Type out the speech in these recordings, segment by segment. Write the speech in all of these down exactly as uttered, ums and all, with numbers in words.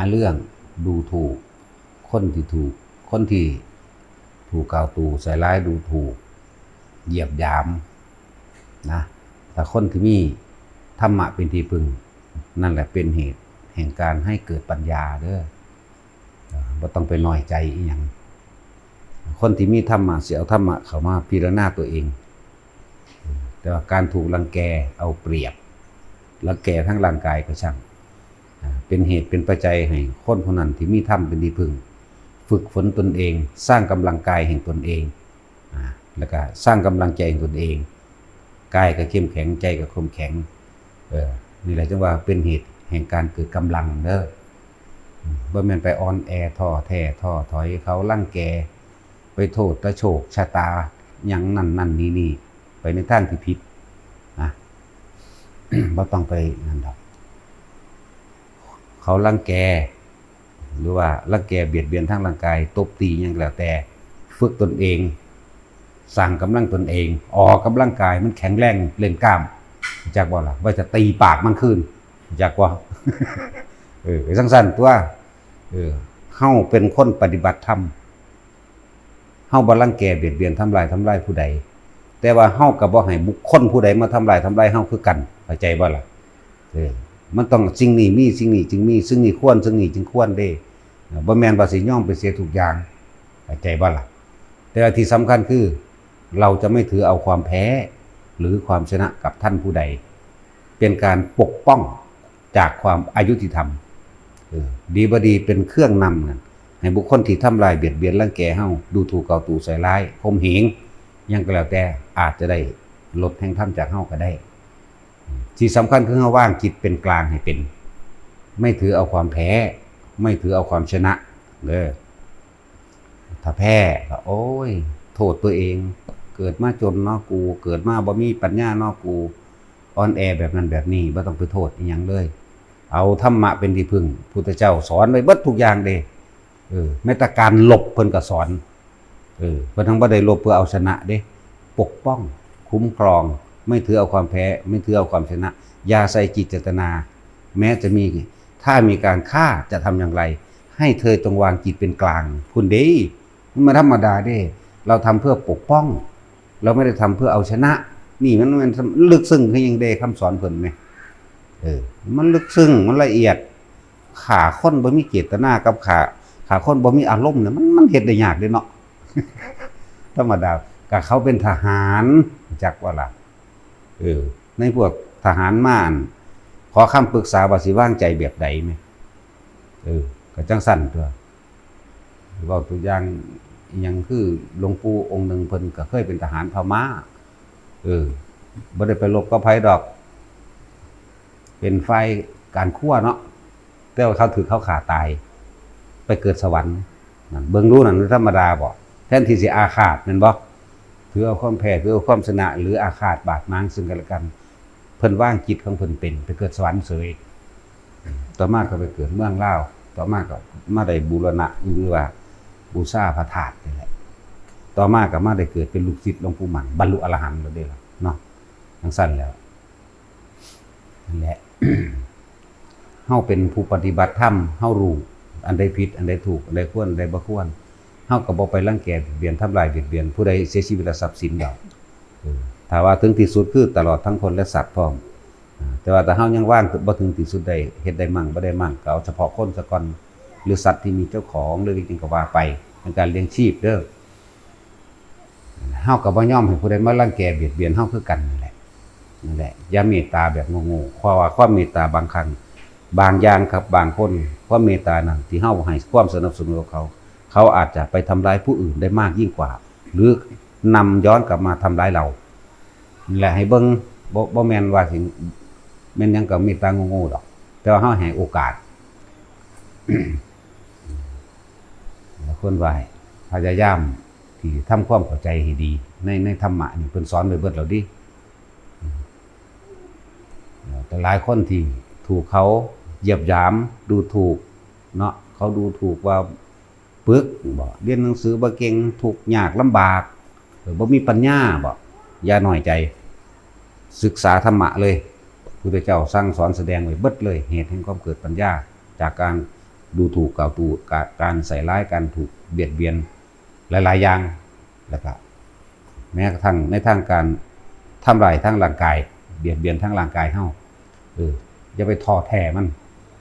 เรื่องดูถูก คนที่ถูก คนที่ถูกกล่าวตู่ใส่ร้ายดูถูก เหยียดหยามนะ แต่คนที่มีธรรมะเป็นที่พึ่ง นั่นแหละเป็นเหตุแห่งการให้เกิดปัญญาเด้อ บ่ต้องไปน้อยใจอีหยัง คนที่มีธรรมะสิเอาธรรมะเข้ามาพิจารณาตัวเอง แต่ว่าการถูกรังแกเอาเปรียบ รังแกทั้งร่างกายก็ช่าง อ่า เป็นเหตุเป็นปัจจัยให้คนผู้นั้นที่มีธรรมเป็นที่พึ่ง ฝึกฝนตนเอง สร้างกำลังกายแห่งตนเอง อ่า แล้วก็สร้างกำลังใจแห่งตนเอง กายก็เข้มแข็ง ใจก็เข้มแข็ง เออ นี่แหละจึงว่าเป็นเหตุแห่งการเกิดกำลังเด้อ อืม บ่แม่นไปอ่อนแอท้อแท้ท้อถอย เขารังแก ไปโทษแต่โชคชะตา หยังนั่นนั่นนี่นี่ ไปในทางที่ผิดนะ บ่ต้องไปนั่นดอก เขารังแก หรือว่ารังแกเบียดเบียนทางร่างกาย ตบตีหยังก็แล้วแต่ ฝึกตนเอง สร้างกำลังตนเอง ออกกำลังกายมันแข็งแรงเล่นกล้าม รู้จักบ่ล่ะ ว่าจะตีปากมันคืน รู้จักบ่ เออ จั่งซั้นตัว เออ เฮาเป็นคนปฏิบัติธรรม เฮาบ่รังแกเบียดเบียนทำลายทำลายผู้ใด แต่ว่าเฮาก็บ่ให้บุคคลผู้ใดมาทำลายทำลายเฮาคือกัน เข้าใจบ่ล่ะ เออ มันต้องสิ่งนี้มี สิ่งนี้จึงมี สิ่งนี้ควร สิ่งนี้จึงควรเด้ เออ บ่แม่นว่าสิยอมไปเสียทุกอย่าง เข้าใจบ่ล่ะ แต่ว่าที่สำคัญคือ เราจะไม่ถือเอาความแพ้ หรือความชนะกับท่านผู้ใด เป็นการปกป้องจากความอายุติธรรม เออ ดีบ่ดีเป็นเครื่องนำนั่น ให้บุคคลที่ทำลายเบียดเบียนรังแกเฮา ดูถูกกล่าวตู่ใส่ร้าย ข่มเหง หยังก็แล้วแต่ อาจจะได้ลดแห่งธรรมจากเฮาก็ได้ ที่สำคัญคือเฮาวางจิตเป็นกลางให้เป็น ไม่ถือเอาความแพ้ ไม่ถือเอาความชนะเด้อ ถ้าแพ้ก็ โอ้ย โทษตัวเอง เกิดมาจนเนาะกู เกิดมาบ่มีปัญญาเนาะกู อ่อนแอแบบนั้นแบบนี้ บ่ต้องไปโทษอิหยังเลย เอาธรรมะเป็นที่พึ่ง พุทธเจ้าสอนไว้เบิดทุกอย่างเด้ เออ แม้แต่การลบเพิ่นก็สอน เออ เพิ่นทั้งบ่ได้ลบเพื่อเอาชนะเด้ ปกป้อง คุ้มครอง ไม่ถือเอาความแพ้ ไม่ถือเอาความชนะ อย่าใส่จิตเจตนา แม้จะมี ถ้ามีการฆ่าจะทำอย่างไร ให้เธอจงวางจิตเป็นกลาง พุ้นเด้ มันบ่ธรรมดาเด้ เราทำเพื่อปกป้อง เราไม่ได้ทำเพื่อเอาชนะ นี่มัน มันลึกซึ้งคือหยังเด้ คำสอนเพิ่นแหม เออ มันลึกซึ้ง มันละเอียด ฆ่าคนบ่มีเจตนากับฆ่า ฆ่าคนบ่มีอารมณ์เนี่ย มัน มันเฮ็ดได้ยากเด้เนาะ ธรรมดา ก็เขาเป็นทหาร จักว่าล่ะ เออ ในพวกทหารมาหั่น ขอคำปรึกษาว่าสิวางใจแบบใดแหม เออ ก็จั่งซั้นตั๊ว เว้าตัวอย่างอิหยังคือหลวงปู่องค์หนึ่งเพิ่นก็เคยเป็นทหารพม่า เออ บ่ได้ไปรบกับไผดอก เป็นฝ่ายการครัวเนาะ แต่ว่าเขาถืกเขาฆ่าตาย ไปเกิดสวรรค์ นั่น เบิ่งดูนั่น ธรรมดาบ่ แทนที่สิอาฆาตแม่นบ่ ถือเอาความแพ้ ถือเอาความชนะ หรืออาฆาตบาดหมางซึ่งกันและกัน เพิ่นวางจิตของเพิ่นเป็น ไปเกิดสวรรค์เสย ต่อมาก็ไปเกิดเมืองลาว ต่อมาก็มาได้บูรณะ หรือว่าบูชาพระธาตุนี่แหละ ต่อมาก็มาได้เกิดเป็นลูกศิษย์หลวงปู่มั่น บรรลุอรหันต์แล้วเด้ล่ะเนาะ จั่งซั้นแล้ว นั่นแหละ เฮาเป็นผู้ปฏิบัติธรรม เฮารู้อันใดผิด อันใดถูก อันใดควร อันใดบ่ควร เฮาก็บ่ไปรังแกเบียดเบียน ทำลายเบียดเบียนผู้ใดเสียชีวิตและทรัพย์สินดอก เออ ถ้าว่าถึงที่สุดคือตลอดทั้งคนและสัตว์พร้อม อ่า แต่ว่าถ้าเฮายังวางบ่ถึงที่สุดได้ เฮ็ดได้มั่งบ่ได้มั่ง ก็เอาเฉพาะคนซะก่อน หรือสัตว์ที่มีเจ้าของ หรืออิหยังก็ว่าไป เป็นการเลี้ยงชีพเด้อ เฮาก็บ่ยอมให้ผู้ใดมารังแกเบียดเบียนเฮาคือกันนั่นแหละ นั่นแหละ อย่าเมตตาแบบโง่ๆ เพราะว่าความเมตตาบางครั้ง บางอย่างครับ บางคน ความเมตตานั่นที่เฮาให้ความสนับสนุนกับเขา เขาอาจจะไปทำร้ายผู้อื่นได้มากยิ่งกว่า หรือนำย้อนกลับมาทำร้ายเรา นั่นแหละ ให้เบิ่ง บ่ บ่แม่นว่าสิ แม่นหยังก็เมตตาโง่ๆดอก แต่ว่าเฮาให้โอกาส ควรว่าให้พยายามที่ทำความเข้าใจให้ดี ใน ในธรรมะนี่เพิ่นสอนไว้เบิดแล้วเด้ แต่หลายคนที่ถูกเขาเหยียดหยาม ดูถูกเนาะ เขาดูถูกว่าปึกบ่ เรียนหนังสือบ่เก่ง ทุกข์ยากลำบาก เออ บ่มีปัญญาบ่ อย่าน้อยใจ ศึกษาธรรมะเลย พุทธเจ้าสั่งสอนแสดงไว้เบิดเลย เหตุแห่งความเกิดปัญญา จากการ ดูถูกกล่าวตูการใส่ร้ายการถูกเบียดเบียนหลายๆอย่างแล้วก็แม้กระทั่งในทางการทำลายทางร่างกายเบียดเบียนทางร่างกายเฮาเอออย่าไปท้อแท้มัน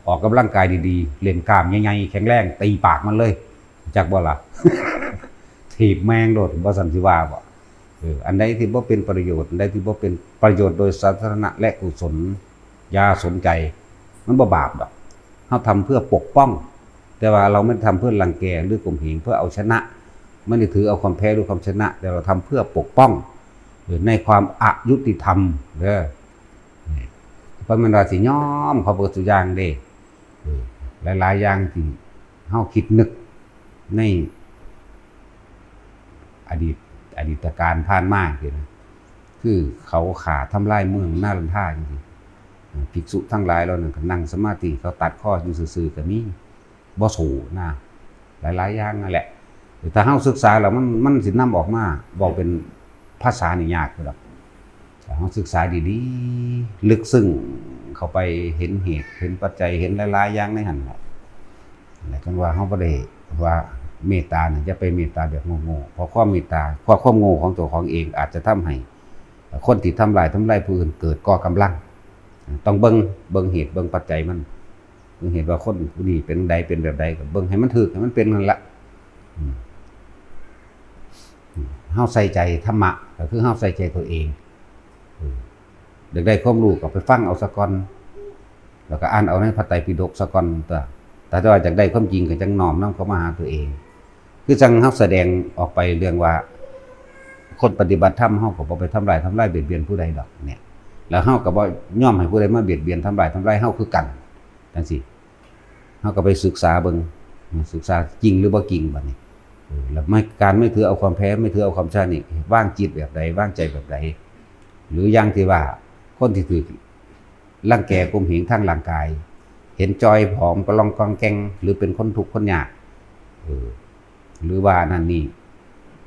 ออกกำลังกายดีๆเล่นกล้ามใหญ่ๆแข็งแรงตีปากมันเลยจักบ่ล่ะ ถีบแมงโดดบ่สันสิว่าบ่เอออันใดที่บ่เป็นประโยชน์อันใดที่บ่เป็นประโยชน์โดยสาธารณะและกุศลอย่าสนใจมันบ่บาปดอกเฮาทำเพื่อปกป้อง แต่ว่าเราไม่ได้ทำเพื่อรังแกหรือข่มเหงเพื่อเอาชนะไม่ได้ถือเอาความแพ้หรือความชนะ แต่เราทำเพื่อปกป้องเออในความอยุติธรรมเด้อนี่เพราะมันว่าสิยอมเขาเปิดสุอย่างเด้เออหลายๆอย่างที่เฮาคิดนึกในอดีตอดีตการผ่านมาสินะคือเขาฆ่าทำลายเมืองนารันทาจังซี่ภิกษุทั้งหลายเหล่านั้นก็นั่งสมาธิเขาตัดคออยู่ซื่อๆก็มีบ่สู้นะหลายๆอย่างนั่นแหละถ้าเฮาศึกษาแล้วมันมันสินำออกมาเว้าเป็นภาษานี่ยากอยู่ดอกถ้าเฮาศึกษาดีๆลึกซึ้งเข้าไปเห็นเหตุเห็นปัจจัยเห็นหลายๆอย่างในหั่นแหละ และจังว่าเฮาบ่ได้ว่าเมตตานี่อย่าไปเมตตาแบบโง่ๆเพราะความเมตตาเพราะความโง่ของเจ้าของเองอาจจะทำให้คนที่ทำลายทำลายผู้อื่นเกิดก่อกำลัง ต้องเบิ่งเบิ่งเหตุเบิ่งปัจจัยมันเบิ่งเหตุว่าคนผู้นี้เป็นใดเป็นแบบใดก็เบิ่งให้มันถูกให้มันเป็นนั่นละอืมอืมเฮาใส่ใจธรรมะก็คือเฮาใส่ใจตัวเองอืม อยากได้ความรู้ก็ไปฟังเอาซะก่อน แล้วก็อ่านเอาในพระไตรปิฎกซะก่อนตัวแต่ถ้าว่าอยากได้ความจริงก็จั่งน้อมนำเข้ามาหาตัวเอง คือจั่งเฮาแสดงออกไปเรื่องว่า คนปฏิบัติธรรมเฮาก็บ่ไปทำลายทำลายเบียดเบียนผู้ใดดอกเนี่ย แล้วเฮาก็บ่ยอมให้ผู้ใดมาเบียดเบียนทำลายทำลายเฮาคือกันจั่งซี้ เฮาก็ไปศึกษาเบิ่ง ศึกษาจริงหรือบ่จริงบัดนี้เออแล้วไม่ การไม่ถือเอาความแพ้ ไม่ถือเอาความชนะนี่วางจิตแบบใด วางใจแบบใด หรืออย่างที่ว่า คนที่ถืกรังแกข่มเหงทางร่างกาย เห็นจอยผอมกะล่องกองแกง หรือเป็นคนทุกข์คนยากเออหรือว่านั่นนี่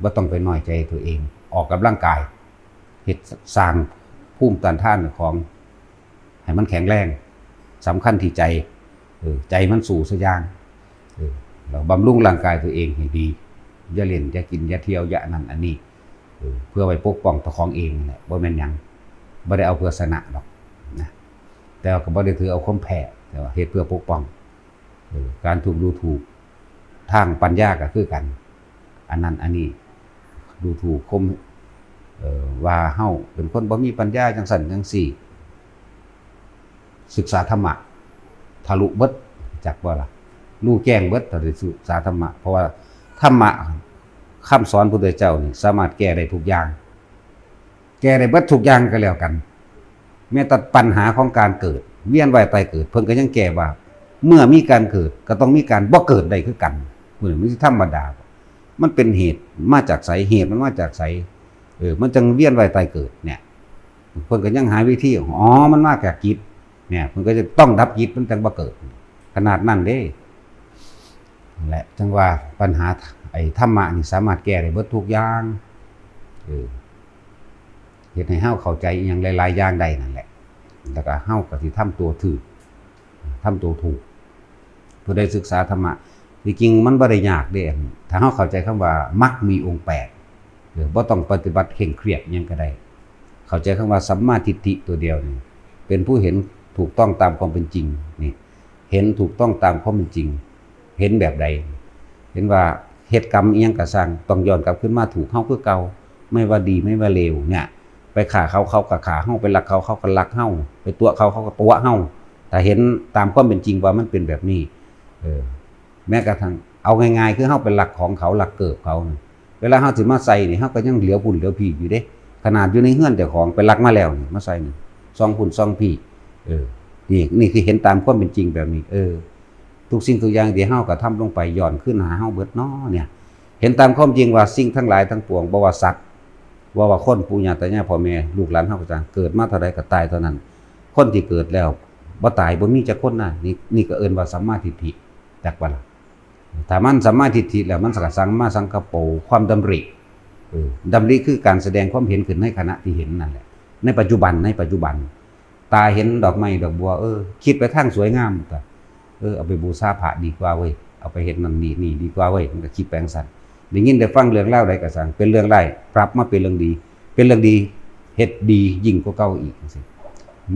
บ่ต้องไปน้อยใจตัวเอง ออกกำลังกาย เฮ็ดสร้างภูมิต้านทานของ ให้มันแข็งแรง สำคัญที่ใจเออใจมันสู้ซะอย่างเออแล้วบำรุงร่างกายตัวเองให้ดี อย่าเล่น อย่ากิน อย่าเที่ยว อย่าอันนั้นอันนี้เออเพื่อไว้ปกป้องตัวของเองนั่นแหละ บ่แม่นหยัง บ่ได้เอาเพื่อชนะดอกนะ แต่ว่าก็บ่ได้ถือเอาความแพ้ แต่ว่าเฮ็ดเพื่อปกป้องเออการถูกดูถูกทางปัญญาก็คือกัน อันนั้นอันนี้ ดูถูกข่มเออว่าเฮาเป็นคนบ่มีปัญญาจั่งซั้นจั่งซี้ ศึกษาธรรมะทะลุเบิด จักบ่ล่ะ รู้แจ้งเบิด ถ้าได้ศึกษาธรรมะ เพราะว่าธรรมะ คำสอนพุทธเจ้านี่สามารถแก้ได้ทุกอย่าง แก้ได้เบิดทุกอย่างก็แล้วกัน แม้แต่ปัญหาของการเกิด เวียนว่ายตายเกิด เพิ่นก็ยังแก้ว่า เมื่อมีการเกิดก็ต้องมีการบ่เกิดได้คือกัน มื้อนี้มันสิธรรมดา มันเป็นเหตุมาจากไส เหตุมันมาจากไส เออ มันจั่งเวียนว่ายตายเกิดเนี่ย เพิ่นก็ยังหาวิธี อ๋อ มันมาจากจิต เนี่ย เพิ่นก็จะต้องดับจิตมันจั่งบ่เกิด ขนาดนั้นเด้ นั่นแหละ จั่งว่าปัญหาไอ้ธรรมะนี่สามารถแก้ได้เบิดทุกอย่าง เออ เฮ็ดให้เฮาเข้าใจอิหยังหลายๆอย่างได้นั่นแหละ แล้วก็เฮาก็สิทำตัวถูก ทำตัวถูก ผู้ใดศึกษาธรรมะ ที่จริงมันบ่ได้ยากเด้ ถ้าเฮาเข้าใจคำว่ามรรคมีองค์แปด เออ บ่ต้องปฏิบัติเคร่งเครียดอิหยังก็ได้ เข้าใจคำว่าสัมมาทิฏฐิตัวเดียวนี่ เป็นผู้เห็นถูกต้องตามความเป็นจริง นี่ เห็นถูกต้องตามความเป็นจริง เห็นแบบใด เห็นว่าเฮ็ดกรรมอิหยังก็ซ่าง ต้องย้อนกลับคืนมาถูกเฮาคือเก่า ไม่ว่าดีไม่ว่าเลวเนี่ย ไปฆ่าเขา เขาก็ฆ่าเฮา ไปลักเขา เขาก็ลักเฮา ไปตั๋วเขา เขาก็ตั๋วเฮา ถ้าเห็นตามความเป็นจริงว่ามันเป็นแบบนี้ เออ แม้กระทั่ง เอาง่ายๆ คือเฮาไปลักของเขา ลักเกิบเขา เวลาเฮาสิมาใส่นี่ เฮาก็ยังเหลียวพุ้นเหลียวพี้อยู่เด้ ขนาดอยู่ในเฮือนเจ้าของไปลักมาแล้วนี่ มาใส่นี่ ส่องพุ้นส่องพี้ เออ นี่ นี่คือเห็นตามความเป็นจริงแบบนี้ เออ ทุกสิ่งทุกอย่างที่เฮากระทำลงไปย้อนคืนหาเฮาเบิดน้อเนี่ย เห็นตามความจริงว่าสิ่งทั้งหลายทั้งปวง บ่ว่าสัตว์ บ่ว่าคน ปู่ย่าตายาย พ่อแม่ ลูกหลานเฮาก็ตาม เกิดมาเท่าใดก็ตายเท่านั้น คนที่เกิดแล้วบ่ตายบ่มีจักคนนะ นี่ นี่ก็เอิ้นว่าสัมมาทิฏฐิ จักบ่ล่ะ ถ้ามันสัมมาทิฏฐิแล้ว มันก็สัมมาสังกัปโป ความดำริ เออ ดำริคือการแสดงความเห็นขึ้นในขณะที่เห็นนั่นแหละ ในปัจจุบัน ในปัจจุบัน ตาเห็นดอกไม้ดอกบัว เออ คิดไปทางสวยงามก็ เออ เอาไปบูชาพระดีกว่าเว้ย เอาไปเฮ็ดนั่นนี่นี่ดีกว่าเว้ย มันก็คิดไปจั่งซั้น ได้ยินได้ฟังเรื่องราวใดก็ซ่าง เป็นเรื่องร้าย ปรับมาเป็นเรื่องดี เป็นเรื่องดี เฮ็ดดียิ่งกว่าเก่าอีกจั่งซี้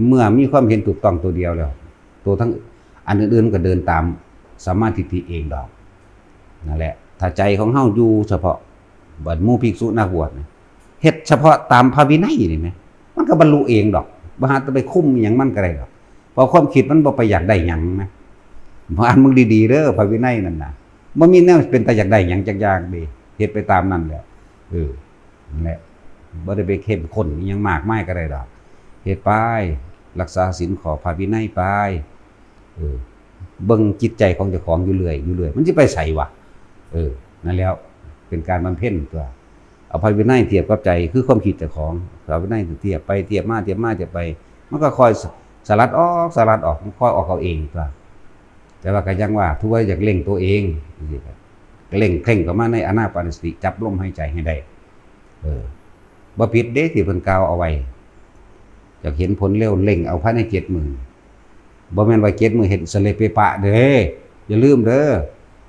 เมื่อมีความเห็นถูกต้องตัวเดียวแล้ว ตัวทั้งอันอื่นๆก็เดินตามสัมมาทิฏฐิเองดอก นั่นแหละ ถ้าใจของเฮาอยู่เฉพาะ บัดหมู่ภิกษุนักบวชนี่ เฮ็ดเฉพาะตามพระวินัยนี่แหม มันก็บรรลุเองดอก บ่หาแต่ไปคุมอิหยังมันก็ได้ดอก เพราะความคิดมันบ่ไปอยากได้หยังนะ บ่อ่านมึงดีๆเด้อ พระวินัยนั่นน่ะ บ่มีแนวเป็นตาอยากได้หยังจักอย่างเด้ เฮ็ดไปตามนั่นแหละ เออ นั่นแหละ บ่ได้ไปเข้มข้นอิหยังมากมายก็ได้ดอก เฮ็ดไป รักษาศีลข้อพระวินัยไป เออ เบิ่งจิตใจของเจ้าของอยู่เรื่อย อยู่เรื่อย มันสิไปไสวะ เออ นั่นแหล้ว เป็นการบำเพ็ญตั๊ว เอาพระวินัยเทียบกับใจ คือความคิดเจ้าของ พระวินัยเทียบไป เทียบมา เทียบมา เทียบไป มันก็ค่อยส- สลัดออก สลัดออก มันค่อยออกเอาเองตั๊ว แต่ว่าก็ยังว่า ถือว่าอยากเร่งตัวเอง จั่งซี้ครับ เร่งเคร่งเข้ามาในอานาปานสติ จับลมหายใจให้ได้ เออ บ่ผิดเด้ที่เพิ่นกล่าวเอาไว้ อยากเห็นผลเร็ว เร่งเอาภายในเจ็ดมื้อ บ่แม่นว่าเจ็ดมื้อเฮ็ดสะเลเปะปะเด้ อย่าลืมเด้อ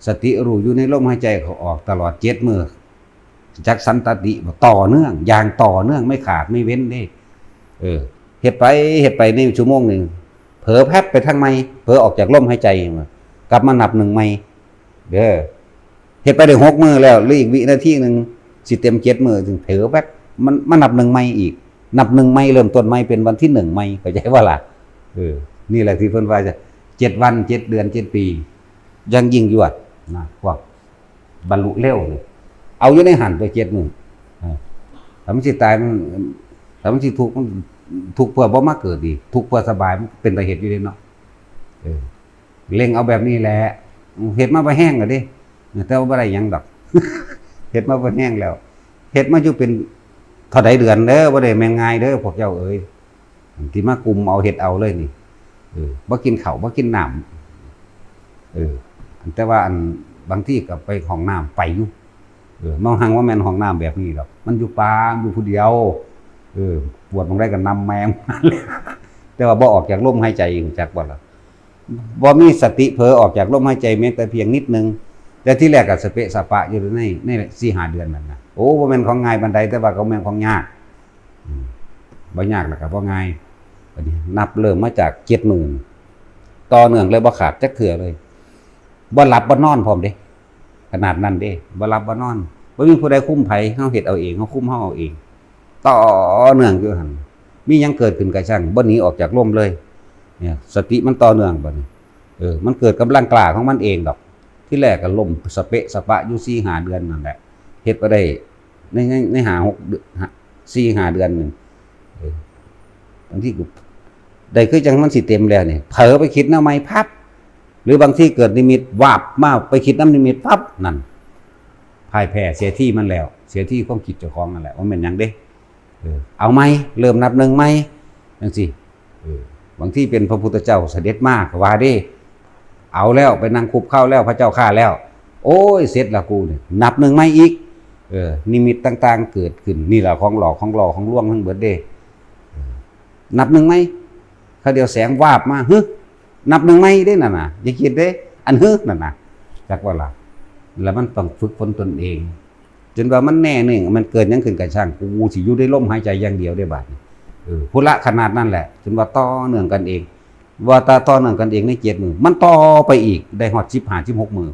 สติรู้อยู่ในลมหายใจเข้าออกตลอดเจ็ดมื้อ จักสันตติบ่ ต่อเนื่อง อย่างต่อเนื่อง ไม่ขาดไม่เว้นเด้ เออ เฮ็ดไป เฮ็ดไปในชั่วโมงหนึ่ง เผลอแพบไปทางใหม่ เผลอออกจากลมหายใจ กลับมานับหนึ่งใหม่ เด้อ เฮ็ดไปได้หกมื้อแล้ว เหลืออีกวินาทีหนึ่ง สิเต็มเจ็ดมื้อ จึงเผลอแป๊บ มัน มันนับหนึ่งใหม่อีก นับหนึ่งใหม่ เริ่มต้นใหม่ เป็นวันที่หนึ่งใหม่ เข้าใจบ่ล่ะ เออ นี่แหละที่เพิ่นว่าจะ เจ็ดวัน เจ็ดเดือน เจ็ดปี ยังยิ่งยวดนะ พวกบรรลุเร็วนี่ เอาอยู่ในหั่นตัวเจ็ดมื้อ เออ ถ้ามันสิตาย มัน ถ้ามันสิทุกข์ มันทุกข์เพื่อบ่มาเกิดดี ทุกข์เพื่อสบาย มันเป็นตาเฮ็ดอยู่เด้เนาะ เออ เร่งเอาแบบนี้แหละ เฮ็ดมาบ่แห้งแล้วเด้ แต่ว่าบ่ได้หยังดอก เฮ็ดมาบ่แห้งแล้ว เฮ็ดมาอยู่เป็นเท่าใดเดือนเด้อ บ่ได้แม่นง่ายเด้อ พวกเจ้าเอ๋ย ที่มากุมเอาเฮ็ดเอาเลยนี่ เออ บ่กินข้าว บ่กินน้ำ เออ แต่ว่าอัน บางทีก็ไปห้องน้ำไปอยู่ เออ บ่หังว่าแม่นห้องน้ำแบบนี้ดอก มันอยู่ป่า อยู่ผู้เดียว เออ ปวดหม่องใดก็นำแม่ง แต่ว่าบ่ออกจากลมหายใจ รู้จักบ่ล่ะ บ่มีสติเผลอออกจากลมหายใจแม้แต่เพียงนิดนึง แต่ที่แรกก็สเปะสะปะอยู่ใน ในสี่ห้าเดือนนั่นนะ โอ้ บ่แม่นของง่ายปานใด แต่ว่าก็แม่นของยาก อืม บ่ยากแล้วก็บ่ง่าย บัดนี้นับเริ่มมาจากเจ็ดมื้อ ต่อเนื่องเลย บ่ขาดจักเทื่อเลย บ่หลับบ่นอนพร้อมเด้ ขนาดนั้นเด้ บ่หลับบ่นอน บ่มีผู้ใดคุมไผ เฮาเฮ็ดเอาเอง เฮาคุมเฮาเอาเอง ต่อเนื่องอยู่หั่น มีหยังเกิดขึ้นก็ช่าง บ่หนีออกจากลมเลย เนี่ย สติมันต่อเนื่องบัดนี้ เออ มันเกิดกำลังกล้าของมันเองดอก ที่แรกก็ล้มสะเปะสะปะอยู่สี่ห้าเดือนนั่นแหละ เฮ็ดบ่ได้ ใน ใน ในห้าหกเดือน ห้า สี่ห้าเดือนหนึ่ง เออ บางทีก็ได้คือจังมันสิเต็มแล้วนี่ เผลอไปคิดแนวใหม่พับ หรือบางทีเกิดนิมิตวาบมา ไปคิดนำนิมิตปั๊บ นั่น พ่ายแพ้เสียทีมันแล้ว เสียทีความคิดเจ้าของนั่นแหละ บ่แม่นหยังเด้ เออ เอาใหม่ เริ่มนับหนึ่งใหม่ จั่งซี้ เออ บางทีเป็นพระพุทธเจ้าเสด็จมาก็ว่าเด้ เอาแล้ว ไปนั่งคุกเข่าแล้ว พระเจ้าข้าแล้ว โอ้ย เสร็จละกูนี่ นับหนึ่งใหม่อีก เออ นิมิตต่างๆเกิดขึ้น นี่ล่ะของหลอก ของหลอก ของลวงทั้งเบิดเด้ เออ นับหนึ่งใหม่ คราวเดียวแสงวาบมา ฮึ นับหนึ่งใหม่เด้นั่นน่ะ อย่าคิดเด้ อัน ฮึ นั่นน่ะ จักว่าล่ะ แล้วมันต้องฝึกฝนตนเอง จนว่ามันแน่นิ่ง มันเกิดหยังขึ้นก็ช่าง กูสิอยู่ในลมหายใจอย่างเดียวเด้บาดนี้ เออ พุทธะขนาดนั้นแหละ จนว่าต่อเนื่องกันเอง ว่าต่อเนื่องกันเองในเจ็ดมื้อ มันต่อไปอีก ได้ฮอดสิบห้า สิบหกมื้อ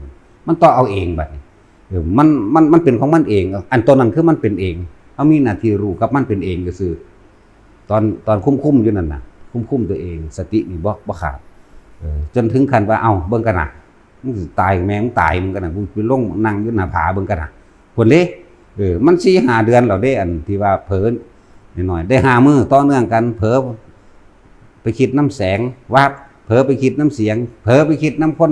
มันต่อเอาเองบาดนี้ เออ มัน มัน มันเป็นของมันเอง อันตอนนั้นคือมันเป็นเอง เฮามีหน้าที่รู้กับมันเป็นเองซื่อๆ ตอน ตอนคุมๆอยู่นั่นน่ะ คุมๆตัวเอง สตินี่บ่ บ่ขาด เออ จนถึงขั้นว่า เอ้า เบิ่งกันน่ะ มึงสิตายแม่มึงตายมึงกันน่ะ กูไปลงนั่งอยู่หน้าผาเบิ่งกันน่ะ พุ้นเด้ เออ มันสี่ห้าเดือนแล้วเด้ อันที่ว่าเผลอน้อยๆ ได้ห้ามื้อต่อเนื่องกัน เผลอไปคิดนำแสง วับ เผลอไปคิดนำเสียง เผลอไปคิดนำคน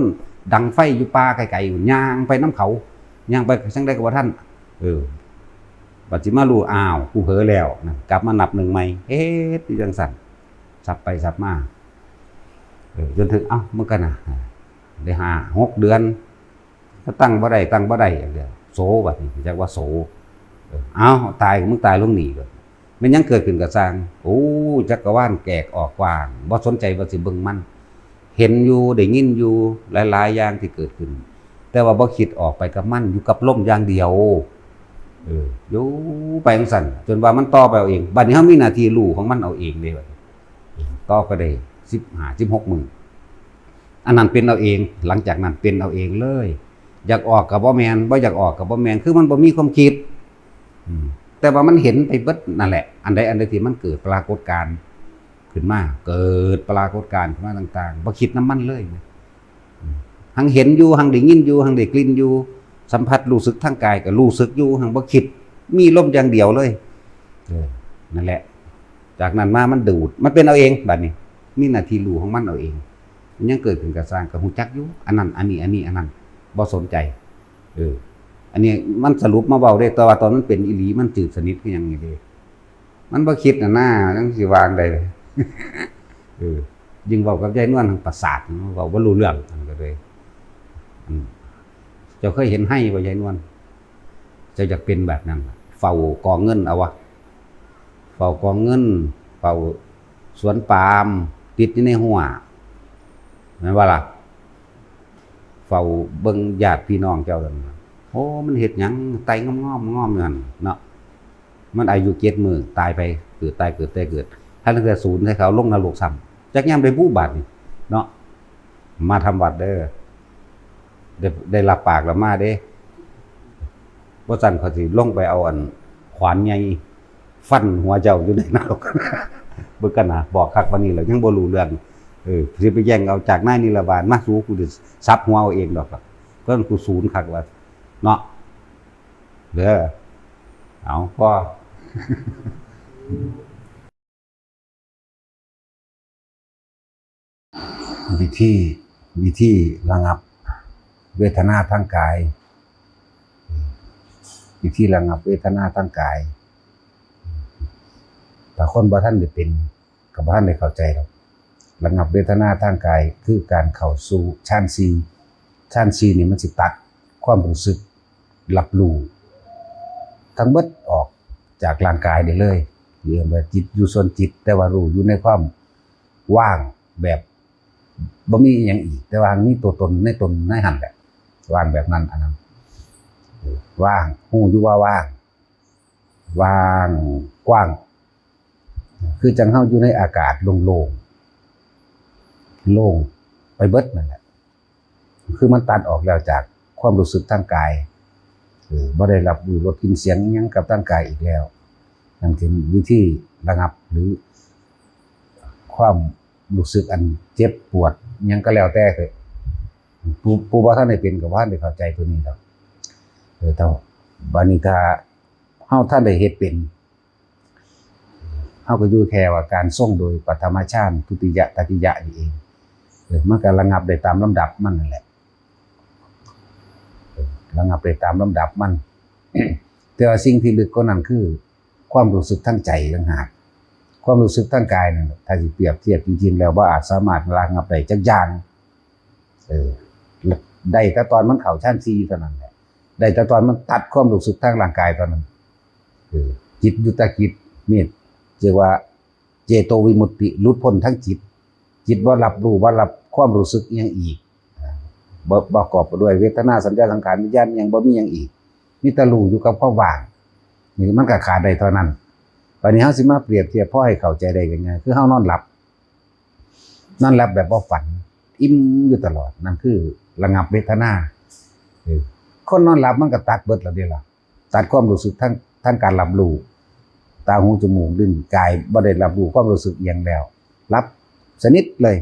ดังไฟอยู่ป่าไกลๆ พุ้น ย่างไปนำเขา ย่างไปจั่งใดก็บ่ทัน เออ บัดสิมารู้ อ้าว กูเผลอแล้วนะ กลับมานับหนึ่งใหม่ เฮ็ดอยู่จั่งซั้น สับไปสับมา เออ จนถึง เอ้า มึงกันนะ ได้ห้า หกเดือน ก็ตั้งบ่ได้ ตั้งบ่ได้ เดี๋ยวโส บัดนี้ จักว่าโส เออ เอ้า ตาย มึงตายลงนี่ บัดนี้ แม่นหยังเกิดขึ้นก็ซ่าง โอ้ จักรวาลแตกออกกว้าง บ่สนใจว่าสิเบิ่งมัน เห็นอยู่ได้ยินอยู่หลายๆอย่างที่เกิดขึ้น แต่ว่าบ่คิดออกไปกับมัน อยู่กับลมอย่างเดียว เออ อยู่ไปจั่งซั้น จนว่ามันต่อไปเอาเอง บัดนี้เฮามีหน้าที่รู้ของมันเอาเองเด้ บัดนี้ต่อไปได้สิบห้า สิบหกมื้อ อันนั้นเป็นเอาเอง หลังจากนั้นเป็นเอาเองเลย อยากออกก็บ่แม่น บ่อยากออกก็บ่แม่น คือมันบ่มีความคิด อืม แต่ว่ามันเห็นไปเบิดนั่นแหละ อันใดอันใดที่มันเกิดปรากฏการณ์ขึ้นมา เกิดปรากฏการณ์ขึ้นมาต่างๆ บ่คิดนำมันเลยนะ อืม หังเห็นอยู่ หังได้ยินอยู่ หังได้กลิ่นอยู่ สัมผัสรู้สึกทางกายก็รู้สึกอยู่ หังบ่คิด มีลมอย่างเดียวเลย เออ นั่นแหละ จากนั้นมามันดูด มันเป็นเอาเอง บัดนี้ มีหน้าที่รู้ของมันเอาเอง มันยังเกิดขึ้นก็ซ่าง ก็ฮู้จักอยู่ อันนั้น อันนี้ อันนี้ อันนั้น บ่สนใจ เออ อันนี้มันสรุปมาเว้าเด้ แต่ว่าตอนมันเป็นอีหลี มันจืดสนิทคือหยังนี่เด้ มันบ่คิดน่ะนะ จั่งสิวางได้ เออ ยิ่งเว้ากับยายนวล ประสาท เว้าบ่รู้เรื่อง มันก็เลย อืม เจ้าเคยเห็นไฮ่บ่ ยายนวล เจ้าอยากเป็นแบบนั้น เฝ้ากองเงินเอาวะ เฝ้ากองเงิน เฝ้าสวนปาล์ม ติดอยู่ในรั้ว แม่นบ่ล่ะ เฝ้าเบิ่งญาติพี่น้องเจ้านั่นน่ะ โอ้ มันเฮ็ดหยัง ไต่งอมๆ งอมอยู่หั่นเนาะ มันอายุเจ็ดมื้อ ตายไป เกิด ตาย เกิด ตาย เกิด ถ้าตั้งแต่ศูนย์ให้เขาลงนรกซ้ำ จักยามได้บูบาดนี่เนาะ มาทำวัดเด้อ ได้ ได้รับปากแล้วมาเด้ บ่ซั้นเขาสิลงไปเอาอันขวานใหญ่ฟันหัวเจ้าอยู่ในนรก เบิ่งกันนะ บอกคักปานนี้แล้วยังบ่รู้เรื่อง เออ สิไปแย่งเอาจากนายนิรบาลมา สู กูสิสับหัวเอาเองดอก เพิ่นกูศูนย์คักว่า เนาะ เด้อ เอา พอ วิธี วิธีระงับเวทนาทางกาย วิธีระงับเวทนาทางกาย ถ้าคนบ่ทันได้เป็น ก็บ่ทันได้เข้าใจดอก ระงับเวทนาทางกายคือการเข้าสู่ฌานสี่ ฌานสี่นี่มันสิตัดความรู้สึกรับรู้ทั้งหมดออกจากร่างกายได้เลย เรียกว่าจิตอยู่ส่วนจิต แต่ว่ารู้อยู่ในความว่างแบบบ่มีอิหยังอีก แต่ว่ามีตัวตนในตนในหั่นแหละ ว่างแบบนั้น อันนั้น เออ ว่าง ฮู้อยู่ว่าว่าง ว่างกว้าง คือจั่งเฮาอยู่ในอากาศโล่งๆ โล่งไปเบิดนั่นแหละ คือมันตัดออกแล้วจากความรู้สึกทางกาย เออ บ่ได้รับรู้รสกลิ่นเสียงอิหยังกับทางกายอีกแล้ว นั่นคือวิธีระงับหรือความรู้สึกอันเจ็บปวดอิหยังก็แล้วแต่เถอะ ผู้ ผู้บ่ทันได้เป็นก็บ่ทันได้เข้าใจตัวนี้ดอก เออ แต่บัดนี้ถ้าเฮาทันได้เฮ็ดเป็น เฮาก็อยู่แค่ว่าการทรงโดยปฐมฌาน ทุติยะ ตติยะนี่เอง เออ มันก็ระงับได้ตามลำดับมันนั่นแหละ เออ ระงับได้ตามลำดับมัน แต่ว่าสิ่งที่ลึกกว่านั้นคือความรู้สึกทางใจต่างหาก ความรู้สึกทางกายนั่นแหละ ถ้าสิเปรียบเทียบจริงๆ แล้วบ่อาจสามารถระงับได้จักอย่าง เออ ได้แต่ตอนมันเข้าฌานสี่เท่านั้นแหละ ได้แต่ตอนมันตัดความรู้สึกทางร่างกายเท่านั้น เออ จิตหยุตกิจ นี่เรียกว่าเจโตวิมุตติ หลุดพ้นทางจิต จิตบ่รับรู้ บ่รับความรู้สึกอิหยังอีก อ่า บ่ บ่ประกอบไปด้วยเวทนา สัญญา สังขาร วิญญาณอิหยัง บ่มีหยังอีก มีแต่รู้อยู่กับความว่าง นี่มันก็ขาดได้เท่านั้น บัดนี้เฮาสิมาเปรียบเทียบพอให้เข้าใจได้ง่ายๆ คือเฮานอนหลับ นอนหลับแบบบ่ฝัน อิ่มอยู่ตลอด นั่นคือระงับเวทนา เออ คนนอนหลับมันก็ตัดเบิดแล้วเด้ล่ะ ตัดความรู้สึกทาง ทางการรับรู้ ตา หู จมูก ลิ้น กาย บ่ได้รับรู้ความรู้สึกอิหยังแล้ว หลับสนิทเลย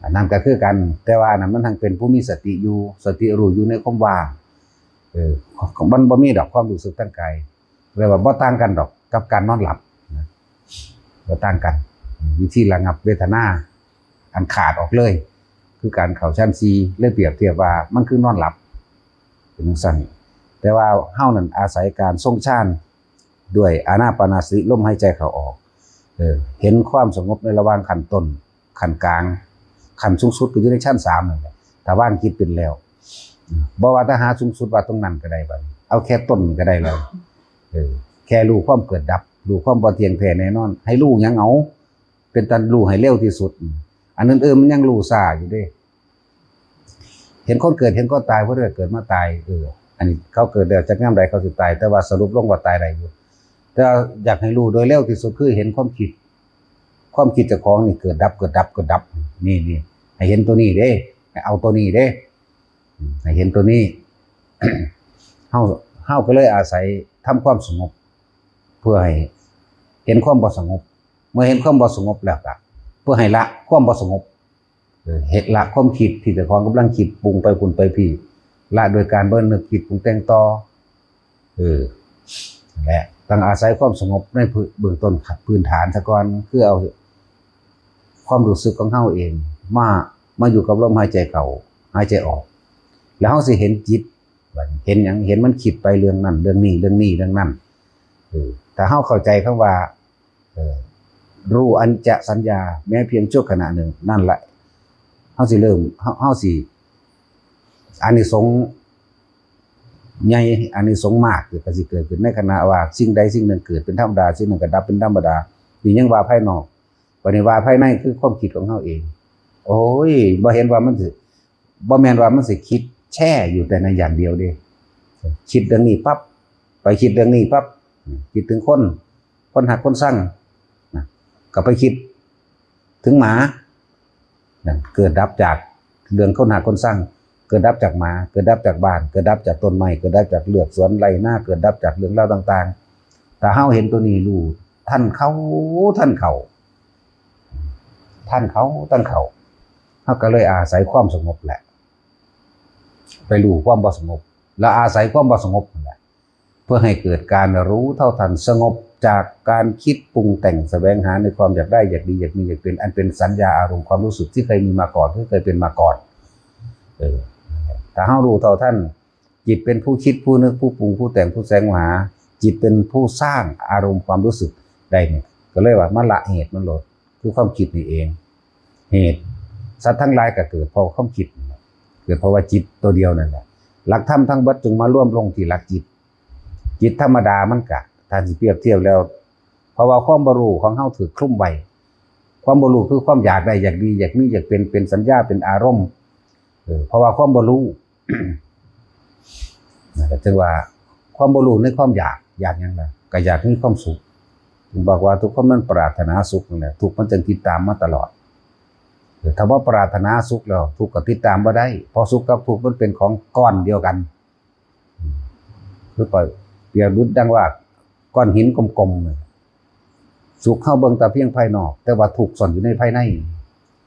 อันนั้นก็คือกัน แต่ว่าอันนั้นมันทั้งเป็นผู้มีสติอยู่ สติรู้อยู่ในความว่าง เออ มันบ่มีดอกความรู้สึกทางกาย เรียกว่าบ่ต่างกันดอกกับการนอนหลับนะ บ่ต่างกัน วิธีระงับเวทนาอันขาดออกเลย คือการเข้าฌานสี่ เลยเปรียบเทียบว่ามันคือนอนหลับ เป็นจั่งซั้น แต่ว่าเฮานั่นอาศัยการทรงฌานด้วยอานาปานสติ ลมหายใจเข้าออก เออ เห็นความสงบในระหว่างขั้นต้น ขั้นกลาง ขั้นสูงสุดก็อยู่ในฌานสามนั่นแหละ ถ้าวางจิตเป็นแล้ว อืม บ่ว่าแต่หาสูงสุดว่าตรงนั้นก็ได้บัดนี้ เอาแค่ต้นก็ได้แล้ว เออ แค่รู้ความเกิดดับ รู้ความบ่เที่ยงแท้แน่นอน ให้รู้หยังเอา เป็นตารู้ให้เร็วที่สุด อืม อันอื่นๆมันยังรู้ช้าอยู่เด้ เห็นคนเกิดเห็นคนตาย เพิ่นก็เกิดมาตาย เออ อันนี้เขาเกิดแล้วจักยามใดเขาสิตาย แต่ว่าสรุปลงว่าตายได้อยู่ แต่ว่าอยากให้รู้โดยเร็วที่สุดคือเห็นความคิด ความคิดเจ้าของนี่เกิดดับ เกิดดับ เกิดดับ นี่ นี่ ให้เห็นตัวนี้เด้ ให้เอาตัวนี้เด้ อืม ให้เห็นตัวนี้ เฮา เฮาก็เลยอาศัยทำความสงบ เพื่อให้เห็นความบ่สงบ เมื่อเห็นความบ่สงบแล้วก็เพื่อให้ละความบ่สงบ เออ เฮ็ดละความคิดที่เจ้าของกำลังคิดปรุงไปพุ้นไปพี้ ละโดยการบ่นึกคิดปรุงแต่งต่อ เออ นั่นแหละ ต้องอาศัยความสงบในพื้น เบื้องต้นครับ พื้นฐานซะก่อน คือเอาความรู้สึกของเฮาเอง มา มาอยู่กับลมหายใจเข้า หายใจออก แล้วเฮาสิเห็นจิต บัดนี้เห็นหยัง เห็นมันคิดไปเรื่องนั้น เรื่องนี้ เรื่องนี้ เรื่องนั้น เออ ถ้าเฮาเข้าใจคำว่า เออ รู้อนิจจสัญญา แม้เพียงชั่วขณะหนึ่ง นั่นแหละ เฮาสิเริ่ม เฮา เฮาสิ อานิสงส์ใหญ่ อานิสงส์มากก็สิเกิดขึ้นในขณะว่าสิ่งใดสิ่งหนึ่งเกิดเป็นธรรมดา สิ่งหนึ่งก็ดับเป็นธรรมดา นี่ยังว่าภายนอก บัดนี้ว่าภายในคือความคิดของเฮาเอง โอ้ย บ่เห็นว่ามันสิ บ่แม่นว่ามันสิคิดแช่อยู่แต่ในอย่างเดียวเด้ คิดเรื่องนี้ปั๊บ ไปคิดเรื่องนี้ปั๊บ คิดถึงคน คนฮักคนซัง นะ ก็ไปคิดถึงหมา นั่นเกิดดับจากเรื่องคนฮักคนซัง เกิดดับจากหมา เกิดดับจากบ้าน เกิดดับจากต้นไม้ เกิดดับจากเลือกสวนไร่นา เกิดดับจากเรื่องราวต่างๆ ถ้าเฮาเห็นตัวนี้ รู้ทันเขา ทันเขา ทันเขา ทันเขา เฮาก็เลยอาศัยความสงบแหละ ไปรู้ความบ่สงบ แล้วอาศัยความบ่สงบนั่นแหละ เพื่อให้เกิดการรู้เท่าทัน สงบจากการคิดปรุงแต่ง แสวงหาในความอยากได้ อยากดี อยากมี อยากเป็น อันเป็นสัญญาอารมณ์ความรู้สึกที่เคยมีมาก่อน ที่เคยเป็นมาก่อน เออ ถ้าเฮารู้เท่าทัน จิตเป็นผู้คิด ผู้นึก ผู้ปรุง ผู้แต่ง ผู้แสวงหา จิตเป็นผู้สร้างอารมณ์ความรู้สึกได้เนี่ย ก็เลยว่ามาละเหตุมันโลด คือความคิดนี่เอง เหตุ สัตว์ทั้งหลายก็เกิดเพราะความคิดนั่นแหละ เกิดเพราะว่าจิตตัวเดียวนั่นแหละ หลักธรรมทั้งเบิดจึงมารวมลงที่หลักจิต จิตธรรมดามันกะ ถ้าสิเปรียบเทียบแล้ว เพราะว่าความบ่รู้ของเฮาถูกคลุมไว้ ความบ่รู้คือความอยากได้ อยากดี อยากมี อยากเป็น เป็นสัญญา เป็นอารมณ์ เออ เพราะว่าความบ่รู้ นั่นก็จึงว่าความบ่รู้ในความอยาก อยากหยังล่ะ ก็อยากมีความสุข ถึงบอกว่าทุกคนมันปรารถนาสุขนั่นแหละ ทุกข์มันจึงติดตามมาตลอด เออ ถ้าบ่ปรารถนาสุขแล้ว ทุกข์ก็ติดตามบ่ได้ เพราะสุขกับทุกข์มันเป็นของก้อนเดียวกัน คือเปรียบดุจดังว่าก้อนหินกลมๆ เนี่ย สุขเฮาเบิ่งแต่เพียงภายนอก แต่ว่าทุกข์ซ่อนอยู่ในภายใน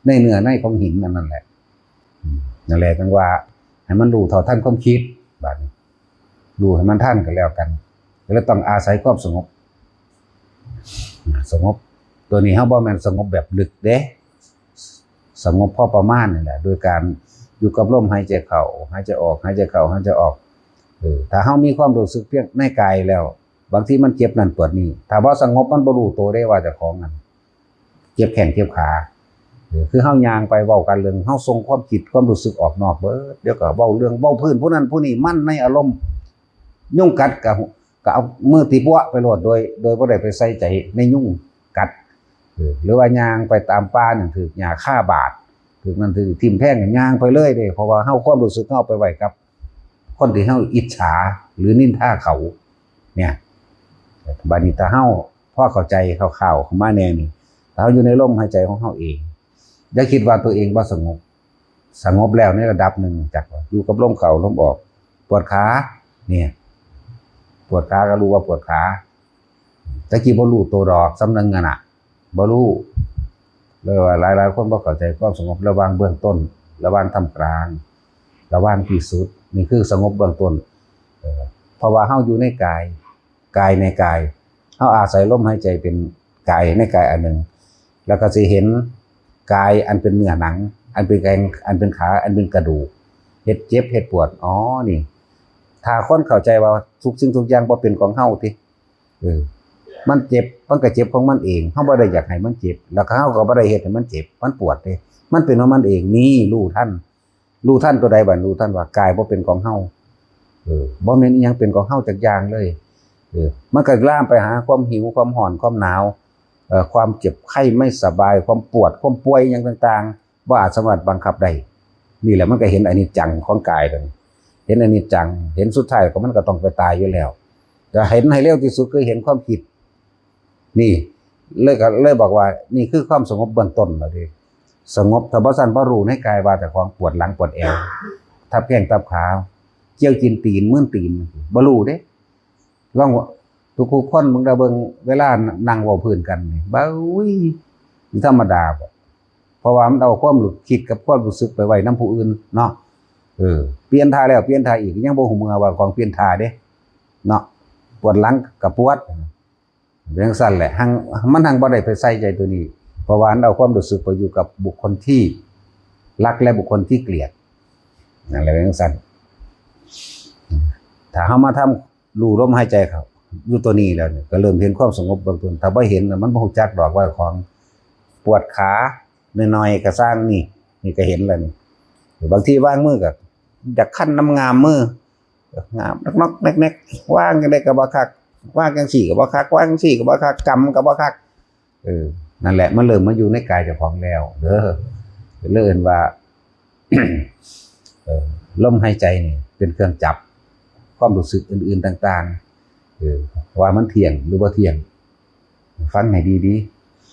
ในเนื้อในของหินอันนั้นแหละ อืม นั่นแหละจังว่าให้มันรู้เท่าทันความคิด บาดนี้ รู้ให้มันทันก็แล้วกัน ก็เลยต้องอาศัยความสงบ สงบ ตัวนี้เฮาบ่แม่นสงบแบบลึกเด้ สงบพอประมาณนี่แหละ โดยการอยู่กับลมหายใจเข้า หายใจออก หายใจเข้า หายใจออก เออ ถ้าเฮามีความรู้สึกเพียงในกายแล้ว บางทีมันเจ็บนั่นปวดนี่ ถ้าบ่สงบมันบ่รู้ตัวได้ว่าเจ้าของนั่นเจ็บแข้งเจ็บขา เออ คือเฮาย่างไปเว้ากันเรื่อง เฮาส่งความคิดความรู้สึกออกนอกเบิด เดี๋ยวก็เว้าเรื่อง เว้าพื้นผู้นั้นผู้นี้ มันในอารมณ์ ยุงกัดก็ ก็เอามือตีปั้วไปโลด โดย โดยบ่ได้ไปใส่ใจในยุงกัด เออ หรือว่าย่างไปตามป่านั่น ถืกหญ้าคาบาด ถืกนั่นถืกทิ่มแทง ย่างไปเลยเด้ เพราะว่าเฮาความรู้สึกเฮาไปไว้กับคนที่เฮาอิจฉาหรือนินทาเขา เนี่ย บัดนี้ถ้าเฮาพอเข้าใจคร่าวๆเข้ามาแน่นี่ ถ้าเฮาอยู่ในลมหายใจของเฮาเอง อย่าคิดว่าตัวเองบ่สงบ สงบแล้วในระดับหนึ่ง จักว่าอยู่กับลมเข้าลมออก ปวดขา เนี่ย ปวดขาก็รู้ว่าปวดขา แต่กี้บ่รู้ตัวดอก ส่ำหนึ่งอะน่ะ บ่รู้ เลยว่าหลายๆคนบ่เข้าใจความสงบระหว่างเบื้องต้น ระหว่างท่ามกลาง ระหว่างที่สุด นี่คือสงบเบื้องต้น เออ เพราะว่าเฮาอยู่ในกาย กายในกาย เฮาอาศัยลมหายใจเป็นกายในกายอันหนึ่ง แล้วก็สิเห็นกายอันเป็นเนื้อหนัง อันเป็นแขน อันเป็นขา อันเป็นกระดูก เฮ็ดเจ็บ เฮ็ดปวด อ๋อ นี่ ถ้าคนเข้าใจว่าทุกสิ่งทุกอย่างบ่เป็นของเฮาติ เออ มันเจ็บ มันก็เจ็บของมันเอง เฮาบ่ได้อยากให้มันเจ็บ แล้วก็เฮาก็บ่ได้เฮ็ดให้มันเจ็บ มันปวดเด้ มันเป็นของมันเอง นี่ รู้ทัน รู้ทันตัวใดบัด รู้ทันว่ากายบ่เป็นของเฮา เออ บ่แม่นอิหยังเป็นของเฮาจักอย่างเลย เออ มันก็ลามไปหาความหิว ความร้อน ความหนาว เอ่อความเจ็บไข้ไม่สบาย ความปวด ความป่วยอย่างต่างๆ บ่อาจสามารถบังคับได้ นี่แหละมันก็เห็นอนิจจังของกายกัน เห็นอนิจจัง เห็นสุดท้ายก็มันก็ต้องไปตายอยู่แล้ว แต่เห็นให้เร็วที่สุดคือเห็นความคิด นี่เลยก็เลยบอกว่านี่คือความสงบเบื้องต้นแล้วเด้ สงบถ้าบ่ซั่นบ่รู้ในกายว่าเจ้าของปวดหลังปวดแอว ทับแข้งทับขา เกี่ยวกินตีน มึนตีน บ่รู้เด้ ลองว่า ทุกคนมึงได้เบิ่งเวลานั่งเว้าพื้นกันนี่ บ้าอุ้ย มันธรรมดาบ่ เพราะว่ามันเอาความรู้คิดกับความรู้สึกไปไว้นำผู้อื่นเนาะ เออ เปลี่ยนท่าแล้วเปลี่ยนท่าอีก ยังบ่ฮู้เมือว่าของเปลี่ยนท่าเด้ เนาะ ปวดหลังก็ปวด เป็นจั่งซั่นแหละ หัง มันหังบ่ได้ไปใส่ใจตัวนี้ เพราะว่ามันเอาความรู้สึกไปอยู่กับบุคคลที่รักและบุคคลที่เกลียด นั่นแหละเป็นจั่งซั่น ถ้าเฮามาทำรู้ลมหายใจเข้า อยู่ตัวนี้แล้วเนี่ย ก็เริ่มเห็นความสงบเบื้องต้น ถ้าบ่เห็นน่ะ มันบ่ฮู้จักดอกว่าของปวดขา น้อยๆ ก็ซ่างนี่ นี่ก็เห็นแล้วนี่ บางทีวางมือก็อยากคันน้ำงามมือ งามนอกๆ แนกๆ วางจั่งใดก็บ่คัก วางจั่งซี้ก็บ่คัก วางจั่งซี้ก็บ่คัก กำก็บ่คัก เออ นั่นแหละ มันเริ่มมาอยู่ในกายเจ้าของแล้ว เด้อ เลยเอิ้นว่า เออ ลมหายใจนี่เป็นเครื่องจับความรู้สึกอื่นๆ ต่างๆ เออ ว่ามันเที่ยงหรือบ่เที่ยง ฟังให้ดี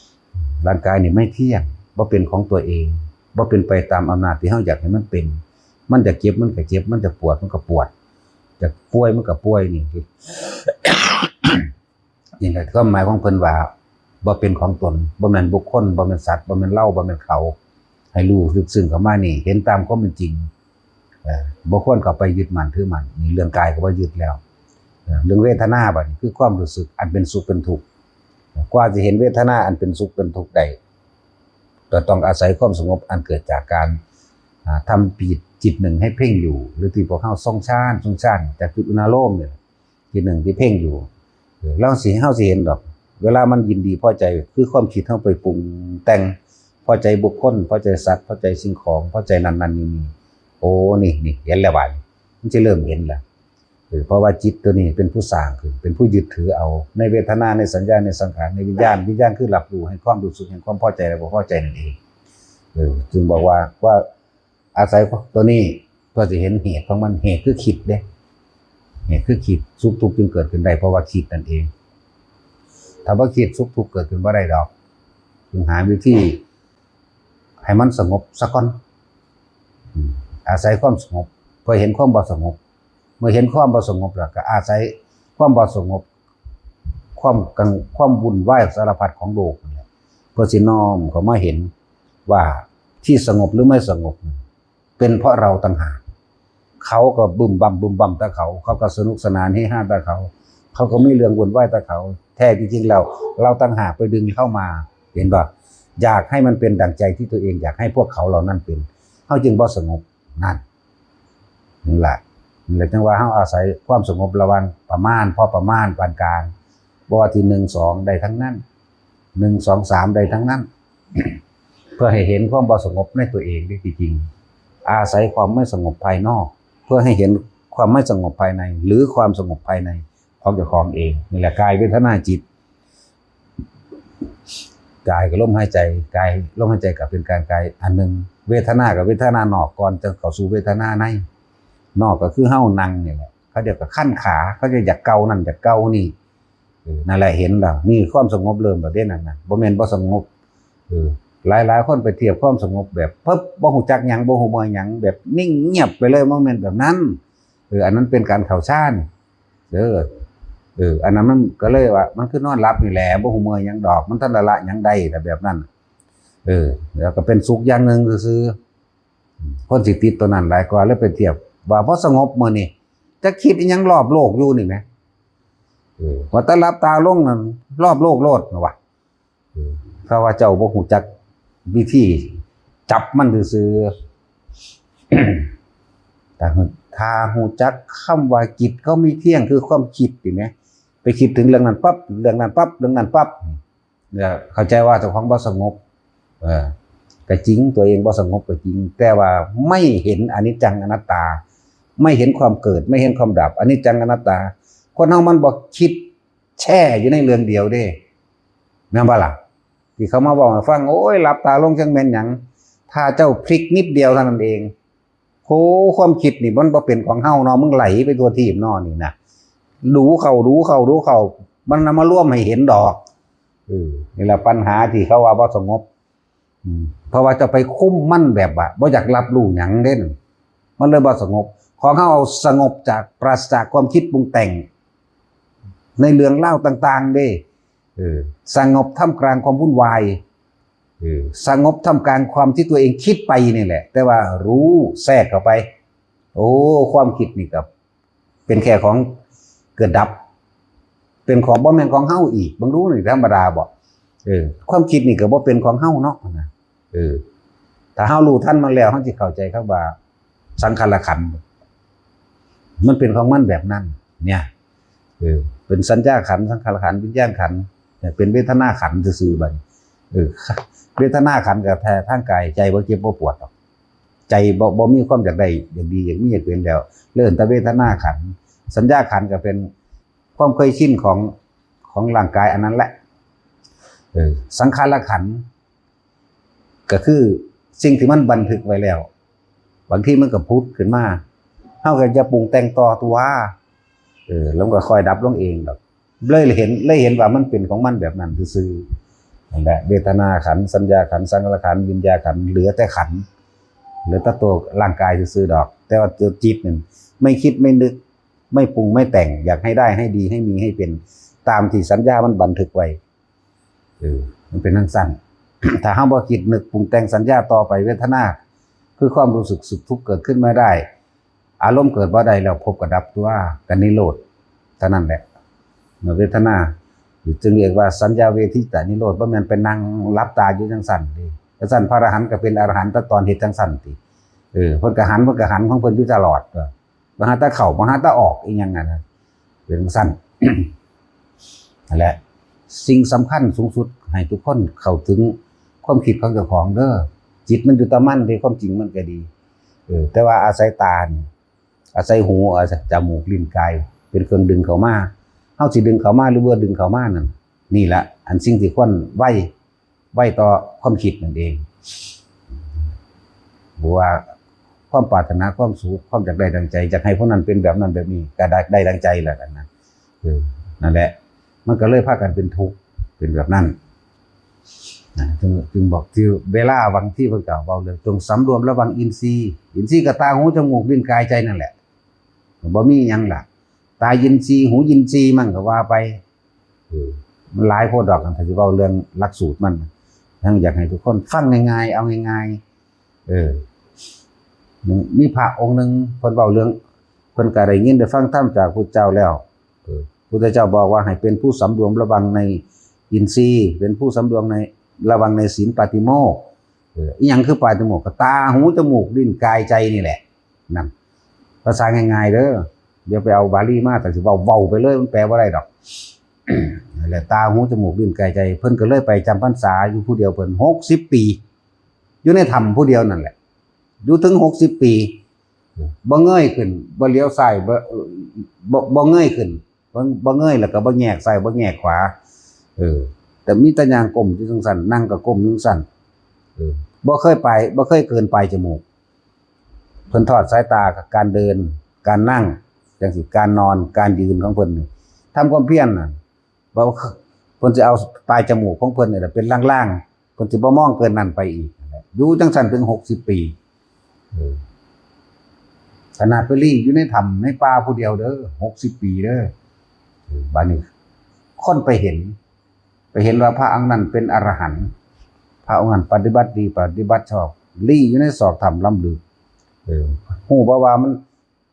ๆ ร่างกายนี่ไม่เที่ยง บ่เป็นของตัวเอง บ่เป็นไปตามอำนาจที่เฮาอยากให้มันเป็น มันจะเจ็บมันก็เจ็บ มันจะปวดมันก็ปวด จะป่วยมันก็ป่วย นี่ นี่แหละความหมายของเพิ่นว่า บ่เป็นของตน บ่แม่นบุคคล บ่แม่นสัตว์ บ่แม่นเรา บ่แม่นเขา ให้รู้ลึกซึ้งเข้ามานี่ เห็นตามความเป็นจริง เอ่อ บ่ควรเข้าไปยึดมั่นถือมั่น นี่เรื่องกายก็บ่ยึดแล้ว เอ่อ เรื่องเวทนาบัดนี้คือความรู้สึกอันเป็นสุขเป็นทุกข์ กว่าสิเห็นเวทนาอันเป็นสุขเป็นทุกข์ได้ ก็ต้องอาศัยความสงบอันเกิดจากการ อ่า ทำจิต จิตหนึ่งให้เพ่งอยู่ หรือที่พวกเฮาทรงฌาน ทรงฌานจากจุดอุณาโลมเนี่ย จิตหนึ่งที่เพ่งอยู่ เออ แล้วสิ เฮาสิเห็นดอก เวลามันยินดีพอใจ คือความคิดเฮาไปปรุงแต่ง พอใจบุคคล พอใจสัตว์ พอใจสิ่งของ พอใจนั่นนั่นนี่นี่ โอ้ นี่ นี่ เห็นแล้วบาดนี้ มันจะเริ่มเห็นแล้ว เออ เพราะว่าจิตตัวนี้เป็นผู้สร้างขึ้น เป็นผู้ยึดถือเอา ในเวทนา ในสัญญา ในสังขาร ในวิญญาณ วิญญาณคือรับรู้แห่งความรู้สึก แห่งความพอใจและบ่พอใจนั่นเอง เออ จึงบอกว่า ว่าอาศัยตัวนี้เพื่อสิเห็นเหตุของมัน เหตุคือคิดเด้ เหตุคือคิด สุขทุกข์จึงเกิดขึ้นได้ เพราะว่าคิดนั่นเอง ถ้าบ่คิด สุขทุกข์เกิดขึ้นบ่ได้ดอก จึงหาวิธีให้มันสงบซะก่อน อืม อาศัยความสงบ เพื่อเห็นความบ่สงบ เมื่อเห็นความบ่สงบแล้วก็อาศัยความบ่สงบ ความกัง ความวุ่นวายสารพัดของโลกนั่นแหละ เพื่อสิน้อมเข้ามาเห็นว่าที่สงบหรือไม่สงบนั้นเป็นเพราะเราต่างหาก เขาก็บึ้มบั้มบึ้มบั้มแต่เขา เขาก็สนุกสนานเฮฮาแต่เขา เขาก็มีเรื่องวุ่นวายแต่เขา แท้ที่จริงแล้ว เราต่างหากไปดึงเข้ามา เห็นบ่ อยากให้มันเป็นดั่งใจที่ตัวเองอยากให้พวกเขาเหล่านั้นเป็น เฮาจึงบ่สงบ นั่น นั่นแหละ นั่นแหละจั่งว่าเฮาอาศัยความสงบระหว่างประมาณ พอประมาณ ปานกลาง บ่ว่าที่หนึ่ง สอง ได้ทั้งนั้น หนึ่ง สอง สาม ได้ทั้งนั้น เพื่อให้เห็นความบ่สงบในตัวเองได้จริงๆ อาศัยความไม่สงบภายนอก เพื่อให้เห็นความไม่สงบภายใน หรือความสงบภายในของเจ้าของเอง นี่แหละกายเวทนาจิต กายกับลมหายใจ กาย ลมหายใจก็เป็นการกายอันหนึ่ง เวทนากับเวทนานอกก่อนจะเข้าสู่เวทนาใน นอกก็คือเฮานั่งนี่แหละ เขาเรียกว่าคันขา เขาจะอยากเกานั่นอยากเกานี่ เออ นั่นแหละเห็นแล้ว นี่ความสงบเริ่มแล้วเด้นั่นน่ะ บ่แม่นบ่สงบ เออ หลายๆ คนไปเทียบความสงบแบบปึ๊บ บ่ฮู้จักหยัง บ่ฮู้เมื่อหยัง แบบนิ่งเงียบไปเลย บ่แม่นแบบนั้น เออ อันนั้นเป็นการเข้าฌาน เออ เออ อันนั้นมันก็เลยว่า มันคือนอนหลับนี่แหละ บ่ฮู้เมื่อหยังดอก มันทันละละหยังได้ แต่แบบนั้น เออ แล้วก็เป็นสุขอย่างหนึ่งซื่อๆ คนสิติดตัวนั้นหลายกว่า แล้วไปเทียบว่าพอสงบมื้อนี้ จะคิดอิหยังรอบโลกอยู่นี่แหม เออ ว่าแต่หลับตาลงนั่น รอบโลกโลดนะวะ เออ เพราะว่าเจ้าบ่ฮู้จักวิธีจับมันซื่อๆ แต่ถ้าฮู้จักคำว่าจิตก็ไม่เที่ยง คือความคิดนี่แหม ไปคิดถึงเรื่องนั้นปั๊บ เรื่องนั้นปั๊บ เรื่องนั้นปั๊บ เนี่ย เข้าใจว่าเจ้าของบ่สงบ เออ ก็จริง ตัวเองบ่สงบก็จริง แต่ว่าไม่เห็นอนิจจังอนัตตา ไม่เห็นความเกิด ไม่เห็นความดับ อนิจจังอนัตตา คนเฮามันบ่คิดแช่อยู่ในเรื่องเดียวเด้ แม่นบ่ล่ะ ที่เขามาบอกให้ฟัง โอ้ย หลับตาลงจังแม่นหยัง ถ้าเจ้าพลิกนิดเดียวเท่านั้นเอง โอ้ ความคิดนี่มันบ่เป็นของเฮาเนาะ มึงไหลไปทั่วทีปเนาะนี่นะ ดูเข้า ดูเข้า ดูเข้า มันนำมารวมให้เห็นดอก เออ นี่แหละปัญหาที่เขาว่าบ่สงบ อืม เพราะว่าจะไปคุมมันแบบว่าบ่อยากรับรู้หยังเด้ มันเลยบ่สงบ ของเฮาสงบจากปราศจากความคิดปรุงแต่ง ในเรื่องราวต่างๆ เด้ เออ สงบท่ามกลางความวุ่นวาย เออ สงบท่ามกลางความที่ตัวเองคิดไปนี่แหละ แต่ว่ารู้แทรกเข้าไป โอ้ ความคิดนี่ก็เป็นแค่ของเกิดดับ เป็นของบ่แม่นของเฮาอีก เบิ่งดูนี่ธรรมดาบ่ เออ ความคิดนี่ก็บ่เป็นของเฮาเนาะนะ เออ ถ้าเฮารู้ทันมันแล้ว เฮาสิเข้าใจคำว่าสังขารขันธ์ มันเป็นของมันแบบนั้น เนี่ย เออ เป็นสัญญาขันธ์ สังขารขันธ์ วิญญาณขันธ์ เนี่ย เป็นเวทนาขันธ์ซื่อๆ บัดนี้ เออ เวทนาขันธ์ก็แท้ทางกาย ใจบ่เจ็บบ่ปวดดอก ใจบ่ บ่มีความอยากได้ อยากดี อยากมี อยากเป็นแล้ว เลยเอิ้นแต่เวทนาขันธ์ สัญญาขันธ์ก็เป็นความเคยชินของ ของร่างกายอันนั้นแหละ เออ สังขารขันธ์ ก็คือสิ่งที่มันบันทึกไว้แล้ว บางทีมันก็ผุดขึ้นมา เฮาก็อย่าปรุงแต่งต่อตัว เออ แล้วมันก็ค่อยดับลงเองดอก เลยเห็น เลยเห็นว่ามันเป็นของมันแบบนั้นซื่อๆ นั่นแหละ เวทนาขันธ์ สัญญาขันธ์ สังขารขันธ์ วิญญาณขันธ์ เหลือแต่ขันธ์ เหลือแต่ตัวร่างกายซื่อๆ ดอก แต่ว่าตัวจิตนั่นไม่คิดไม่นึก ไม่ปรุงไม่แต่ง อยากให้ได้ให้ดีให้มีให้เป็น ตามที่สัญญามันบันทึกไว้ เออ มันเป็นจั่งซั้น ถ้าเฮาบ่คิดนึกปรุงแต่งสัญญาต่อไป เวทนา คือความรู้สึกสุขทุกข์เกิดขึ้นมาได้ อารมณ์เกิดบ่ได้แล้ว พบกับดับตัว กับนิโรธเท่านั้นแหละ เวทนา จึงเรียกว่าสัญญาเวทิตานิโรธ บ่แม่นไปนั่งหลับตาอยู่จั่งซั้นเด้ จั่งซั้นพระอรหันต์ก็เป็นอรหันต์แต่ตอนเฮ็ดจั่งซั้นติ เออ เพิ่นก็หัน เพิ่นก็หันของเพิ่นอยู่ตลอด บ่หาแต่เข้า บ่หาแต่ออกอีหยังอะนะ เป็นจั่งซั้น นั่นแหละ สิ่งสำคัญสูงสุดให้ทุกคนเข้าถึงความคิดของเจ้าของเด้อ จิตมันอยู่แต่มันเด้ ความจริงมันก็ดี เออ แต่ว่าอาศัยตานี่ อาศัยหู อาศัยจมูก ลิ้น กาย เป็นเครื่องดึงเข้ามา เฮาสิดึงเข้ามาหรือบ่ดึงเข้ามานั่น นี่ละ อันสิ่งที่ควรไว้ ไว้ต่อความคิดนั่นเอง หรือว่าความปรารถนา ความสุข ความอยากได้ดังใจ อยากให้ผู้นั้นเป็นแบบนั้นแบบนี้ ก็ได้ ได้ดังใจแหละนะ เออ นั่นแหละ มันก็เลยพากันเป็นทุกข์ เป็นแบบนั้น นะ จึง จึงบอกที่เวลาบางทีเพิ่นก็เว้าเรื่องจงสำรวมระวังอินทรีย์ อินทรีย์ก็ตา หู จมูก ลิ้น กาย ใจนั่นแหละ บ่มีหยังล่ะ ตาอินทรีย์ หูอินทรีย์ มันก็ว่าไป เออ มันหลายโพดดอก ถ้าสิเว้าเรื่องหลักสูตรมัน ยังอยากให้ทุกคนฟังง่ายๆ เอาง่ายๆ เออ มีพระองค์หนึ่งเพิ่นเว้าเรื่อง เพิ่นก็ได้ยินได้ฟังธรรมจากพุทธเจ้าแล้ว เออ พุทธเจ้าบอกว่าให้เป็นผู้สำรวมระวังในอินทรีย์ เป็นผู้สำรวมใน ระวังในศีลปาติโมกข์ เออ อิหยังคือปาติโมกข์ ก็ตา หู จมูก ลิ้น กาย ใจนี่แหละ นั่น ภาษาง่ายๆ เด้อ เดี๋ยวไปเอาบาลีมา แต่สิเว้า เว้าไปเลย มันแปลบ่ได้ดอก นั่นแหละ ตา หู จมูก ลิ้น กาย ใจ เพิ่นก็เลยไปจำพรรษาอยู่ผู้เดียวเพิ่น หกสิบ ปี อยู่ในถ้ำผู้เดียวนั่นแหละ อยู่ถึง หกสิบ ปี บ่เงยขึ้น บ่เหลียวซ้าย บ่ บ่ บ่เงยขึ้น บ่ บ่เงยแล้วก็บ่แยกซ้าย บ่แยกขวา เออ แต่มีแต่ย่างก้มอยู่จั่งซั้น นั่งก็ก้มอยู่จั่งซั้น เออ บ่เคยไป บ่เคยเกินปลายจมูก เพิ่นทอดสายตากับการเดิน การนั่ง จั่งซี้ การนอน การยืนของเพิ่นนี่ ทำความเพียรน่ะ บ่ เพิ่นสิเอาปลายจมูกของเพิ่นนี่แหละเป็นล่างๆ เพิ่นสิบ่มองเกินนั้นไปอีกนั่นแหละ อยู่จั่งซั้นถึง หกสิบ ปี เออ ขนาดไปลี้อยู่ในถ้ำในป่าผู้เดียวเด้อ หกสิบ ปีเด้อ เออ บัดนี้คนไปเห็น ไปเห็นว่าพระองค์นั้นเป็นอรหันต์ พระองค์นั้นปฏิบัติดี ปฏิบัติชอบ ลี้อยู่ในซอกถ้ำล้ำลึก เออ ฮู้บ่ว่ามัน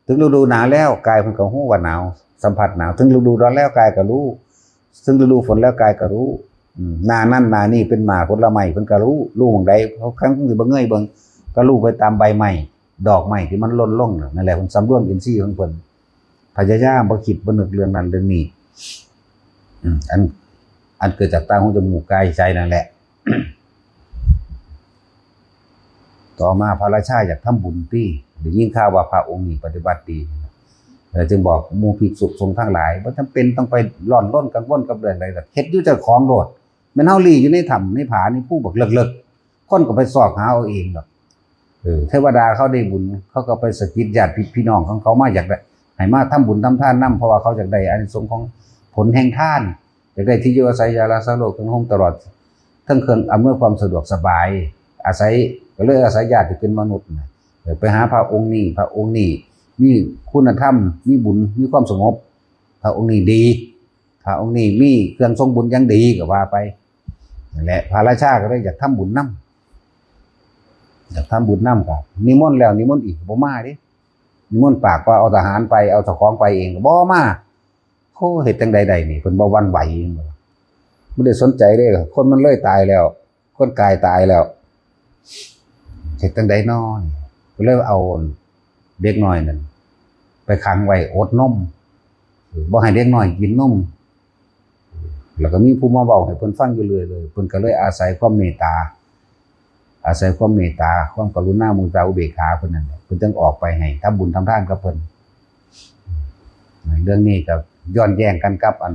ถึงฤดูหนาวแล้ว กายเพิ่นก็ฮู้ว่าหนาว สัมผัสหนาว ถึงฤดูร้อนแล้ว กายก็รู้ ถึงฤดูฝนแล้ว กายก็รู้ อืม หน้านั้นหน้านี้เป็นหมากผลไม้ เพิ่นก็รู้ รู้หม่องใด เขาครั้งที่บ่เงยเบิ่ง ก็รู้ไปตามใบไม้ ดอกไม้ที่มันหล่นลงน่ะ นั่นแหละ เพิ่นสำรวมอินทรีย์ของเพิ่น พยายามบ่คิดบ่นึกเรื่องนั้นเรื่องนี้ อืม อัน อันเกิดจากตา หู จมูก กาย ใจนั่นแหละ ต่อมาพระราชาอยากทำบุญติ ได้ยินข่าวว่าพระองค์นี้ปฏิบัติดี แล้วจึงบอกหมู่ภิกษุสงฆ์ทั้งหลาย บ่จำเป็นต้องไปร้อนรนกังวลกับเรื่องใดดอก เฮ็ดอยู่เจ้าของโลด แม่นเฮาลี้อยู่ในถ้ำในผาในภูบักเลิกๆ คนก็ไปซอกหาเอาเองดอก เออ เทวดาเขาได้บุญ เขาก็ไปสะกิดญาติพี่น้องของเขามาอยากได้ ให้มาทำบุญทำทานนำ เพราะว่าเขาอยากได้อานิสงส์ของผลแห่งทาน อยากได้ที่อยู่อาศัย ยารักษาโรค เครื่องห่ม ตลอด ทั้งเครื่องอำนวยความสะดวกสบาย อาศัย ก็เลยอาศัยญาติที่เป็นมนุษย์นะ เออ ไปหาพระองค์นี้ พระองค์นี้มีคุณธรรม มีบุญ มีความสงบ พระองค์นี้ดี พระองค์นี้มีเครื่องทรงบุญอย่างดีก็ว่าไป นั่นแหละ พระราชาก็เลยอยากทำบุญนำ อยากทำบุญนำ ก็นิมนต์แล้วนิมนต์อีกก็บ่มาเด้ นิมนต์ปากว่าเอาทหารไป เอาเจ้าของไปเองก็บ่มา โอ้ เฮ็ดจั่งใดได้นี่ เพิ่นบ่หวั่นไหว บ่ได้สนใจเด้ คนมันเลยตายแล้ว คนกายตายแล้ว เฮ็ดจั่งใดน้อ ก็เลยเอาเด็กน้อยนั่นไปขังไว้อดนม บ่ให้เด็กน้อยกินนม แล้วก็มีผู้มาเว้าให้เพิ่นฟังอยู่เรื่อยเลย เพิ่นก็เลยอาศัยความเมตตา อาศัยความเมตตา ความกรุณา มุทิตา อุเบกขาเพิ่นนั่นแหละ เพิ่นจึงออกไปให้ทำบุญทำทานกับเพิ่น เรื่องนี้ก็ย้อนแย้งกันกับอัน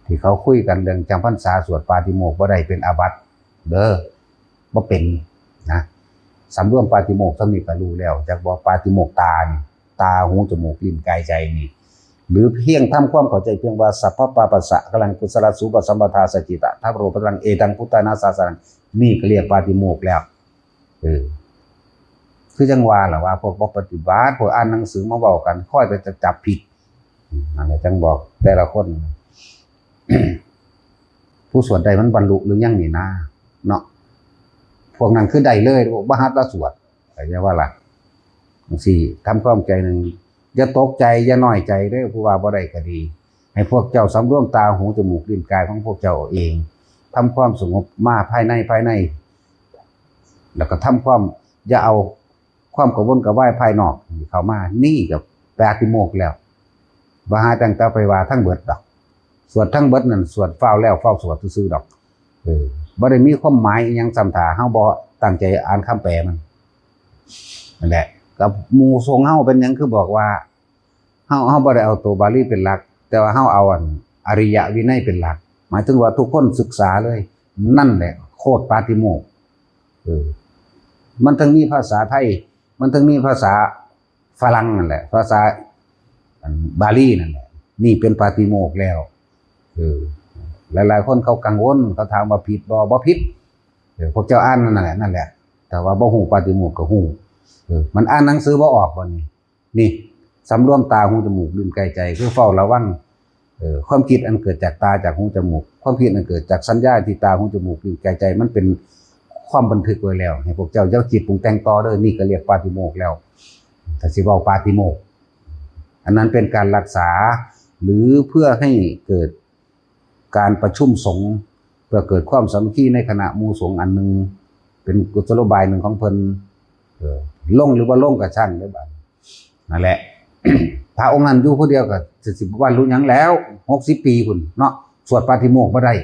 ที่เขาคุยกันเรื่องจำพรรษาสวดปาติโมกข์บ่ได้เป็นอาบัติเด้อ บ่เป็นนะ สำรวมปาติโมกข์ส่ำนี้ก็รู้แล้ว จักบ่ปาติโมกข์ตานี่ ตา หู จมูก ลิ้น กาย ใจนี่ หรือเพียงทำความเข้าใจเพียงว่า สัพพะปาปัสสะกะลังกุศลสูปสัมปทา สัจจิตะทัพโรปะตัง เอตังพุทธานาสาสนัง นี่ก็เรียกปาติโมกข์แล้ว เออ คือจั่งว่าล่ะว่า พวกบ่ปฏิบัติ พวกอ่านหนังสือมาเว้ากัน คอยไปจับผิด นั่นแหละจั่งบอกแต่ละคน ผู้สวดได้มันบรรลุหรือยังนี่นะ เนาะ พวกนั้นคือได้เลย บ่หัดละสวด เข้าใจว่าล่ะ จั่งซี้ ทำความใจหนึ่ง อย่าตกใจ อย่าน้อยใจเด้อ ผู้ว่าบ่ได้ก็ดี ให้พวกเจ้าสำรวมตา หู จมูก ลิ้น กายของพวกเจ้าเอาเอง ทำความสงบมาภายใน ภายใน แล้วก็ทำความ อย่าเอาความกระวนกระวายภายนอกเข้ามา นี่ก็ปาติโมกข์แล้ว บ่หาตั้งแต่ไปว่าทั้งเบิดดอก สวดทั้งเบิดนั่น สวดฟ้าวแล้วฟ้าวสวดซื่อๆดอก เออ บ่ได้มีความหมายอิหยังซ้ำ ถ้าเฮาบ่ตั้งใจอ่านคำแปลมัน นั่นแหละ กับหมู่สงฆ์เฮาเป็นหยังคือบอกว่า เฮา เฮาบ่ได้เอาตัวบาลีเป็นหลัก แต่ว่าเฮาเอาอันอริยวินัยเป็นหลัก หมายถึงว่าทุกคนศึกษาเลย นั่นแหละโคตรปาติโมกข์ เออ มันทั้งมีภาษาไทย มันทั้งมีภาษาฝรั่งนั่นแหละ ภาษาอันบาลีนั่นแหละ นี่เป็นปาติโมกข์แล้ว เออ หลายๆคนเขากังวล เขาถามว่าผิดบ่ บ่ผิด เออ พวกเจ้าอ่านนั่นแหละ นั่นแหละ แต่ว่าบ่ฮู้ปาติโมกข์ก็ฮู้ เออ มันอ่านหนังสือบ่ออกบ่นี่ นี่ สำรวมตา หู จมูก ลิ้น กาย ใจ คือเฝ้าระวัง เออ ความคิดอันเกิดจากตา จากหู จมูก ความคิดอันเกิดจากสัญญาที่ตา หู จมูก ลิ้น กาย ใจ มันเป็นความบันทึกไว้แล้ว ให้พวกเจ้าอย่าคิดปรุงแต่งต่อเด้อ นี่ก็เรียกปาติโมกข์แล้ว ถ้าสิเว้าปาติโมกข์ อันนั้นเป็นการรักษา หรือเพื่อให้เกิดการประชุมสงฆ์ เพื่อเกิดความสามัคคีในคณะหมู่สงฆ์อันหนึ่ง เป็นกุศโลบายหนึ่งของเพิ่น เออ ลงหรือบ่ลงก็ช่างเด้อบัด นั่นแหละ พระองค์นั้นอยู่ผู้เดียวก็สิ สิบรรลุหยังแล้ว หกสิบปีพุ้นเนาะ สวดปาติโมกข์บ่ได้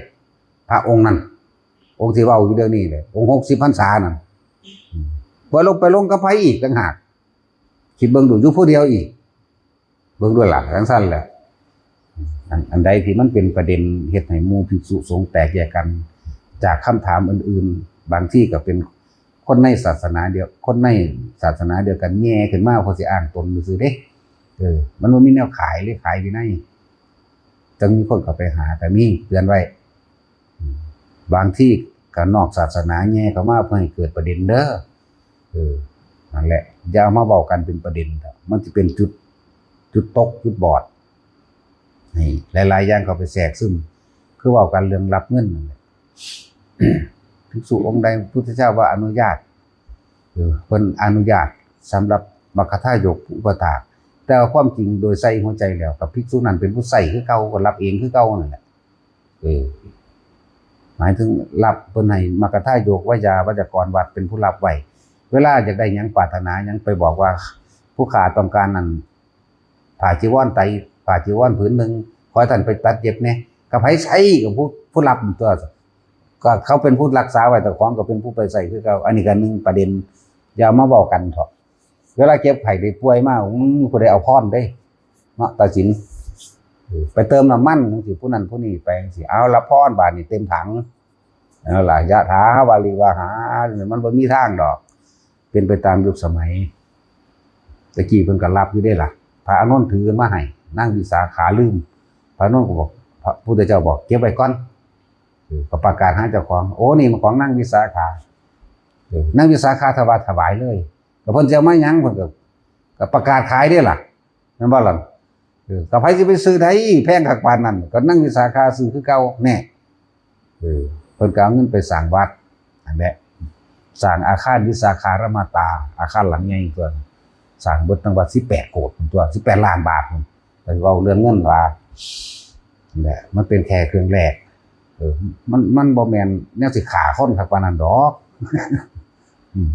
พระองค์นั้น องค์ที่เว้าอยู่เดี๋ยวนี้เลย องค์หกสิบพรรษานั่น อืม บ่ลงไปลงกับไผอีกต่างหาก คิดเบิ่งดู อยู่ผู้เดียวอีก เบิ่งด้วยล่ะ จั่งซั้นแหละ อัน อันใดที่มันเป็นประเด็นเฮ็ดให้หมู่ภิกษุสงฆ์แตกแยกกัน จากคำถามอื่นๆ บางทีก็เป็นคนในศาสนาเดียว คนในศาสนาเดียวกันแย่ขึ้นมา เพราะสิอ้างตนซื่อๆเด้ เออ มันบ่มีแนวขายเลย ขายวินัย จั่งมีคนเข้าไปหา แต่มีเตือนไว้ บางทีก็นอกศาสนาแย่เข้ามาเพื่อให้เกิดประเด็นเด้อ เออ นั่นแหละ อย่าเอามาเว้ากันเป็นประเด็นเถาะ มันสิเป็นจุด จุดตก จุดบอด นี่ หลายๆอย่างเข้าไปแทรกซึม คือเว้ากันเรื่องรับเงินนั่นแหละ ภิกษุองค์ใดพุทธเจ้าว่าอนุญาต เออ เพิ่นอนุญาตสำหรับมัคคทายกผู้อุปถาก แต่ว่าความจริงโดยใส่หัวใจแล้ว กับภิกษุนั้นเป็นผู้ใส่คือเก่า ก็รับเองคือเก่านั่นแหละ เออ หมายถึงรับ เพิ่นให้มัคคทายก ไวยาวัจกรวัดเป็นผู้รับไว้ เวลาอยากได้หยัง ปรารถนาหยัง ไปบอกว่า ผู้ข้าต้องการนั่น ผ้าจีวรไตร ผ้าจีวรผืนหนึ่ง ขอให้ท่านไปตัดเย็บแหน่ ก็ไผใส่ ก็ผู้ ผู้รับตัว ก็เขาเป็นผู้รักษาไว้ เจ้าของก็เป็นผู้ไปใส่คือเก่า อันนี้ก็หนึ่งประเด็น อย่ามาเว้ากันเถาะ เวลาเจ็บไข้ได้ป่วยมา อืม ผู้ใดเอาพรเด้ เนาะ ตัดสิน ไปเติมน้ำมันจังซี่ ผู้นั้นผู้นี้ไปจังซี่ เอาละพรบาดนี้เต็มถัง นั่นล่ะ ยะถา วาริวาหา มันบ่มีทางดอก เป็นไปตามยุคสมัย ตะกี้เพิ่นก็รับอยู่เด้ล่ะ พระอานนท์ถือมาให้ นางวิสาขาลืม พระอานนท์ก็บอก พระพุทธเจ้าบอก "เก็บไว้ก่อน" เออ ก็ประกาศหาเจ้าของ "โอ้ นี่มันของนางวิสาขา" เออ นางวิสาขาถวาย ถวายเลย ก็เพิ่นสิเอามาหยัง เพิ่นก็ ก็ประกาศขายเด้ล่ะ แม่นบ่ล่ะ เออ ก็ไผสิไปซื้อได้ แพงคักปานนั้น ก็นางวิสาขาซื้อคือเก่า แน่ เออ เพิ่นก็เอาเงินไปสร้างวัด นั่นแหละ สร้างอาคารวิสาขารามมาตา อาคารหลังใหญ่ตัว สร้างเบิดทั้งวัดสิบแปดโกดตัว สิบแปดล้านบาท แต่เว้าเรื่องเงินว่า นั่นแหละ มันเป็นแค่เครื่องแรก เออ มัน มันบ่แม่นแนวสิฆ่าคนคักปานนั้นดอก อืม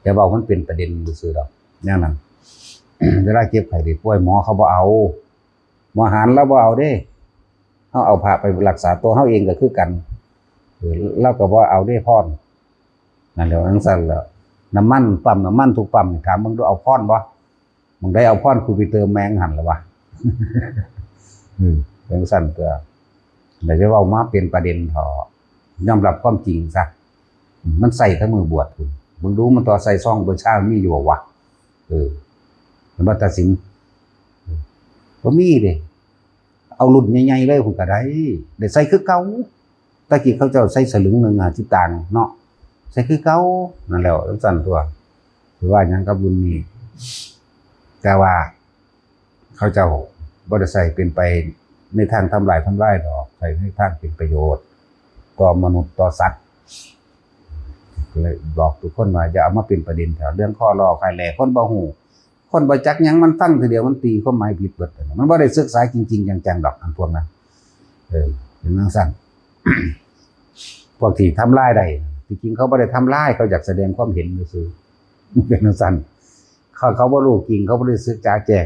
แต่เว้ามันเป็นประเด็นซื่อๆดอก แนวนั้น เวลาเจ็บไข้ได้ป่วย หมอเขาบ่เอา หมอหารลาวบ่เอาเด้ เฮาเอาพระไปรักษาตัวเฮาเองก็คือกัน เออ ลาวก็บ่เอาเด้พร นั่นแหละ จั่งซั้นแหละ น้ำมัน ปั๊มน้ำมันทุกปั๊มนี่ ถามเบิ่งดู เอาพรบ่ หม่องใดเอาพร กูไปเติมแม่งหั่นล่ะวะ อืม จั่งซั้นตัว แล้วจะเว้ามาเป็นประเด็นเถาะ ยอมรับความจริงซะ มันใส่แต่มื้อบวชพุ้น เบิ่งดูมันต่อใส่ซองเบอร์ชามีอยู่บ่วะ เออ มันบ่ตัดสิน บ่มีเด้ เอารุ่นใหญ่ๆเลยพุ้นก็ได้ ได้ใส่คือเก่า แต่กี้เขาเจ้าใส่สลึงหนึ่งห้าสิบตังค์เนาะ ใส่คือเก่า นั่นแหละ จั่งซั้นตัว สิว่าหยังกับรุ่นนี้ แต่ว่า เขาเจ้าบ่ได้ใส่เป็นไปในทางทำลายทำลายดอก ใส่ในทางเป็นประโยชน์ ต่อมนุษย์ต่อสัตว์ ก็เลยบอกทุกคนว่าอย่าเอามาเป็นประเด็นแถวเรื่องข้อลอคอยแหล่ คนบ่ฮู้ คนบ่จักหยัง มันฟังทีเดียวมันตีความหมายผิดเบิด มันบ่ได้ศึกษาจริงๆจังๆดอก อันพวกนั้น เออ เป็นจั่งซั้น พวกที่ทำลายได้ ที่จริงเขาบ่ได้ทำลาย เขาอยากแสดงความเห็นซื่อๆ เป็นจั่งซั้น เขา เขาบ่รู้จริง เขาบ่ได้ศึกษาแจ้ง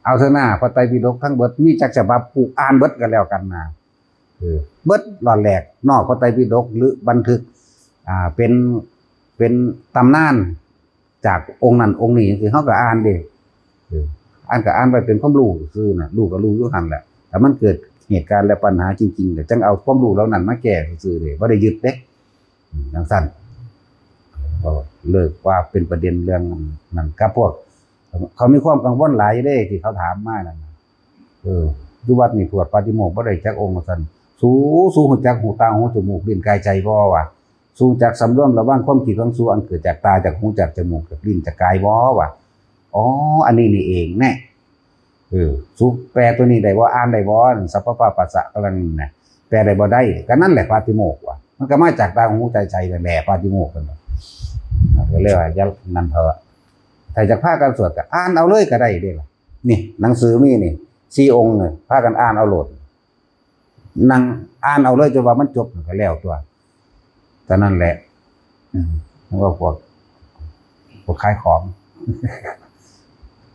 เอาเถอะนะ พระไตรปิฎกทั้งเบิด มีจักฉบับ กูอ่านเบิดก็แล้วกันนะ เออ เบิดหลอดแหลก นอกพระไตรปิฎก หรือบันทึก อ่า เป็น เป็นตำนาน จากองค์นั้นองค์นี้จั่งซี้ เฮาก็อ่านเด้ เออ อ่านก็อ่านไว้เป็นความรู้ซื่อน่ะ รู้ก็รู้อยู่หั่นแหละ แต่มันเกิดเหตุการณ์และปัญหาจริงๆ ก็จั่งเอาความรู้เหล่านั้นมาแก้ซื่อๆเด้ บ่ได้ยึดเด้ อืม จั่งซั้น ก็เลิกว่าเป็นประเด็นเรื่องนั้น กับพวก เขามีความกังวลหลายอยู่เด้ ที่เขาถามมานั่นน่ะ เออ อยู่วัดนี่สวดปาฏิโมกข์บ่ได้จักองค์ว่าซั่น สู สูฮู้จักหูตาหูจมูกลิ้นกายใจบ่วะ สูจักสำรวมระวังความคิดของสูอันเกิดจากตา จากหู จากจมูก จากลิ้น จากกายบ่วะ อ๋อ อันนี้นี่เองแน่ เออ สูแปลตัวนี้ได้บ่ อ่านได้บ่ สัพพะปะปัสสะกำลังนะ แปลได้บ่ได้ ก็นั่นแหละปาฏิโมกข์ว่ะ มันก็มาจากตาหูใจใจนั่นแหละ ปาฏิโมกข์กันน่ะ ก็เลยว่าอย่านั่นเถอะ ถ้าอยากพากันสวดก็อ่านเอาเลยก็ได้เด้ล่ะ นี่ หนังสือมีนี่ สี่องค์นี่ พากันอ่านเอาโลด นั่งอ่านเอาเลยจนว่ามันจบก็แล้วตัว แต่นั่นแหละ อืม มันก็พวก พวกขายของ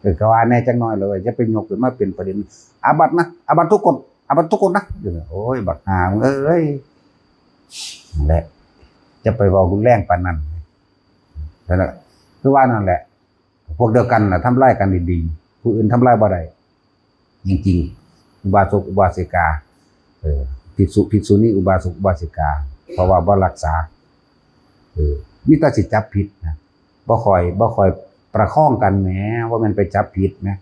เออ ก็ว่าแน่จักหน่อยเลย อย่าไปยกขึ้นมาเป็นประเด็น อาบัตินะ อาบัติทุกกฎ อาบัติทุกกฎนะ โอ้ย บักห่ามึงเอ้ย นั่นแหละ จะไปเว้ารุนแรงปานนั้น นั่นแหละ คือว่านั่นแหละ พวกเดียวกันน่ะ ทำลายกันดีๆ ผู้อื่นทำลายบ่ได้ จริงๆ อุบาสกอุบาสิกา เออ ภิกษุภิกษุณี อุบาสกอุบาสิกา เพราะว่าบ่รักษา เออ มีแต่สิจับผิดนะ บ่ค่อย บ่ค่อยประคองกันแหม ว่ามันไปจับผิดนะ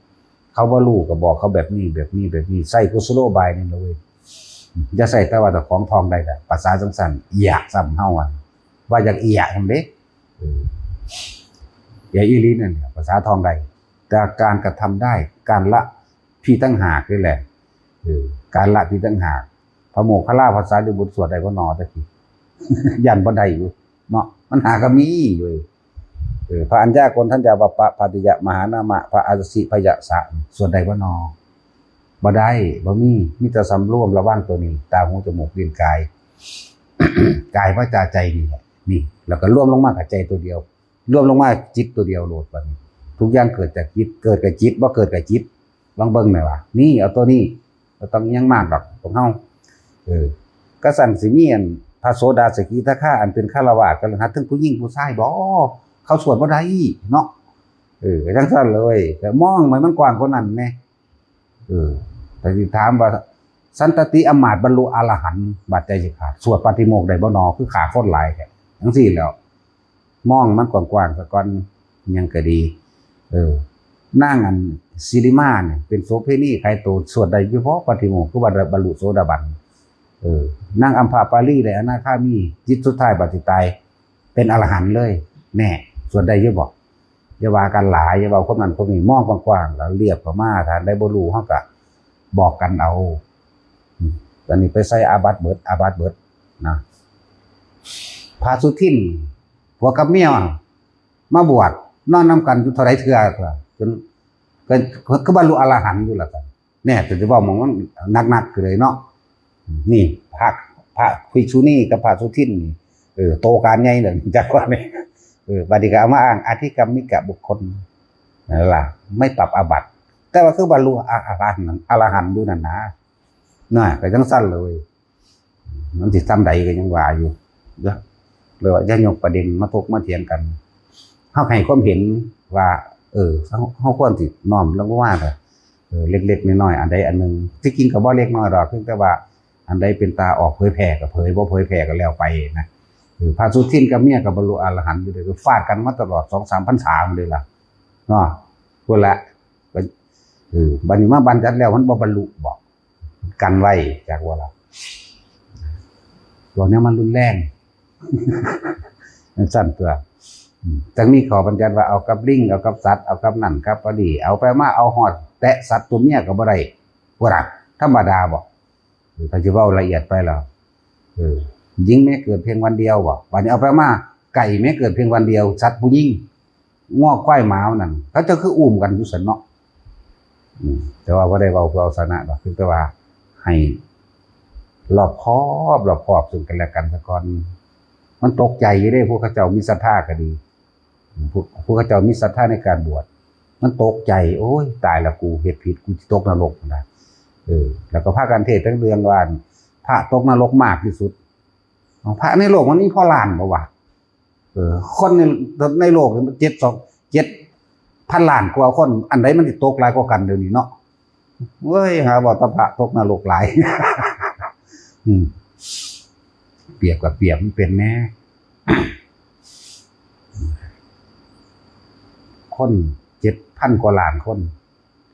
เขาบ่รู้ก็บอกเขาแบบนี้ แบบนี้ แบบนี้ ใส่กุศโลบายนี่นะเว้ย อย่าใส่แต่ว่าเจ้าของท่องได้ล่ะ ภาษาจั่งซั้น เอียะซ้ำเฮาอะ ว่าอยากเอียะนำเด้ เออ เอียะอีหลีนั่นแหละ ภาษาท่องได้ แต่การกระทำได้ การละพิฏฐังหากนี่แหละ เออ การละพิฏฐังหาก พระโมคคัลลาภาษาลิบุตรสวดได้บ่หนอตะกี้ ย่านบ่ได้อยู่ เนาะ มันหาก็มีอยู่ เออ พระอัญญาโกณฑัญญาวัปปะ พาติยะมหานามะ พระอาสิพยะสะ สวดได้บ่หนอ บ่ได้ บ่มี มีแต่สำรวมระวังตัวนี้ ตา หู จมูก ลิ้น กาย กายวาจา ใจนี่แหละ นี่ แล้วก็รวมลงมากับใจตัวเดียว รวมลงมาจิตตัวเดียวโลดบัดนี้ ทุกอย่างเกิดจากจิต เกิดกับจิต บ่เกิดกับจิต ลองเบิ่งแหน่ว่า นี่ เอาตัวนี้ บ่ต้องอิหยังมากดอก พวกเฮา เออ กะซั้นสิมีอันพระโสดาสกิทาคา อันเป็นฆราวาสคฤหัสถ์ ทั้งผู้หญิงผู้ชายบ่ เขาสวดบ่ได้เนาะ เออ จั่งซั้นเลย แต่มองให้มันกว้างกว่านั้นแหน่ เออ แต่สิถามว่า สันตติอำมาตย์บรรลุอรหันต์ บาดใจสิขาด สวดปาฏิโมกข์ได้บ่หนอ คือฆ่าคนหลายแท้ จั่งซี้แหล้ว มองมันกว้างๆ ซะก่อน หยังก็ดี เออ นางอันสิริมาเนี่ย เป็นโสเภณีขายโต สวดได้อยู่บ่ปาฏิโมกข์ คือว่าบรรลุโสดาบัน เออ นางอัมพปาลีได้อนาคามี จิตสุดท้ายบัดสิตาย เป็นอรหันต์เลย แน่ สวดได้อยู่บ่ อย่าว่ากันหลาย อย่าเว้าคนนั้นคนนี้ มองกว้างๆ แล้วเรียบเข้ามา ถ้าได้บ่รู้ เฮาก็บอกกันเอา อืม อันนี้ไปใส่อาบัติเบิด อาบัติเบิดนะ พระสุทิน ผัวกับเมีย มาบวช นอนนำกันอยู่เท่าใดเทื่อ จน ก็ ก็บรรลุอรหันต์อยู่แล้วกัน แน่ แต่จะเว้าหม่องมันหนักๆ คือเลยเนาะ นี่ พระ พระภิกษุณีกับพระสุทินนี่ เออ โตกันใหญ่เลย จักว่านี่ เออ บัดนี้ก็เอามาอ้างอธิกรรมิกบุคคล นั่นล่ะ ไม่ปรับอาบัติ แต่ว่าคือบรรลุอรหันต์ อรหันต์อยู่นั่นนะ น่ะ ก็จั่งซั่นเลย มันสิซ่ำใดก็ยังว่าอยู่ เด้อ เลยว่าอย่ายกประเด็นมาถกมาเถียงกัน เฮาให้ความเห็นว่า เออ เฮา เฮาควรสิน้อมลงมา เออ เล็กๆ น้อยๆ อันใดอันหนึ่ง ที่จริงก็บ่เล็กน้อยดอก เพียงแต่ว่าอันใดเป็นตาออกเผยแพร่ก็เผย บ่เผยแพร่ก็แล้วไปนะ เออ พระสุทินกับเมียก็บรรลุอรหันต์อยู่เด้อ ก็ฟาดกันมาตลอดสองสามพรรษามาเลยล่ะ เนาะ พู้นละ ก็ เออ บัดนี้มาบัญญัติแล้วมันบ่บรรลุบ่ กันไว้ จักว่าล่ะ พวกนี้มันรุนแรง จั่งซั่นตั๊ว อืม จั่งมีข้อบัญญัติว่าเอากับลิง เอากับสัตว์ เอากับนั่นกับอันนี้ เอาไปมาเอาฮอด แตะสัตว์ตัวเมียก็บ่ได้ ว่าล่ะ ธรรมดาบ่ เออ ถ้าสิเว้าละเอียดไปแล้ว เออ หญิงแม้เกิดเพียงวันเดียวบ่ บัดนี้เอาไปมา ไก่แม้เกิดเพียงวันเดียว สัตว์ผู้หญิง งัวควายหมานั่น เขาเจ้าคืออุ้มกันอยู่ซั่นเนาะ อืม แต่ว่าบ่ได้เว้าเพื่อเอาชนะดอก เพียงแต่ว่าให้รอบคอบ รอบคอบซึ่งกันและกันซะก่อน มันตกใจอยู่เด้ พวกเขาเจ้ามีศรัทธาก็ดี พวก พวกเขาเจ้ามีศรัทธาในการบวช มันตกใจ โอ้ย ตายแล้ว กูเฮ็ดผิด กูสิตกนรกนะ เออ แล้วก็พากันเทศน์ทั้งเรื่องว่า พระตกนรกมากที่สุด พระในโลกมันมีพอล้านบ่วะ เออ คนใน ในโลกนี่มันเจ็ดสอง เจ็ดพันล้านกว่าคน อันใดมันสิตกหลายกว่ากันเดี๋ยวนี้เนาะ เว้ย หาว่าแต่พระตกนรกหลาย อืม เปรียบกับเปรียบมันเป็นแน่ คนเจ็ดพันกว่าล้านคน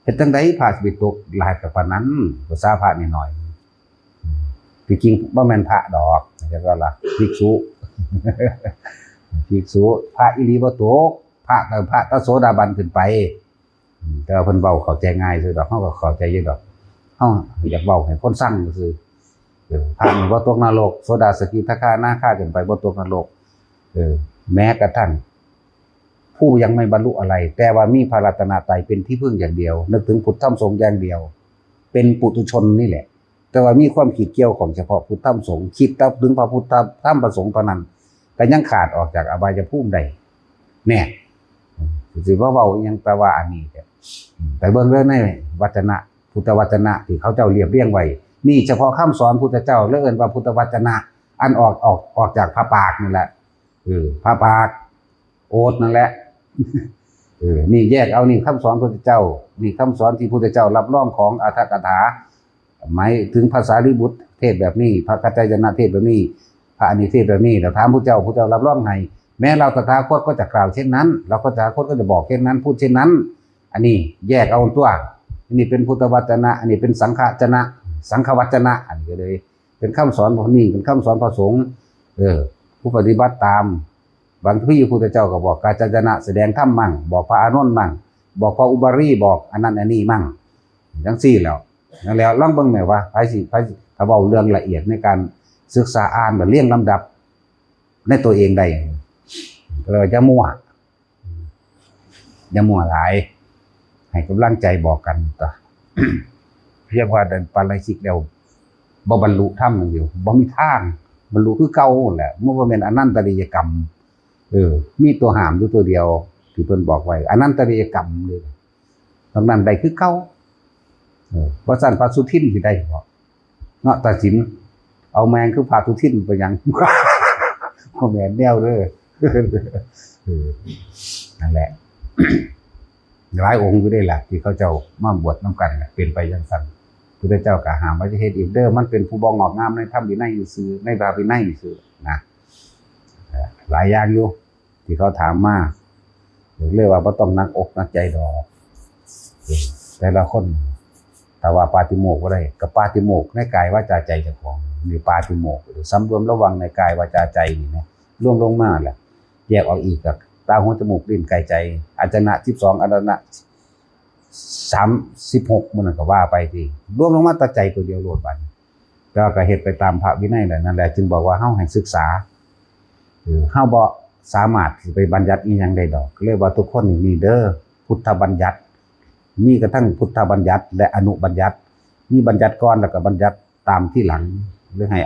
เฮ็ดจั่งใดพระสิไปตกหลายกว่าปานนั้น ภาษาพระน้อยๆ ที่จริงบ่แม่นพระดอก จักว่าล่ะ ภิกษุ ภิกษุ พระอีหลีบ่ตก พระก็พระแต่โสดาบันขึ้นไป อืม แต่ว่าเพิ่นเว้าเข้าใจง่ายซื่อดอก เฮาก็เข้าใจอยู่ดอก เฮาอยากเว้าให้คนฟังซื่อ เออ พระนี่บ่ตกนรก โสดา สกิทาคา อนาคาขึ้นไปบ่ตกนรก เออ แม้กระทั่ง ผู้ยังไม่บรรลุอะไร แต่ว่ามีพระรัตนตรัยเป็นที่พึ่งอย่างเดียว นึกถึงพุทธธรรมสงฆ์อย่างเดียว เป็นปุถุชนนี่แหละ แต่ว่ามีความคิดเกี่ยวของเฉพาะพุทธธรรมสงฆ์ คิดแต่ถึงพระพุทธธรรมพระสงฆ์เท่านั้น ก็ยังขาดออกจากอบายภูมิได้ แน่ สิว่าเว้าอิหยังแต่ว่าอันนี้แท้ ไปเบิ่งเรื่องในวจนะ พุทธวจนะที่เขาเจ้าเรียบเรียงไว้ นี่เฉพาะคำสอนพุทธเจ้า แล้วเอิ้นว่าพุทธวจนะ อันออก ออก ออกจากพระปากนั่นแหละ เออ พระปาก โอษนั่นแหละ เออ นี่แยกเอา นี่คำสอนพุทธเจ้า นี่คำสอนที่พุทธเจ้ารับรองของอรรถกถา หมายถึงพระสารีบุตรเทศน์แบบนี้ พระกัจจายนะเทศน์แบบนี้ พระอันนี้เทศน์แบบนี้ เราถามพุทธเจ้า พุทธเจ้ารับรองให้ แม้เราตถาคตก็จะกล่าวเช่นนั้น เราก็ตถาคตก็จะบอกเช่นนั้น พูดเช่นนั้น อันนี้แยกเอาตั๊ว อันนี้เป็นพุทธวจนะ อันนี้เป็นสังฆจนะ สังฆวจนะ อันนี้ก็เลย เป็นคำสอนพระนี่ เป็นคำสอนพระสงฆ์ เออ ผู้ปฏิบัติตาม บางทีพุทธเจ้าก็บอกกัจจายนะแสดงธรรมมั่ง บอกพระอานนท์มั่ง บอกพระอุบาลี บอกอันนั้นอันนี้มั่ง จั่งซี้แหล้ว นั่นแหละ ลองเบิ่งแหมว่า ไผสิ ไผสิ ถ้าเว้าเรื่องละเอียดในการศึกษาอ่านแบบเรียงลำดับในตัวเองได้ ก็เลยว่าอย่ามั่ว อย่ามั่วหลาย ให้กำลังใจบอกกันตั๊ว เพียงว่าปาราชิกแล้ว บ่บรรลุธรรมนั่นอยู่ บ่มีทาง บรรลุคือเก่านั่นแหละ มันบ่แม่นอนันตริยกรรม เออ มีตัวห้ามอยู่ตัวเดียว ที่เพิ่นบอกไว้ อนันตริยกรรมเลย นอกนั้นได้คือเก่า เออ บ่ซั้นพระสุทินสิได้บ่ เนาะ ตัดสิน เอาแม่งคือพระสุทินไปหยัง บ่แม่นแนวเด้อ เออ นั่นแหละ หลายองค์อยู่เด้ล่ะ ที่เขาเจ้ามาบวชนำกันน่ะ เป็นไปจั่งซั่น พุทธเจ้าก็ห้ามว่าจะเฮ็ดอีกเด้อ มันเป็นผู้บ่งอกงามในธรรมวินัยซื่อๆ ในพระวินัยซื่อๆ นะ เอ่อ หลายอย่างอยู่ ที่เขาถามมา เลยว่าบ่ต้องหนักอกหนักใจดอก เออ แต่ละคน ถ้าว่าปาฏิโมกข์บ่ได้ ก็ปาฏิโมกข์ในกายวาจาใจเจ้าของ นี่ปาฏิโมกข์ สำรวมระวังในกายวาจาใจนี่นะ รวมลงมาแหละ แยกออกอีกก็ตา หู จมูก ลิ้น กาย ใจ อาจนะ สิบสอง อาจนะ สามสิบหก หมู่นั่นก็ว่าไปติ รวมลงมาแต่ใจตัวเดียวโลดบัดนี้ แต่ว่าก็เฮ็ดไปตามพระวินัยแหละ นั่นแหละจึงบอกว่าเฮาให้ศึกษา เออ เฮาบ่สามารถสิไปบัญญัติอิหยังได้ดอก ก็เลยว่าทุกคนนี่ นี่เด้อ พุทธบัญญัติ มีกระทั่งพุทธบัญญัติและอนุบัญญัติ มีบัญญัติก่อนแล้วก็บัญญัติตามทีหลัง หรือให้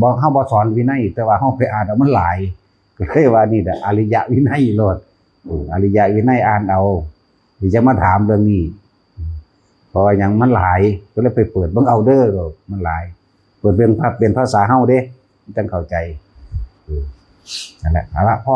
บ่ เฮาบ่สอนวินัย แต่ว่าเฮาไปอ่านเอามันหลาย ก็เลยว่านี่แหละอริยวินัยโลด เออ อริยวินัยอ่านเอา สิจะมาถามเรื่องนี้ เพราะว่าหยังมันหลาย ก็เลยไปเปิดเบิ่งเอาเด้อ มันหลาย เปิดเป็นภา เป็นภาษาเฮาเด้ จั่งเข้าใจ เออ นั่นแหละ เอาละ พอ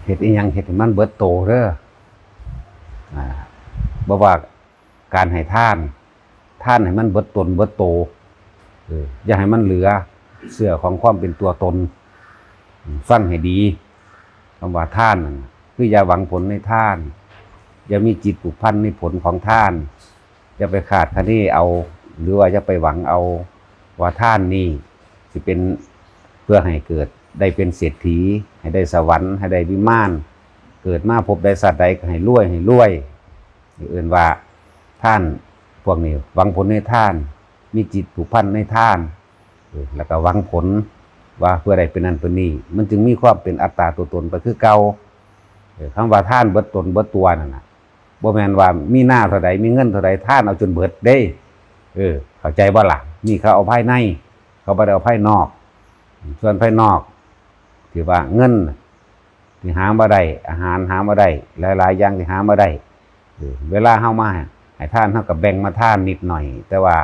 เฮ็ดอิหยังเฮ็ดให้มันเบิดโตเด้อ อ่า บ่ว่าการให้ทาน ทานให้มันเบิดตนเบิดโต เออ อย่าให้มันเหลือเสื้อของความเป็นตัวตน ฟังให้ดี คำว่าทานนั่นน่ะ คืออย่าหวังผลในทาน อย่ามีจิตผูกพันในผลของทาน อย่าไปคาดคะเนเอา หรือว่าอย่าไปหวังเอาว่าทานนี่สิเป็นเพื่อให้เกิดได้เป็นเศรษฐี ให้ได้สวรรค์ ให้ได้วิมาน เกิดมาภพใดชาติใดก็ให้รวย ให้รวย เอิ้นว่าทาน พวกนี้หวังผลในทาน มีจิตผูกพันในทาน เออ แล้วก็หวังผลว่าเพื่อได้เป็นนั่นเป็นนี่ มันจึงมีความเป็นอัตตาตัวตนไปคือเก่า เออ คำว่าทานเบิดตนเบิดตัวนั่นน่ะ บ่แม่นว่ามีนาเท่าใด มีเงินเท่าใด ทานเอาจนเบิดเด้ เออ เข้าใจบ่ล่ะ นี่เขาเอาภายใน เขาบ่ได้เอาภายนอก ส่วนภายนอก ที่ว่าเงินที่หามาได้ อาหารหามาได้ หลายๆ อย่างที่หามาได้ เออ เวลาเฮามาให้ทาน เฮาก็แบ่งมาทานนิดหน่อย แต่ว่า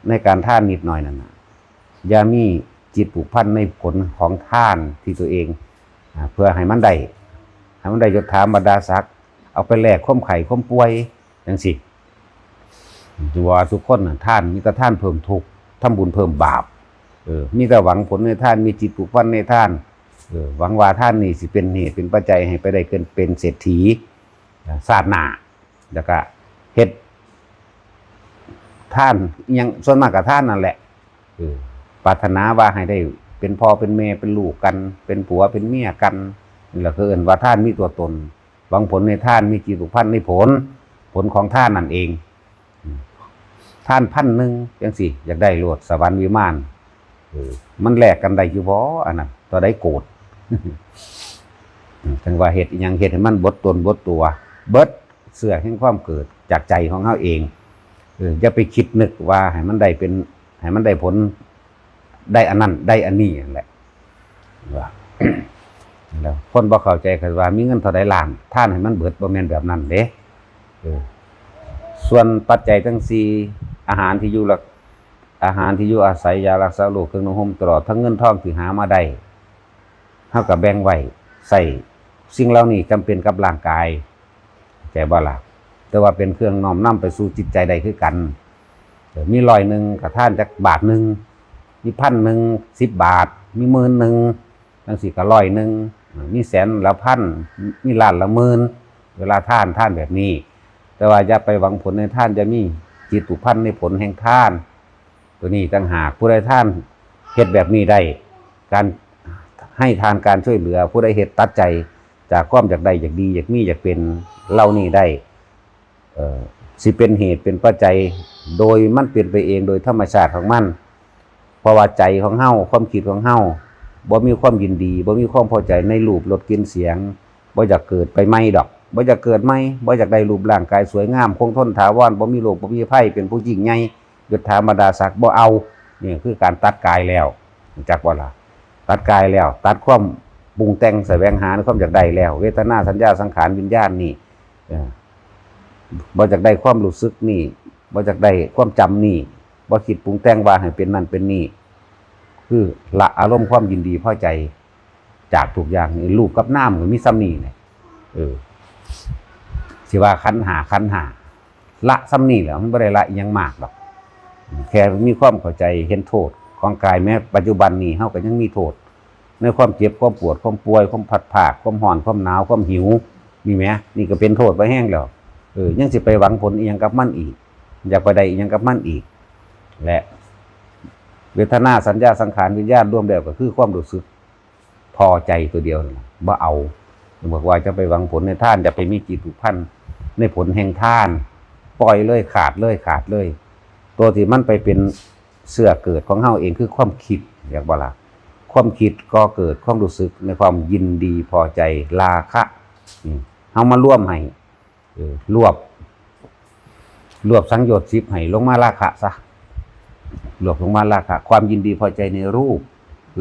ในการทานนิดหน่อยนั่นน่ะ อย่ามีจิตผูกพันในผลของทานที่ตัวเอง อ่า เพื่อให้มันได้ ให้มันได้ยศถาบรรดาศักดิ์ เอาไปแลกความไข้ความป่วยจั่งซี้ ว่าทุกคนน่ะ ทานมีแต่ทานเพิ่มทุกข์ ทำบุญเพิ่มบาป เออ มีแต่หวังผลในทาน มีจิตผูกพันในทาน เออ หวังว่าทานนี่สิเป็นเหตุเป็นปัจจัยให้ไปได้เกิดเป็นเศรษฐี อ่า ชาติหน้า แล้วก็เฮ็ดทานอิหยัง ส่วนมากก็ทานนั่นแหละ เออ ปรารถนาว่าให้ได้เป็นพ่อเป็นแม่เป็นลูกกัน เป็นผัวเป็นเมียกัน นี่แหละคือเอิ้นว่าทานมีตัวตน หวังผลในทาน มีจิตผูกพันในผล ผลของทานนั่นเอง อืม ทานพันหนึ่งจั่งซี้ อยากได้โลดสวรรค์วิมาน เออ มันแลกกันได้อยู่บ่ อันนั้น เท่าใดโกด จั่งว่าเฮ็ดอิหยัง เฮ็ดให้มันเบิดตนเบิดตัว เบิดเสื้อแห่งความเกิดจากใจของเฮาเอง เออ อย่าไปคิดนึกว่าให้มันได้เป็น ให้มันได้ผล ได้อันนั้น ได้อันนี้นั่นแหละ ว่า แล้วคนบ่เข้าใจ คันว่ามีเงินเท่าใดล้าน ทานให้มันเบิด บ่แม่นแบบนั้นเด้ เออ ส่วนปัจจัยทั้งสี่ อาหารที่อยู่ละ อาหารที่อยู่อาศัย ยารักษาโรค เครื่องนุ่งห่ม ตลอดทั้งเงินทองที่หามาได้ เฮาก็แบ่งไว้ใช้สิ่งเหล่านี้จำเป็นกับร่างกาย เข้าใจบ่ล่ะ แต่ว่าเป็นเครื่องน้อมนำไปสู่จิตใจได้คือกัน เออ มีร้อยหนึ่งก็ทานจักบาทหนึ่ง มีพันหนึ่ง สิบบาท มีหมื่นหนึ่ง จั่งซี้ก็ร้อยหนึ่ง เออ มีแสนละพัน มีล้านละหมื่น เวลาทาน ทานแบบนี้ แต่ว่าอย่าไปหวังผลในทาน อย่ามีจิตผูกพันในผลแห่งทาน ตัวนี้ต่างหาก ผู้ใดทาน เฮ็ดแบบนี้ได้ การให้ทาน การช่วยเหลือ ผู้ใดเฮ็ดตัดใจจากความอยากได้ อยากดี อยากมี อยากเป็นเหล่านี้ได้ เอ่อ สิเป็นเหตุเป็นปัจจัย โดยมันเป็นไปเองโดยธรรมชาติของมัน เพราะว่าใจของเฮา ความคิดของเฮา บ่มีความยินดี บ่มีความพอใจในรูป รส กลิ่น เสียง บ่อยากเกิดไปใหม่ดอก บ่อยากเกิดใหม่ บ่อยากได้รูปร่างกายสวยงาม คงทนถาวร บ่มีโรค บ่มีภัย เป็นผู้ยิ่งใหญ่ ยศถาบรรดาศักดิ์ บ่เอา นี่คือการตัดกายแล้ว รู้จักบ่ล่ะ ตัดกายแล้ว ตัดความ ปรุงแต่งแสวงหาในความอยากได้แล้ว เวทนา สัญญา สังขาร วิญญาณนี่ เออ บ่อยากได้ความรู้สึกนี่ บ่อยากได้ความจำนี่ บ่คิดปรุงแต่งว่าให้เป็นนั่นเป็นนี่ คือละอารมณ์ความยินดีพอใจจากทุกอย่างนี่ รูปกับนามก็มีส่ำนี่แหละ เออ สิว่าขันธ์ห้า ขันธ์ห้า ละส่ำนี่แหละ มันบ่ได้ละอิหยังมากดอก แค่มีความเข้าใจเห็นโทษของกาย แม้ปัจจุบันนี้เฮาก็ยังมีโทษ ในความเจ็บ ความปวด ความป่วย ความพลัดพราก ความร้อน ความหนาว ความหิว นี่แหม นี่ก็เป็นโทษไปแฮงแล้ว เออ ยังสิไปหวังผลอิหยังกับมันอีก อยากไปได้อิหยังกับมันอีก และ เวทนา สัญญา สังขาร วิญญาณ รวมแล้วก็คือความรู้สึกพอใจตัวเดียวนั่นล่ะ บ่เอา บอกว่าจะไปหวังผลในทาน อย่าไปมีจิตผูกพันในผลแห่งทาน ปล่อยเลย ขาดเลย ขาดเลย ตัวที่มันไปเป็นเชื้อเกิดของเฮาเองคือความคิด อยากบ่ล่ะ ความคิดก่อเกิดความรู้สึกในความยินดีพอใจ ราคะ นี่ เฮามารวมให้ เออ รวบ รวบสังโยชน์สิบให้ลงมาราคะซะ รวบลงมาราคะ ความยินดีพอใจในรูป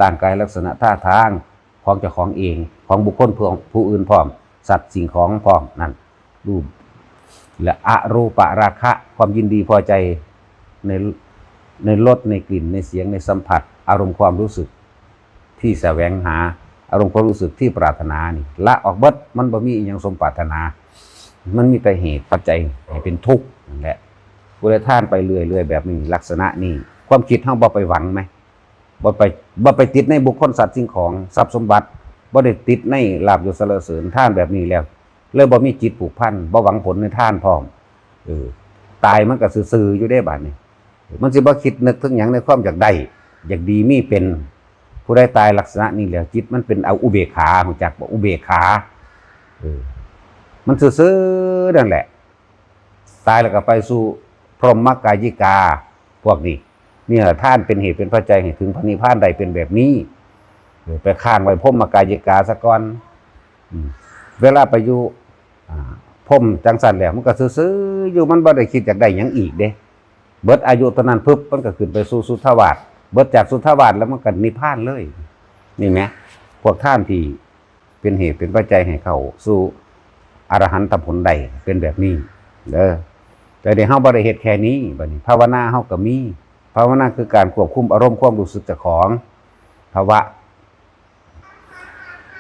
ร่างกาย ลักษณะท่าทางของเจ้าของเอง ของบุคคลผู้ ผู้อื่นพร้อม สัตว์สิ่งของพร้อมนั่น รูป และอรูปราคะ ความยินดีพอใจใน ในรส ในกลิ่น ในเสียง ในสัมผัส อารมณ์ความรู้สึก ที่แสวงหา อารมณ์ความรู้สึกที่ปรารถนานี่ ละออกเบิด มันบ่มีอิหยังสมปรารถนา มันมีแต่เหตุปัจจัยให้เป็นทุกข์นั่นแหละ ผู้ใดทานไปเรื่อยๆแบบนี้ ลักษณะนี้ ความคิดเฮาบ่ไปหวังไหม บ่ไป บ่ไปติดในบุคคล สัตว์สิ่งของ ทรัพย์สมบัติ บ่ได้ติดในลาภยศสรรเสริญ ทานแบบนี้แล้ว เลยบ่มีจิตผูกพัน บ่หวังผลในทานพร้อม เออ ตายมันก็ซื่อๆอยู่เด้บัดนี้ มันสิบ่คิดนึกถึงหยังในความอยากได้ อยากดีมีเป็น ผู้ใดตายลักษณะนี้แล้ว จิตมันเป็นเอาอุเบกขา รู้จักบ่ อุเบกขา เออ มันซื่อๆนั่นแหละ ตายแล้วก็ไปสู่พรหมกายิกา พวกนี้ นี่แหละ ทานเป็นเหตุเป็นปัจจัยให้ถึงพระนิพพานได้เป็นแบบนี้ เออ ไปค้างไว้พรหมกายิกาซะก่อน อืม เวลาไปอยู่ อ่า พรหมจังซั่นแล้ว มันก็ซื่อๆอยู่ มันบ่ได้คิดอยากได้หยังอีกเด้ เบิดอายุเท่านั้นปุ๊บ มันก็ขึ้นไปสู่สุทธาวาส เบิดจากสุทธาวาสแล้วมันก็นิพพานเลย นี่แหม พวกทานที่เป็นเหตุเป็นปัจจัยให้เข้าสู่อรหันตผลได้เป็นแบบนี้เด้อ แต่เดี๋ยวเฮาบ่ได้เฮ็ดแค่นี้ บัดนี้ภาวนาเฮาก็มี ภาวนาคือการควบคุมอารมณ์ความรู้สึกเจ้าของ ภาวะ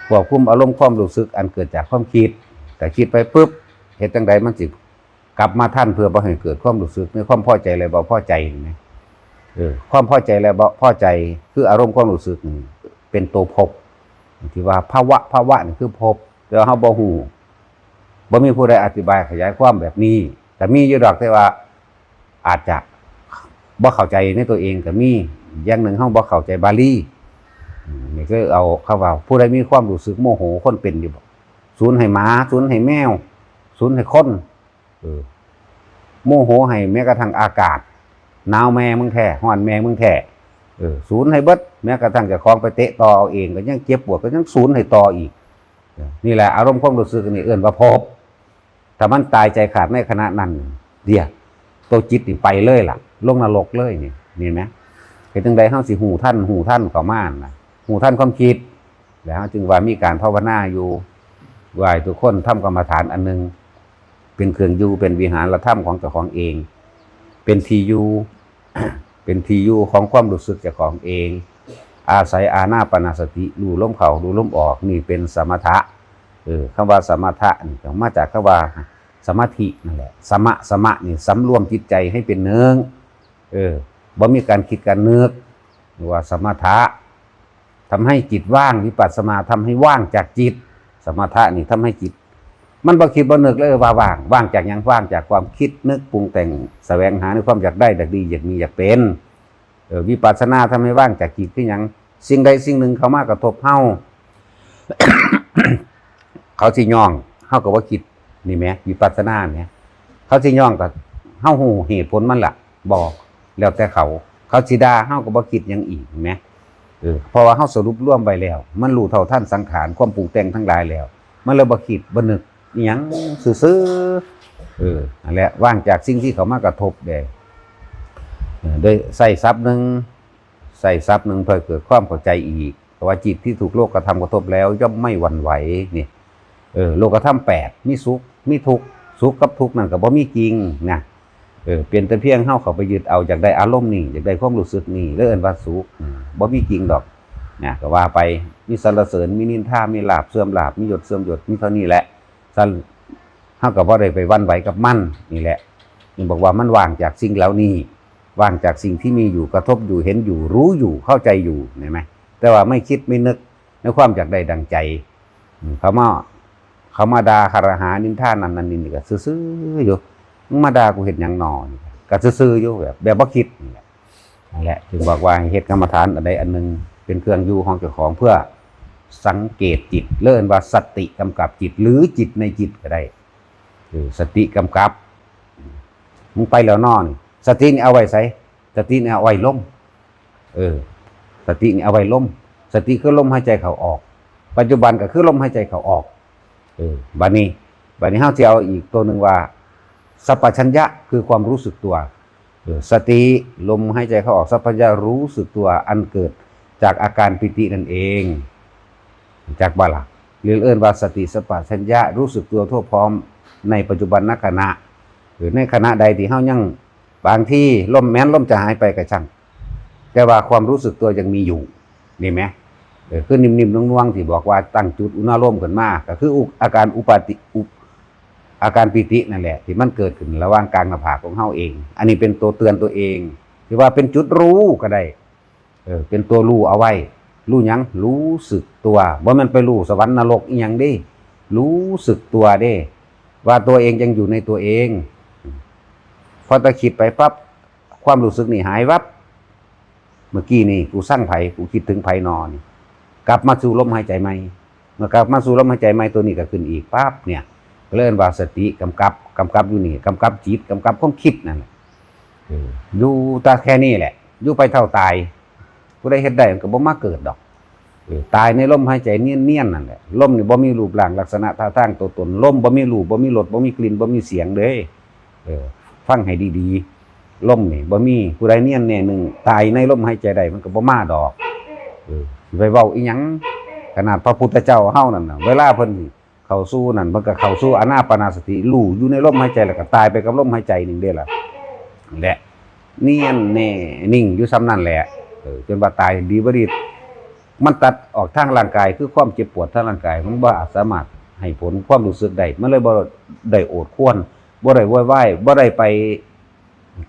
ควบคุมอารมณ์ความรู้สึกอันเกิดจากความคิด แต่คิดไปปุ๊บ เฮ็ดจั่งใดมันสิกลับมาทัน เพื่อบ่ให้เกิดความรู้สึกในความพอใจและบ่พอใจนี่นะ เออ ความพอใจและบ่พอใจ คืออารมณ์ความรู้สึกนี่เป็นตัวภพ ที่ว่าภาวะ ภาวะนี่คือภพ แต่ว่าเฮาบ่ฮู้ บ่มีผู้ใดอธิบายขยายความแบบนี้ แต่มีอยู่ดอก แต่ว่าอาจจะบ่เข้าใจในตัวเองก็มี อย่างหนึ่งเฮาบ่เข้าใจบาลี อืม นี่คือเอาคำว่า ผู้ใดมีความรู้สึกโมโหคนเป็นอยู่บ่ สูนให้หมา สูนให้แมว สูนให้คน เออ โมโหให้แม้กระทั่งอากาศ หนาวแม่มึงแท้ ร้อนแม่มึงแท้ เออ สูนให้เบิด แม้กระทั่งเจ้าของไปเตะต่อเอาเอง ก็ยังเจ็บปวด ก็ยังสูนให้ต่ออีก เออ นี่แหละอารมณ์ความรู้สึกนี่เอิ้นว่าภพ ถ้ามันตายใจขาดในขณะนั้น เดี๋ยว ตัวจิตนี่ไปเลยล่ะ ลงนรกเลยนี่ นี่ไหม เฮ็ดจั่งใดเฮาสิฮู้ทัน ฮู้ทันเข้ามานะ ฮู้ทันความคิด แล้วเฮาจึงว่ามีการภาวนาอยู่ ว่าให้ทุกคนทำกรรมฐานอันหนึ่ง เป็นเครื่องอยู่ เป็นวิหารธรรมของเจ้าของเอง เป็นที่อยู่ เป็นที่อยู่ของความรู้สึกเจ้าของเอง อาศัยอานาปานสติ รู้ลมเข้า รู้ลมออก นี่เป็นสมถะ เออ คำว่าสมถะนี่ก็มาจากคำว่าสมาธินั่นแหละ สมะ สมะนี่สำรวมจิตใจให้เป็นหนึ่ง เออ บ่มีการคิดการนึก เรียกว่าสมถะ ทำให้จิตว่าง วิปัสสนาทำให้ว่างจากจิต สมถะนี่ทำให้จิต มันบ่คิดบ่นึกเลยว่าว่าง ว่างจากหยัง ว่างจากความคิดนึกปรุงแต่ง แสวงหาในความอยากได้ อยากดี อยากมี อยากเป็น เออ วิปัสสนาทำให้ว่างจากจิตคือหยัง สิ่งใดสิ่งหนึ่งเข้ามากระทบเฮา เขาสิย่อง เฮาก็บ่คิด นี่แหม วิปัสสนาแหม เขาสิย่องก็ เฮาฮู้เหตุผลมันล่ะ บ่ แล้วแต่เขา เขาสิด่า เฮาก็บ่คิดหยังอีก เห็นไหม เออ เพราะว่าเฮาสรุปรวมไว้แล้ว มันรู้เท่าทันสังขาร ความปรุงแต่งทั้งหลายแล้ว มันเลยบ่คิดบ่นึกอิหยัง ซื่อๆ เออ นั่นแหละ ว่างจากสิ่งที่เขามากระทบเด้ เออ โดยใช้ศัพท์หนึ่ง ใช้ศัพท์หนึ่งเพื่อเกิดความเข้าใจอีก ราะว่าจิตที่ถูกโลกธรรมกระทบแล้วย่อมไม่หวั่นไหว นี่ เออ โลกธรรมแปด มีสุข มีทุกข์ สุขกับทุกข์นั่นก็บ่มีจริงนะ เออ เป็นแต่เพียงเฮาเข้าไปยึดเอา อยากได้อารมณ์นี่ อยากได้ความรู้สึกนี่ แล้วเอิ้นว่าสุข อืม บ่มีจริงดอก นะ ก็ว่าไป มีสรรเสริญ มีนินทา มีลาภเสื่อมลาภ มียศเสื่อมยศ มีเท่านี้แหละ ซั่น เฮาก็บ่ได้ไปหวั่นไหวกับมัน นี่แหละ นี่บอกว่ามันว่างจากสิ่งเหล่านี้ ว่างจากสิ่งที่มีอยู่ กระทบอยู่ เห็นอยู่ รู้อยู่ เข้าใจอยู่ เห็นไหม แต่ว่าไม่คิดไม่นึกในความอยากได้ดังใจ อืม เขามา เขามาด่าคารหานินทานั่นนั่นนี่ นี่ก็ซื่อๆอยู่ มึงมาด่ากูเฮ็ดหยังหนอ นี่ก็ซื่อๆอยู่ แบบ แบบบ่คิด นี่แหละ นั่นแหละ จึงบอกว่าให้เฮ็ดกรรมฐานอันใดอันหนึ่งเป็นเครื่องอยู่ของเจ้าของ เพื่อสังเกตจิต เรียกว่าสติกำกับจิต หรือจิตในจิตก็ได้ เออ สติกำกับ มึงไปแล้วหนอ นี่ สตินี่เอาไว้ไส สตินี่เอาไว้ลม เออ สตินี่เอาไว้ลม สติคือลมหายใจเข้าออก ปัจจุบันก็คือลมหายใจเข้าออก เออ บัดนี้ บัดนี้เฮาสิเอาอีกตัวหนึ่งว่า สัพพัญญะคือความรู้สึกตัว เออ สติ ลมหายใจเข้าออก สัพพัญญะรู้สึกตัว อันเกิดจากอาการปีตินั่นเอง จักบ่ล่ะ เรียกเอิ้นว่าสติสัพพัญญะรู้สึกตัวทั่วพร้อมในปัจจุบันนขณะ หรือในขณะใดที่เฮายัง บางทีลม แม้นลมจะหายไปก็ช่าง แต่ว่าความรู้สึกตัวยังมีอยู่ นี่ไหม เออ คือนิ่มๆนวลๆที่บอกว่าตั้งจุดอุณาโลมขึ้นมา ก็คืออุ- อาการอุปาติ- อุป- อาการปีตินั่นแหละ ที่มันเกิดขึ้นระหว่างกลางหน้าผากของเฮาเอง อันนี้เป็นตัวเตือนตัวเอง ที่ว่าเป็นจุดรู้ก็ได้ เออ เป็นตัวรู้เอาไว้ รู้หยัง รู้สึกตัว บ่แม่นไปรู้สวรรค์นรกอีหยังเด้ รู้สึกตัวเด้ ว่าตัวเองยังอยู่ในตัวเอง พอตะคิดไปปั๊บ ความรู้สึกนี่หายวับ เมื่อกี้นี่กูสั่งไผ กูคิดถึงไผหนอ นี่ กลับมาสู่ลมหายใจใหม่ เมื่อกลับมาสู่ลมหายใจใหม่ ตัวนี้ก็ขึ้นอีกปั๊บเนี่ย ก็เลยเอิ้นว่าสติกำกับ กำกับอยู่นี่ กำกับจิต กำกับความคิดนั่นแหละ เออ อยู่แต่แค่นี้แหละ อยู่ไปเท่าตาย ผู้ใดเฮ็ดได้มันก็บ่มาเกิดดอก เออ ตายในลมหายใจเนียนๆนั่นแหละ ลมนี่บ่มีรูปร่างลักษณะท่าทางตัวตน ลมบ่มีรูป บ่มีรส บ่มีกลิ่น บ่มีเสียงเด้ เออ ฟังให้ดีๆ ลมนี่บ่มี ผู้ใดเนียนแน่หนึ่ง ตายในลมหายใจได้มันก็บ่มาดอก เออ สิไปเว้าอีหยัง ขนาดพระพุทธเจ้าเฮานั่นน่ะ เวลาเพิ่นเข้าสู่นั่น เพิ่นก็เข้าสู่อานาปานสติ รู้อยู่ในลมหายใจ แล้วก็ตายไปกับลมหายใจหนึ่งเด้ล่ะ และเนียนแน่นิ่งอยู่ส่ำนั่นแหละ เออ จนว่าตายดีบ่ดี มันตัดออกทางร่างกาย คือความเจ็บปวดทางร่างกาย มันบ่อาจสามารถให้ผลความรู้สึกได้ มันเลยบ่ได้โอดครวญ บ่ได้โวยวาย บ่ได้ไป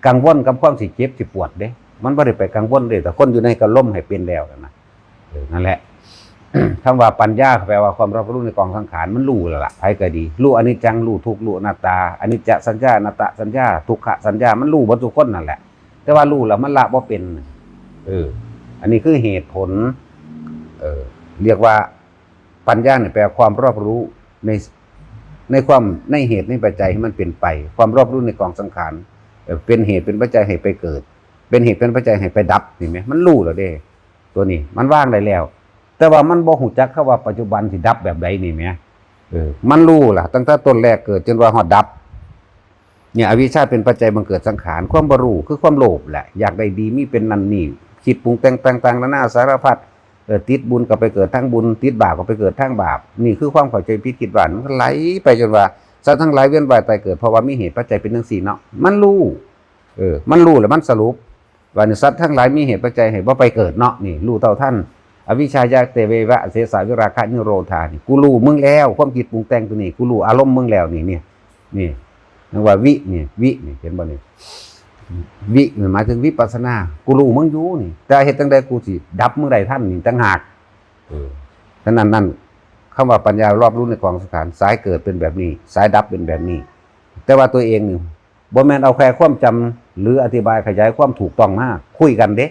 กังวลกับความสิเจ็บสิปวดเด้ มันบ่ได้ไปกังวลเด้ แต่คนอยู่ในกะลมให้เป็นแล้วนะ เออ นั่นแหละ คำว่าปัญญาแปลว่าความรอบรู้ในกองสังขาร มันรู้แล้วล่ะ ไผก็ดี รู้อนิจจัง รู้ทุกข์ รู้อนัตตา อนิจจสัญญา อนัตตสัญญา ทุกขสัญญา มันรู้หมดทุกคนนั่นแหละ แต่ว่ารู้แล้วมันละบ่เป็น เออ อันนี้คือเหตุผล เออ เรียกว่าปัญญาเนี่ยแปลความรอบรู้ใน ในความ ในเหตุในปัจจัยให้มันเป็นไป ความรอบรู้ในกองสังขาร เออ เป็นเหตุเป็นปัจจัยให้ไปเกิด เป็นเหตุเป็นปัจจัยให้ไปดับ นี่ไหม มันรู้แล้วเด้ ตัวนี้มันวางได้แล้ว แต่ว่ามันบ่ฮู้จักคำว่าปัจจุบันสิดับแบบใดนี่แหม เออ มันรู้ล่ะ ตั้งแต่ต้นแรกเกิดจนว่าฮอดดับ เนี่ย อวิชชาเป็นปัจจัยบังเกิดสังขาร ความบ่รู้คือความโลภแหละ อยากได้ดี มีเป็นนั่นนี่ คิดปรุงแต่งต่างๆนานาสารพัด เออ ติดบุญก็ไปเกิดทางบุญ ติดบาปก็ไปเกิดทางบาป นี่คือความเข้าใจผิดคิดว่า มันก็ไหลไปจนว่า สัตว์ทั้งหลายเวียนว่ายตายเกิด เพราะว่ามีเหตุปัจจัยเป็นจั่งซี้เนาะ มันรู้ เออ มันรู้แล้วมันสรุป ว่านี่สัตว์ทั้งหลายมีเหตุปัจจัยให้บ่ไปเกิดเนาะ นี่รู้เท่าทัน อวิชชายาเตเววะอเสสาวิราคะนิโรธา นี่ กูรู้มึงแล้ว ความคิดปรุงแต่งตัวนี้ กูรู้อารมณ์มึงแล้ว นี่ นี่ นี่ เรียกว่าวิ นี่ วิ นี่ เห็นบ่นี่ วิ นี่หมายถึงวิปัสสนา กูรู้มึงอยู่นี่ แต่เฮ็ดจั่งใดกูสิดับมึงได้ทันนี่ต่างหาก เออ ฉะนั้นนั่น คำว่าปัญญารอบรู้ในกองสังขาร สายเกิดเป็นแบบนี้ สายดับเป็นแบบนี้ แต่ว่าตัวเองนี่ บ่แม่นเอาแค่ความจำหรืออธิบายขยายความถูกต้องมาคุยกันเด้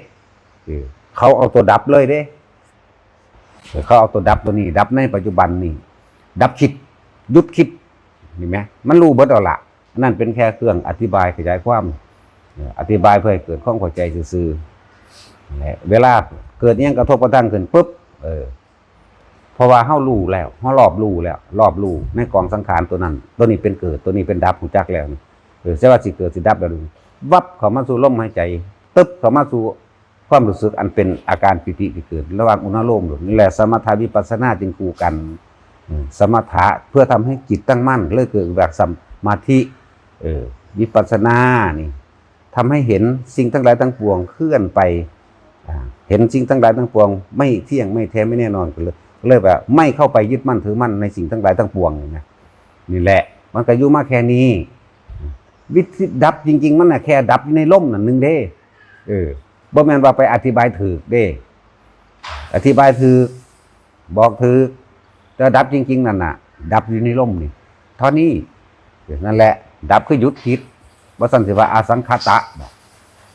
เออ เขาเอาตัวดับเลยเด้ เออ เขาเอาตัวดับตัวนี้ ดับในปัจจุบันนี่ ดับคิด หยุดคิด เห็นไหม มันรู้เบิดแล้วล่ะ อันนั้นเป็นแค่เครื่องอธิบายขยายความ เออ อธิบายเพื่อให้เกิดความเข้าใจซื่อๆ และเวลาเกิดอิหยังกระทบกระทั่งขึ้นปุ๊บ เออ เพราะว่าเฮารู้แล้ว เฮารอบรู้แล้ว รอบรู้ในกองสังขารตัวนั้น ตัวนี้เป็นเกิด ตัวนี้เป็นดับ ฮู้จักแล้วนี่ เออ แต่ว่าสิเกิดสิดับแล้วนี่ วับเข้ามาสู่ลมหายใจ ตึ๊บเข้ามาสู่ ความรู้สึกอันเป็นอาการปีติที่เกิดระหว่างอนุโลมนี่แหละ สมถะวิปัสสนาจึงคู่กัน อืม สมถะเพื่อทำให้จิตตั้งมั่น เลยเกิดแบบสมาธิ เออ วิปัสสนานี่ทำให้เห็นสิ่งทั้งหลายทั้งปวงเคลื่อนไป อ่า เห็นสิ่งทั้งหลายทั้งปวงไม่เที่ยง ไม่แท้ ไม่แน่นอน ก็เลย ก็เลยแบบไม่เข้าไปยึดมั่นถือมั่นในสิ่งทั้งหลายทั้งปวงนี่นะ นี่แหละ มันก็อยู่มาแค่นี้ วิธีดับจริงๆ มันน่ะแค่ดับอยู่ในลมนั่นหนึ่งเด้ เออ บ่แม่นว่าไปอธิบายถืกเด้ อธิบายถืก บอกถืก แต่ดับจริงๆ นั่นน่ะ ดับอยู่ในลมนี่ เท่านี้ นั่นแหละ ดับคือหยุดคิด บ่ซั้นสิว่าอสังขตะบ่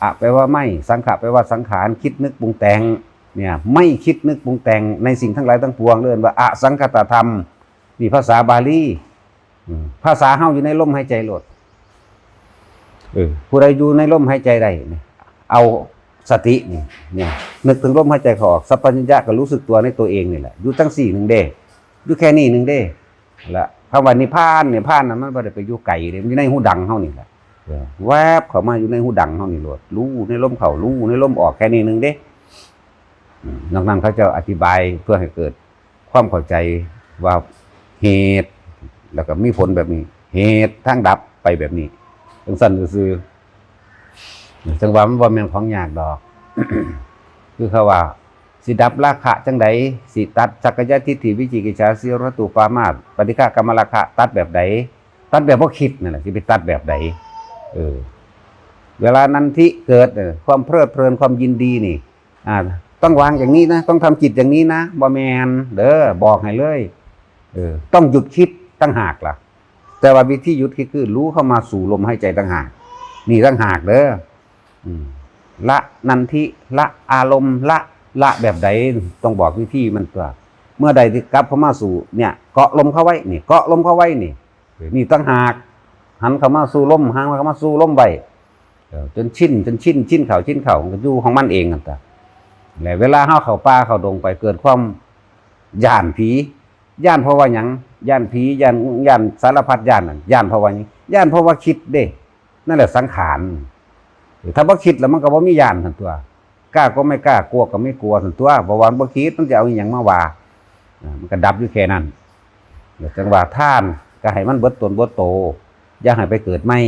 อะแปลว่าไม่ สังขะแปลว่าสังขาร คิดนึกปรุงแต่ง เนี่ย ไม่คิดนึกปรุงแต่งในสิ่งทั้งหลายทั้งปวง เรียกว่าอสังขตธรรม นี่ภาษาบาลี อืม ภาษาเฮาอยู่ในลมหายใจโลด เออ ผู้ใดอยู่ในลมหายใจได้นี่ เอาสตินี่ เนี่ย นึกถึงลมหายใจเข้าออก สัพพัญญะก็รู้สึกตัวในตัวเองนี่แหละ อยู่จั่งซี้หนึ่งเด้ อยู่แค่นี้หนึ่งเด้ และคำว่านิพพาน นิพพานน่ะมันบ่ได้ไปอยู่ไกลเด้ มันอยู่ในหูดังเฮานี่แหละ เออ แวบเข้ามาอยู่ในหูดังเฮานี่โลด รู้ในลมเข้า รู้ในลมออก แค่นี้หนึ่งเด้ อืม นอกนั้นเขาเจ้าอธิบายเพื่อให้เกิดความเข้าใจว่าเหตุ แล้วก็มีผลแบบนี้ เหตุทางดับไปแบบนี้ จั่งซั้นซื่อๆ จั่งว่ามันบ่แม่นของยากดอก คือเขาว่า สิดับราคะจั่งใด สิตัดสักกายทิฏฐิ วิจิกิจฉา สีลัตตุปามาส ปฏิฆะกามราคะ ตัดแบบใด ตัดแบบบ่คิดนั่นแหละ สิไปตัดแบบใด เออ เวลานันทิเกิด เออ ความเพลิดเพลิน ความยินดีนี่ อ่า ต้องวางอย่างนี้นะ ต้องทำจิตอย่างนี้นะ บ่แม่นเด้อ บอกให้เลย เออ ต้องหยุดคิดต่างหากล่ะ แต่ว่าวิธีหยุดคิดคือรู้เข้ามาสู่ลมหายใจต่างหาก นี่ต่างหากเด้อ อืม ละนันทิ ละอารมณ์ ละ ละแบบใด ต้องบอกวิธีมันตัว เมื่อใดที่กลับเข้ามาสู่ เนี่ย เกาะลมเข้าไว้ นี่ เกาะลมเข้าไว้ นี่ นี่ต่างหาก หันเข้ามาสู่ลม หันเข้ามาสู่ลมไว้ เออ จนชิน จนชิน ชินเข้า ชินเข้า มันก็อยู่ของมันเองนั่นตะ และเวลาเฮาเข้าป่าเข้าดงไป เกิดความย้านผี ย้านเพราะว่าหยัง ย้านผี ย้าน ย้านสารพัดย้านนั่น ย้านเพราะว่าหยัง ย้านเพราะว่าคิดเด้ นั่นแหละสังขาร ถ้าบ่คิดแล้วมันก็บ่มีย้านซั่นตัว กล้าก็ไม่กล้า กลัวก็ไม่กลัวซั่นตัว เพราะว่ามันบ่คิด มันจะเอาอิหยังมาว่า อ่า มันก็ดับอยู่แค่นั้น แล้วจั่งว่าทานก็ให้มันเบิดตนเบิดโต อย่าให้ไปเกิดใหม่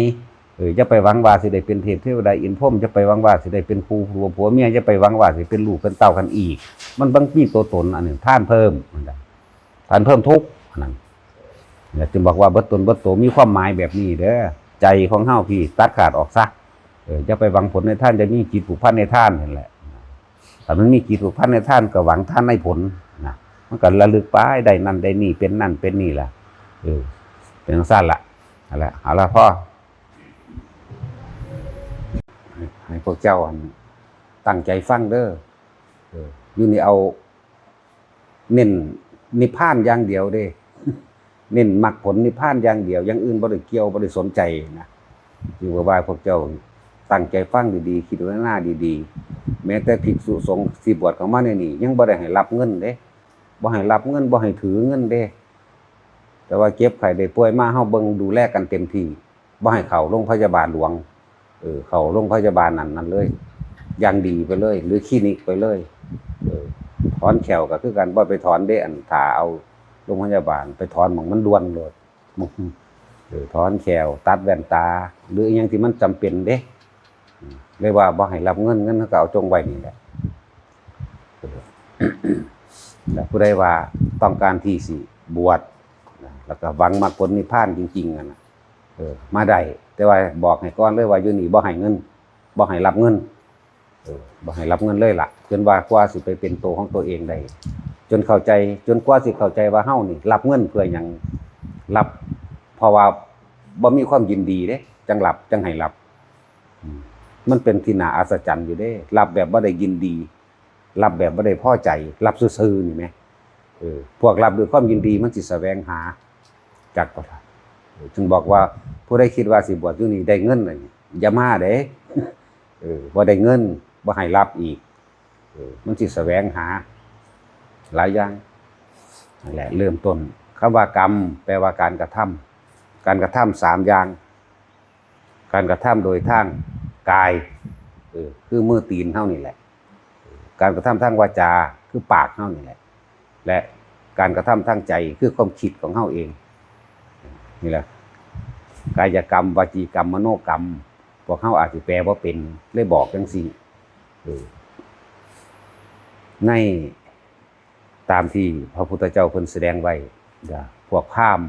เออ อย่าไปหวังว่าสิได้เป็นเทพเทวดาอินทร์พรหม อย่าไปหวังว่าสิได้เป็นคู่ผัวผัวเมีย อย่าไปหวังว่าสิเป็นลูกเป็นเต้ากันอีก มันบ่มีตัวตน อันนี้ทานเพิ่ม มันได้ ทานเพิ่มทุกข์ อันนั้น เนี่ย จึงบอกว่าเบิดตนเบิดโต มีความหมายแบบนี้เด้อ ใจของเฮาพี่ตัดขาดออกซะ เออ อย่าไปหวังผลในทาน อย่ามีจิตผูกพันในทานนั่นแหละ ถ้ามันมีจิตผูกพันในทานก็หวังทานในผลนะ มันก็ระลึกไปได้นั่นได้นี่ เป็นนั่นเป็นนี่ล่ะ เออ เป็นจั่งซั้นล่ะ นั่นแหละ เอาละพ่อ ให้ ให้พวกเจ้าอันตั้งใจฟังเด้อ เออ อยู่นี่เอา เน้นนิพพานอย่างเดียวเด้ เน้นมรรคผลนิพพานอย่างเดียว อย่างอื่นบ่ได้เกี่ยว บ่ได้สนใจนะ จึงว่าพวกเจ้าตั้งใจฟังดีๆ คิดพิจารณาดีๆ แม้แต่ภิกษุสงฆ์ที่บวชเข้ามาในนี่ ยังบ่ได้ให้รับเงินเด้ บ่ให้รับเงิน บ่ให้ถือเงินเด้ แต่ว่าเจ็บไข้ได้ป่วยมา เฮาเบิ่งดูแลกันเต็มที่ บ่ให้เข้าโรงพยาบาลหลวง เออ เข้าโรงพยาบาลนั่นนั่นเลย อย่างดีไปเลย หรือคลินิกไปเลย เออ ถอนแข้วก็คือกัน บ่ไปถอนเด้ อันถ้าเอาโรงพยาบาล ไปถอนหม่องมันด่วนโลด เออ ถอนแข้ว ตัดแว่นตา หรืออิหยังที่มันจำเป็นเด้ อืม เลยว่าบ่ให้รับเงิน เงินเขาก็เอาจงไว้นี่แหละ เออ แล้วผู้ใดว่าต้องการที่สิบวชนะ แล้วก็หวังมรรคผลนิพพานจริงๆ อะนะ เออ มาได้ แต่ว่าบอกให้ก่อนเลยว่าอยู่นี่บ่ให้เงิน บ่ให้รับเงิน เออ บ่ให้รับเงินเลยล่ะ จนว่ากว่าสิไปเป็นตัวของตัวเองได้ จนเข้าใจ จนกว่าสิเข้าใจว่าเฮานี่รับเงินเพื่อหยัง รับเพราะว่าบ่มีความยินดีเด้ จั่งรับ จั่งให้รับ อืม มันเป็นที่น่าอัศจรรย์อยู่เด้ รับแบบบ่ได้ยินดี รับแบบบ่ได้พอใจ รับซื่อๆ นี่แหม เออ พวกรับด้วยความยินดีมันสิแสวงหา จักบ่ล่ะ เออ จึงบอกว่าผู้ใดคิดว่าสิบวชอยู่นี่ได้เงินน่ะ อย่ามาเด้ เออ บ่ได้เงิน บ่ให้รับอีก เออ มันสิแสวงหาหลายอย่าง นั่นแหละ เริ่มต้น คำว่ากรรม แปลว่าการกระทำ การกระทำสามอย่าง การกระทำโดยทางกาย เออ คือมือตีนเฮานี่แหละ การกระทำทางวาจาคือปากเฮานี่แหละ และการกระทำทางใจคือความคิดของเฮาเอง นี่แหละ กายกรรม วจีกรรม มโนกรรม พวกเฮาอาจสิแปลบ่เป็น เลยบอกจั่งซี้ เออ ในตามที่พระพุทธเจ้าเพิ่นแสดงไว้ พวกพราหมณ์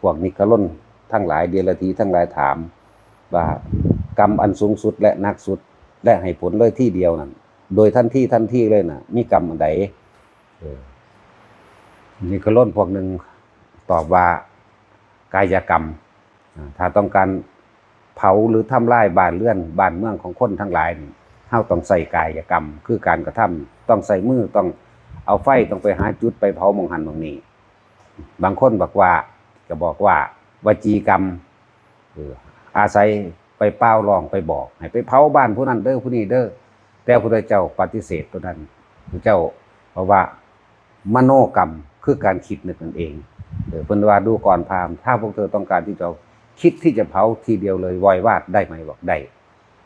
พวกนิครนทั้งหลาย เดรัจฉีทั้งหลายถาม ว่ากรรมอันสูงสุดและหนักสุด และให้ผลเลยทีเดียวนั้น โดยทันทีทันทีเลยน่ะ มีกรรมอันใด เออ นิครนพวกหนึ่งตอบว่า กายกรรม อ่า ถ้าต้องการเผาหรือทำลายบ้านเรือนบ้านเมืองของคนทั้งหลายนี่ เฮาต้องใช้กายกรรม คือการกระทำ ต้องใช้มือ ต้องเอาไฟ ต้องไปหาจุด ไปเผาหม่องหั้นหม่องนี้ บางคนบอกว่า ก็บอกว่า วจีกรรม เออ อาศัยไปเป่าร้องไปบอก ให้ไปเผาบ้านผู้นั้นเด้อ ผู้นี้เด้อ แต่พระพุทธเจ้าปฏิเสธตัวนั้น พระเจ้าบอกว่า มโนกรรมคือการคิดนึกนั่นเอง เออ เพิ่นว่า ดูก่อนพราหมณ์ ถ้าพวกเธอต้องการที่จะคิดที่จะเผาทีเดียวเลย วอยวาดได้ไหม บอกได้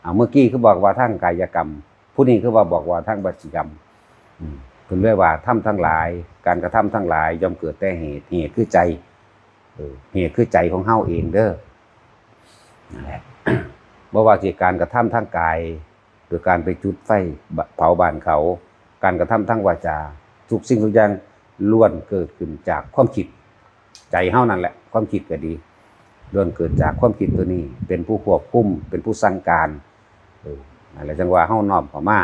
เอา เมื่อกี้คือบอกว่าทางกายกรรม ผู้นี้คือว่าบอกว่าทางวจีกรรม อืม เพิ่นเลยว่า ธรรมทั้งหลาย การกระทำทั้งหลายย่อมเกิดแต่เหตุ เหตุคือใจ เออ เหตุคือใจของเฮาเองเด้อ นั่นแหละ บ่ว่าสิการกระทำทางกาย โดยการไปจุดไฟเผาบ้านเขา การกระทำทางวาจา ทุกสิ่งทุกอย่างล้วนเกิดขึ้นจากความคิด ใจเฮานั่นแหละ ความคิดก็ดี ล้วนเกิดจากความคิดตัวนี้ เป็นผู้ควบคุม เป็นผู้สั่งการ เออ นั่นแหละ จั่งว่าเฮาน้อมเข้ามา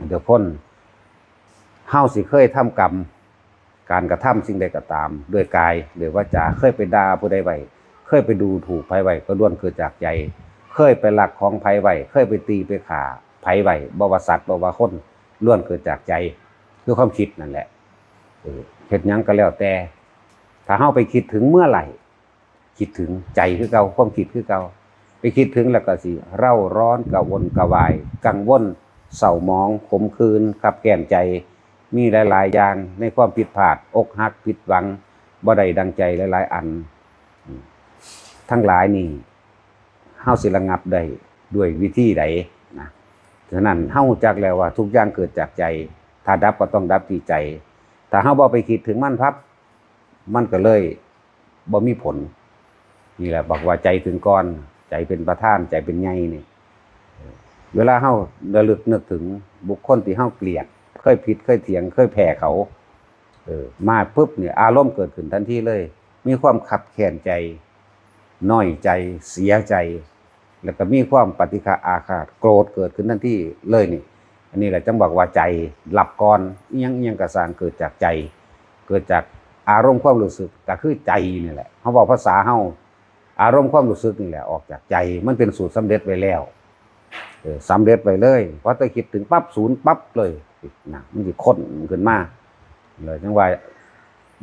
เดี๋ยวคน เฮาสิเคยทำกรรม การกระทำสิ่งใดก็ตาม ด้วยกาย ด้วยวาจา เคยไปด่าผู้ใดไว้ เคยไปดูถูกไผไว้ ก็ล้วนเกิดจากใจ เคยไปลักของไผไว้ เคยไปตีไปฆ่าไผไว้ บ่ว่าสัตว์ บ่ว่าคน ล้วนเกิดจากใจ คือความคิดนั่นแหละ เออ เฮ็ดหยังก็แล้วแต่ ถ้าเฮาไปคิดถึงเมื่อไหร่ คิดถึงใจคือเก่า ความคิดคือเก่า ไปคิดถึงแล้วก็สิเร่าร้อนกระวนกระวาย กังวล เศร้าหมอง ขมขื่น คับแค้นใจ มีหลายๆ อย่างในความผิดพลาด อกหัก ผิดหวัง บ่ได้ดังใจหลายๆ อัน อืม ทั้งหลายนี่ เฮาสิระงับได้ด้วยวิธีใดนะ ฉะนั้นเฮารู้จักแล้วว่าทุกอย่างเกิดจากใจ ถ้าดับก็ต้องดับที่ใจ ถ้าเฮาบ่ไปคิดถึงมันพับ มันก็เลยบ่มีผล นี่แหละ บอกว่าใจถึงก่อน ใจเป็นประธาน ใจเป็นใหญ่นี่ เวลาเฮาระลึกนึกถึงบุคคลที่เฮาเกลียด เคยผิด เคยเถียง เคยแพ้เขา เออ มาปุ๊บเนี่ย อารมณ์เกิดขึ้นทันทีเลย มีความคับแค้นใจ น้อยใจ เสียใจ แล้วก็มีความปฏิฆะอาฆาต โกรธเกิดขึ้นทันทีเลยนี่ อันนี้แหละจั่งบอกว่าใจหลับก่อน อิหยังอิหยังก็ซ่างเกิดจากใจ เกิดจากอารมณ์ความรู้สึก ก็คือใจนี่แหละ เฮาเว้าภาษาเฮา อารมณ์ความรู้สึกนี่แหละออกจากใจ มันเป็นสูตรสำเร็จไว้แล้ว เออ สำเร็จไว้เลย พอแต่คิดถึงปั๊บ ศูนย์ปั๊บเลยนะ มันสิค้นขึ้นมาเลย จั่งว่า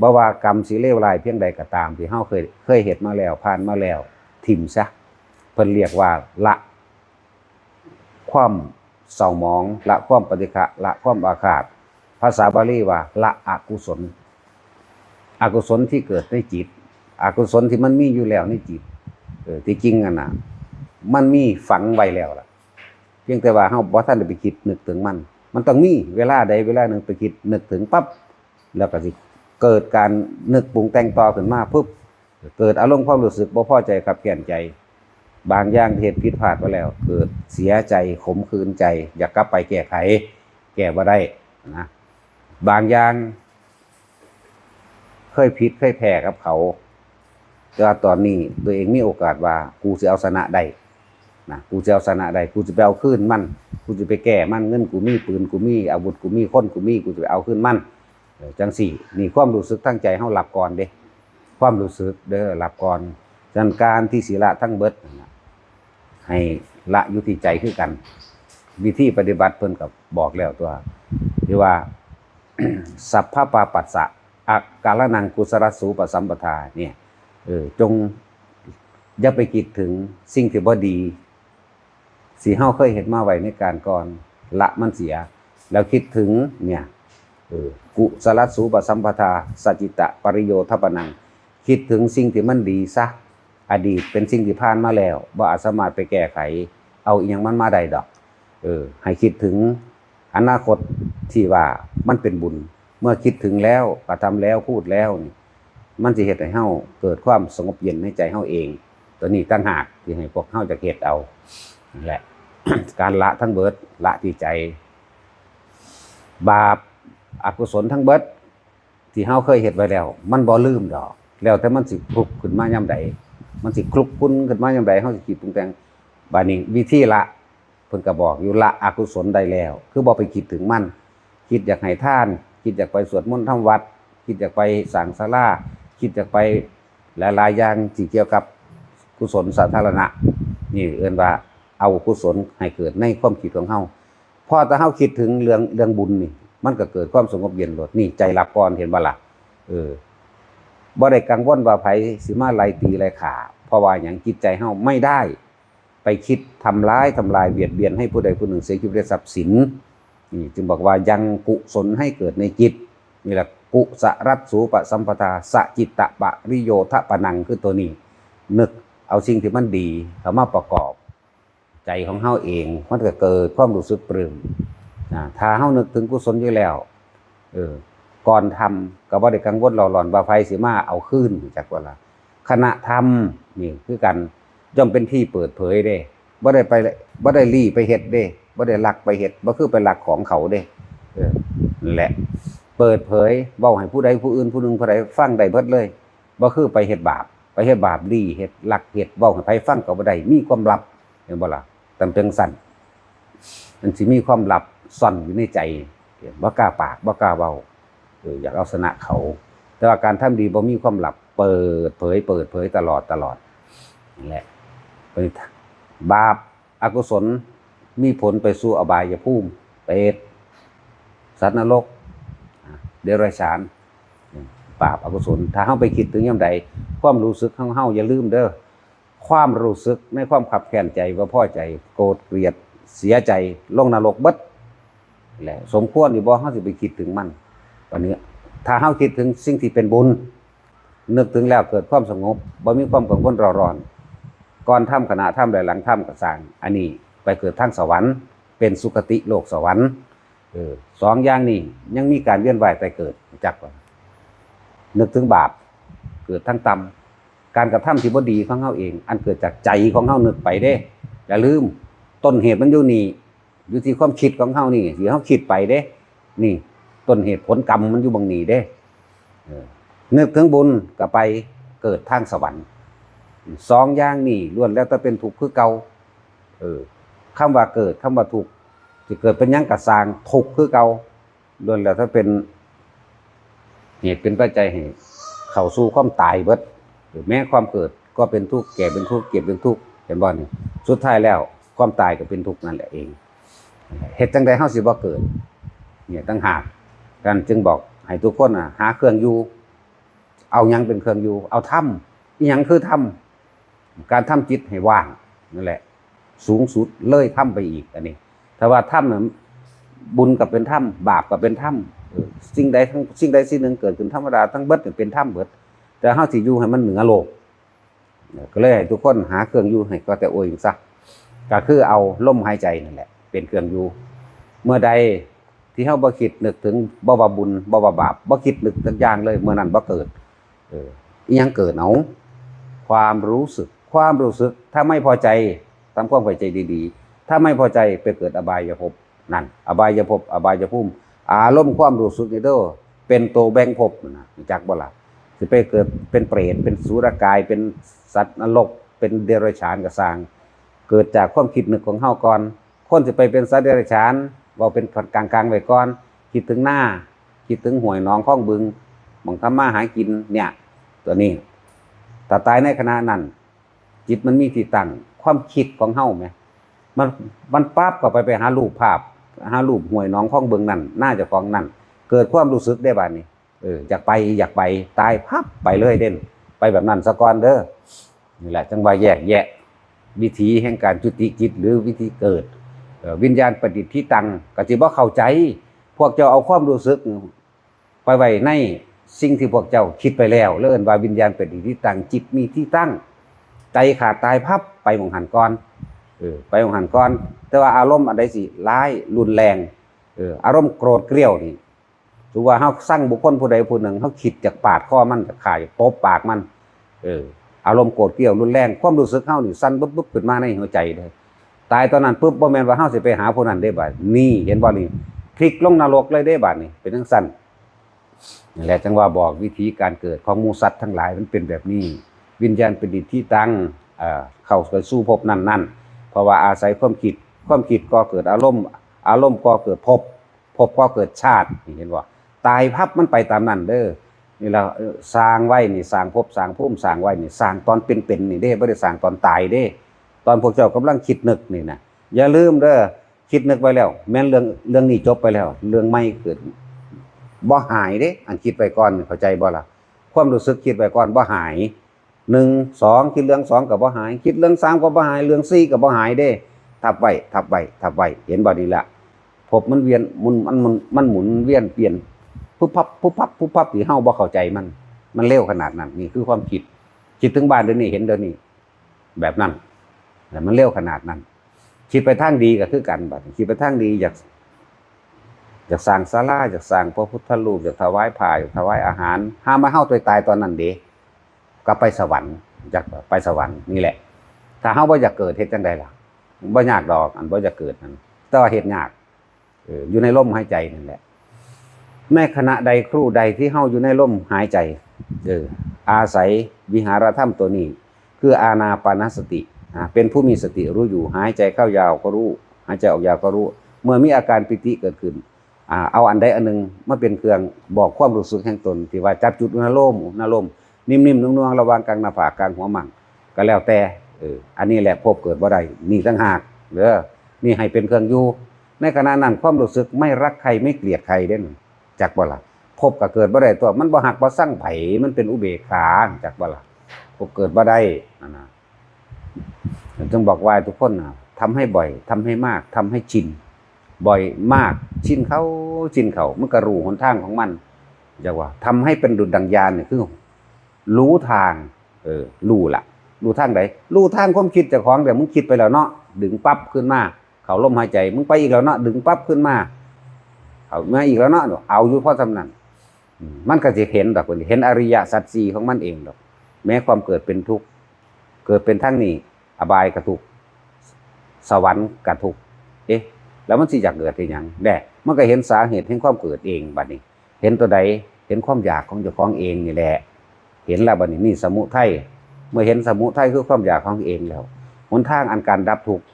บ่ว่ากรรมสิเลวร้ายเพียงใดก็ตาม ที่เฮาเคย เคยเฮ็ดมาแล้ว ผ่านมาแล้ว ถิ่มซะ เพิ่นเรียกว่าละความเศร้าหมอง ละความปฏิฆะ ละความอาฆาต ภาษาบาลีว่าละอกุศล อกุศลที่เกิดในจิต อกุศลที่มันมีอยู่แล้วในจิต เออ ที่จริงอะนะ มันมีฝังไว้แล้วล่ะ เพียงแต่ว่าเฮาบ่ทันได้ไปคิดนึกถึงมัน มันต้องมีเวลาใดเวลาหนึ่งไปคิดนึกถึงปั๊บ แล้วก็สิเกิดการนึกปรุงแต่งต่อขึ้นมาปุ๊บ เกิดอารมณ์ความรู้สึกบ่พอใจ คับแค้นใจ บางอย่างที่เฮ็ดผิดพลาดไปแล้ว เกิดเสียใจ ขมขื่นใจ อยากกลับไปแก้ไข แก้บ่ได้นะ บางอย่าง เคยผิด เคยแพ้กับเขา แต่ว่าตอนนี้ตัวเองมีโอกาสว่า กูสิเอาชนะได้นะ กูสิเอาชนะได้ กูสิไปเอาคืนมัน กูสิไปแก้มัน เงินกูมี ปืนกูมี อาวุธกูมี คนกูมี กูสิไปเอาคืนมัน เออ จั่งซี้ นี่ความรู้สึกทางใจเฮาหลับก่อนเด้ ความรู้สึกเด้อหลับก่อน ฉะนั้นการที่สิละทั้งเบิดนั่นน่ะ ให้ละอยู่ที่ใจคือกัน วิธีปฏิบัติเพิ่นก็บอกแล้วตัว ที่ว่า สัพพปาปัสสะ อาการนังกุศลสูปสัมปทา เนี่ย เออ จงอย่าไปคิดถึงสิ่งที่บ่ดี ที่เฮาเคยเฮ็ดมาไว้ในการก่อน ละมันเสีย แล้วคิดถึง เนี่ย เออ กุศลสูปสัมปทา สัจจิตะปริโยธปนัง คิดถึงสิ่งที่มันดีซะ อดีตเป็นสิ่งที่ผ่านมาแล้ว บ่อาจสามารถไปแก้ไขเอาอิหยังมันมาได้ดอก เออ ให้คิดถึง อนาคตที่ว่ามันเป็นบุญ เมื่อคิดถึงแล้ว กระทำแล้ว พูดแล้วนี่ มันสิเฮ็ดให้เฮาเกิดความสงบเย็นในใจเฮาเอง ตัวนี้ต่างหากที่ให้พวกเฮาจะเฮ็ดเอา นั่นแหละ การละทั้งเบิด ละที่ใจ บาปอกุศลทั้งเบิด ที่เฮาเคยเฮ็ดไว้แล้ว มันบ่ลืมดอก แล้วแต่มันสิคลุกขึ้นมายามใด มันสิคลุกคลุ้นขึ้นมายามใด เฮาสิคิดปรุงแต่ง บาดนี้วิธีละ เพิ่นก็บอกอยู่ ละอกุศลได้แล้ว คือบ่ไปคิดถึงมัน คิดอยากให้ทาน คิดอยากไปสวดมนต์ทำวัด คิดอยากไปสร้างศาลา คิดอยากไปหลายๆอย่างที่เกี่ยวกับกุศลสาธารณะ นี่เอิ้นว่าเอากุศลให้เกิดในความคิดของเฮา พอแต่เฮาคิดถึงเรื่อง เรื่องบุญนี่ มันก็เกิดความสงบเย็นโลด นี่ใจหลับก่อน เห็นบ่ล่ะ เออ บ่ได้กังวลว่าไผสิมาไล่ตีไล่ฆ่า เพราะว่าหยัง จิตใจเฮาไม่ได้ไปคิดทำร้าย ทำลาย เบียดเบียนให้ผู้ใดผู้หนึ่งเสียชีวิตและทรัพย์สิน นี่จึงบอกว่ายังกุศลให้เกิดในจิต นี่แหละ กุสลัสสูปสัมปทา สจิตตปริโยธปนัง คือตัวนี้ นึกเอาสิ่งที่มันดีเข้ามาประกอบ ใจของเฮาเอง มันก็เกิดความรู้สึกปลื้ม อ่า ถ้าเฮานึกถึงกุศลอยู่แล้ว เออ ก่อนทำก็บ่ได้กังวลเร่าร้อนว่าไผสิมาเอาคืน จักว่าล่ะ ขณะทำนี่คือกัน ย่อมเป็นที่เปิดเผยเด้ บ่ได้ไป บ่ได้ลี้ไปเฮ็ดเด้ บ่ได้ลักไปเฮ็ด บ่คือไปลักของเขาเด้ เออ นั่นแหละ เปิดเผย เว้าให้ผู้ใดผู้อื่นผู้หนึ่งผู้ใดฟังได้เบิดเลย บ่คือไปเฮ็ดบาป ไปเฮ็ดบาป ลี้เฮ็ด ลักเฮ็ด เว้าให้ไผฟังก็บ่ได้ มีความลับ เห็นบ่ล่ะ ตั้งแต่สั้น มันสิมีความลับซ่อนอยู่ในใจ บ่กล้าปาก บ่กล้าเว้า เออ อยากเอาชนะเขา แต่ว่าการทำดีบ่มีความลับ เปิดเผย เปิดเผยตลอด ตลอด นั่นแหละ เป็นบาปอกุศล มีผลไปสู่อบายภูมิ เปรต สัตว์นรก อ่า เดรัจฉาน บาปอกุศล ถ้าเฮาไปคิดถึงยามใด ความรู้สึกของเฮา อย่าลืมเด้อ ความรู้สึกในความคับแค้นใจ บ่พอใจ โกรธ เกลียด เสียใจ ลงนรกเบิด และสมควรอยู่บ่ เฮาสิไปคิดถึงมัน อันนี้ ถ้าเฮาคิดถึงสิ่งที่เป็นบุญ นึกถึงแล้วเกิดความสงบ บ่มีความกังวลเร่าร้อน ก่อนทำ ขณะทำ และหลังทำก็ซ่าง อันนี้ไปเกิดทางสวรรค์ เป็นสุคติโลกสวรรค์ เออ สองอย่างนี้ยังมีการเวียนว่ายตายเกิด รู้จักบ่ นึกถึงบาป เกิดทางต่ำ การกระทำที่บ่ดีของเฮาเอง อันเกิดจากใจของเฮานึกไปเด้ อย่าลืม ต้นเหตุมันอยู่นี่ อยู่ที่ความคิดของเฮานี่ ที่เฮาคิดไปเด้ นี่ ต้นเหตุผลกรรมมันอยู่บังนี้เด้ เออ นึกถึงบุญก็ไปเกิดทางสวรรค์ สองอย่างนี่ล้วนแล้วแต่เป็นทุกข์คือเก่า เออ คำว่าเกิด คำว่าทุกข์ สิเกิดเป็นหยังก็ซ่าง ทุกข์คือเก่า ล้วนแล้วแต่เป็นเหตุเป็นปัจจัยให้เข้าสู่ความตายเบิด แม้ความเกิดก็เป็นทุกข์ แก่เป็นทุกข์ เจ็บเป็นทุกข์ เห็นบ่นี่ สุดท้ายแล้วความตายก็เป็นทุกข์นั่นแหละเอง เฮ็ดจั่งใดเฮาสิบ่เกิด เนี่ยต่างหาก ท่านจึงบอกให้ทุกคนน่ะ หาเครื่องอยู่ เอาหยังเป็นเครื่องอยู่ เอาธรรม อีหยังคือธรรม การทำจิตให้ว่าง นั่นแหละ สูงสุดเลยธรรมไปอีก อันนี้ ถ้าว่าธรรมน่ะ บุญก็เป็นธรรม บาปก็เป็นธรรม เออ สิ่งใดทั้ง สิ่งใดสิ่งหนึ่งเกิดขึ้นธรรมดา ทั้งเบิดเนี่ยเป็นธรรมเบิด แต่เฮาสิอยู่ให้มันเหนือโลก ก็เลยให้ทุกคนหาเครื่องอยู่ให้ก็แต่โอยซะ ก็คือเอาลมหายใจนั่นแหละ เป็นเครื่องอยู่ เมื่อใดที่เฮาบ่คิดนึกถึง บ่ว่าบุญ บ่ว่าบาป บ่คิดนึกสักอย่างเลย เมื่อนั้นบ่เกิด เออ อีหยังเกิดเอา ความรู้สึก ความรู้สึก ถ้าไม่พอใจ ทำความเข้าใจดีๆ ถ้าไม่พอใจไปเกิดอบายภพ นั่น อบายภพ อบายภูมิ อารมณ์ความรู้สึกนี่เด้อ เป็นตัวแบ่งภพนะ รู้จักบ่ล่ะ สิไปเกิดเป็นเปรต เป็นสุรกาย เป็นสัตว์นรก เป็นเดรัจฉานก็ซ่าง เกิดจากความคิดนึกของเฮาก่อน คนสิไปเป็นสัตว์เดรัจฉาน เว้าเป็นกลางๆไว้ก่อน คิดถึงนา คิดถึงห้วยหนองคลองบึง หม่องทำมาหากินเนี่ย ตัวนี้ ถ้าตายในขณะนั้น จิตมันมีที่ตั้ง ความคิดของเฮาแหม มัน มันปั๊บเข้าไป ไปหารูปภาพ หารูปห้วยหนองคลองบึงนั่น นาเจ้าของนั่น เกิดความรู้สึกได้บาดนี้ เออ อยากไป อยากไป ตายพับไปเลยเด้น ไปแบบนั้นซะก่อนเด้อ นี่แหละจั่งว่าแยกแยะ วิธีแห่งการจุติจิตหรือวิธีเกิด เอ่อ วิญญาณปฏิฏฐิตัง ก็สิบ่เข้าใจ พวกเจ้าเอาความรู้สึกไปไว้ในสิ่งที่พวกเจ้าคิดไปแล้ว แล้วเอิ้นว่าวิญญาณปฏิฏฐิตัง จิตมีที่ตั้ง ใจขาดตายพับไปหม่องหั้นก่อน เออ ไปหม่องหั้นก่อน แต่ว่าอารมณ์อันใดสิร้ายรุนแรง เออ อารมณ์โกรธเกรี้ยวนี่ ถือว่าเฮาซังบุคคลผู้ใดผู้หนึ่ง เฮาคิดอยากปาดคอมัน อยากฆ่า อยากตบปากมัน เออ อารมณ์โกรธเกรี้ยวรุนแรง ความรู้สึกเฮานี่สั่นบึบๆขึ้นมาในหัวใจเลย ตายตอนนั้นปุ๊บ บ่แม่นว่าเฮาสิไปหาผู้นั้นเด้บาด นี่ เห็นบ่นี่ พลิกลงนรกเลยเด้บาดนี่ เป็นจั่งซั่น นั่นแหละจั่งว่าบอกวิธีการเกิดของหมู่สัตว์ทั้งหลายมันเป็นแบบนี้ วิญญาณปฏิฏฐิตัง เอ่อ เข้าไปสู่ภพนั้นๆ เพราะว่าอาศัยความคิด ความคิดก่อเกิดอารมณ์ อารมณ์ก่อเกิดภพ ภพก่อเกิดชาติ นี่เห็นบ่ ตายปั๊บมันไปตามนั้นเด้อ นี่ล่ะ เอ่อ สร้างไว้นี่ สร้างภพสร้างภูมิ สร้างไว้นี่ สร้างตอนเป็นๆ นี่เด้ บ่ได้สร้างตอนตายเด้ ตอนพวกเจ้ากำลังคิดนึกนี่นะ อย่าลืมเด้อ คิดนึกไว้แล้ว แม่นเรื่อง เรื่องนี้จบไปแล้ว เรื่องใหม่เกิด บ่หายเด้ อันคิดไว้ก่อน เข้าใจบ่ล่ะ ความรู้สึกคิดไว้ก่อนบ่หาย หนึ่ง สอง คิดเรื่องสองก็บ่หาย คิดเรื่องสามก็บ่หาย เรื่องสี่ก็บ่หายเด้ ทับไว้ ทับไว้ ทับไว้ เห็นบ่นี่ล่ะ ภพมันเวียน มัน มัน มัน มันหมุนเวียนเปลี่ยน ปุ๊บปั๊บ ปุ๊บปั๊บ ปุ๊บปั๊บ ที่เฮาบ่เข้าใจมัน มันเร็วขนาดนั้น นี่คือความคิด คิดถึงบ้านเดี๋ยวนี้ เห็นเดี๋ยวนี้ แบบนั้น แต่มันเร็วขนาดนั้น คิดไปทางดีก็คือกัน บัดนี้คิดไปทางดี อยาก อยากสร้างศาลา อยากสร้างพระพุทธรูป อยากถวายผ้า อยากถวายอาหาร หามาเฮาตัวตายตอนนั้นเด้ ก็ไปสวรรค์ อยากไปสวรรค์ นี่แหละ ถ้าเฮาบ่อยากเกิด เฮ็ดจั่งใดล่ะ บ่ยากดอก อันบ่อยากเกิดนั่น แต่ว่าเฮ็ดยาก เออ อยู่ในลมหายใจนั่นแหละ ในขณะใดครู่ใดที่เฮาอยู่ในลมหายใจ เออ อาศัยวิหารธรรมตัวนี้ คืออานาปานสติ อ่า เป็นผู้มีสติรู้อยู่ หายใจเข้ายาวก็รู้ หายใจออกยาวก็รู้ เมื่อมีอาการปีติเกิดขึ้น อ่า เอาอันใดอันหนึ่งมาเป็นเครื่องบอกความรู้สึกแห่งตน ที่ว่าจับจุดอุณาโลม อุณาโลม นิ่มๆ นุ่งๆ ระหว่างกลางหน้าผาก กลางหัวมั่ง ก็แล้วแต่ เออ อันนี้แหละภพเกิดบ่ได้ นี่ต่างหากเด้อ นี่ให้เป็นเครื่องอยู่ ในขณะนั้นความรู้สึกไม่รักใครไม่เกลียดใครเด้ จักบ่ล่ะ ภพก็เกิดบ่ได้ตัว มันบ่ฮักบ่ซังไผ มันเป็นอุเบกขา จักบ่ล่ะ ภพเกิดบ่ได้ นั่นน่ะ จึงบอกว่าทุกคนน่ะ ทำให้บ่อย ทำให้มาก ทำให้ชิน บ่อยมาก ชินเข้า ชินเข้า มันก็รู้หนทางของมัน จักว่า ทำให้เป็นดุจดั่งญาณเนี่ย คือ รู้ทาง เออ รู้ละ รู้ทางใด รู้ทางความคิดเจ้าของ เดี๋ยวมึงคิดไปแล้วเนาะ ดึงปั๊บขึ้นมา เข้าลมหายใจ มึงไปอีกแล้วเนาะ ดึงปั๊บขึ้นมา เอามาอีกแล้วเนาะ เอาอยู่พอส่ำนั้น อืม มันก็สิเห็นดอก เห็นอริยสัจสี่ของมันเองดอก แม้ความเกิดเป็นทุกข์ เกิดเป็นทั้งนี้ อบายก็ทุกข์ สวรรค์ก็ทุกข์ เอ๊ะ แล้วมันสิอยากเกิดเฮ็ดหยัง แด่ มันก็เห็นสาเหตุแห่งความเกิดเอง บัดนี้ เห็นตัวใด เห็นความอยากของเจ้าของเองนี่แหละ เห็นแล้วบัดนี้ นี่สมุทัย เมื่อเห็นสมุทัยคือความอยากของเองแล้ว หนทางอันการดับทุกข์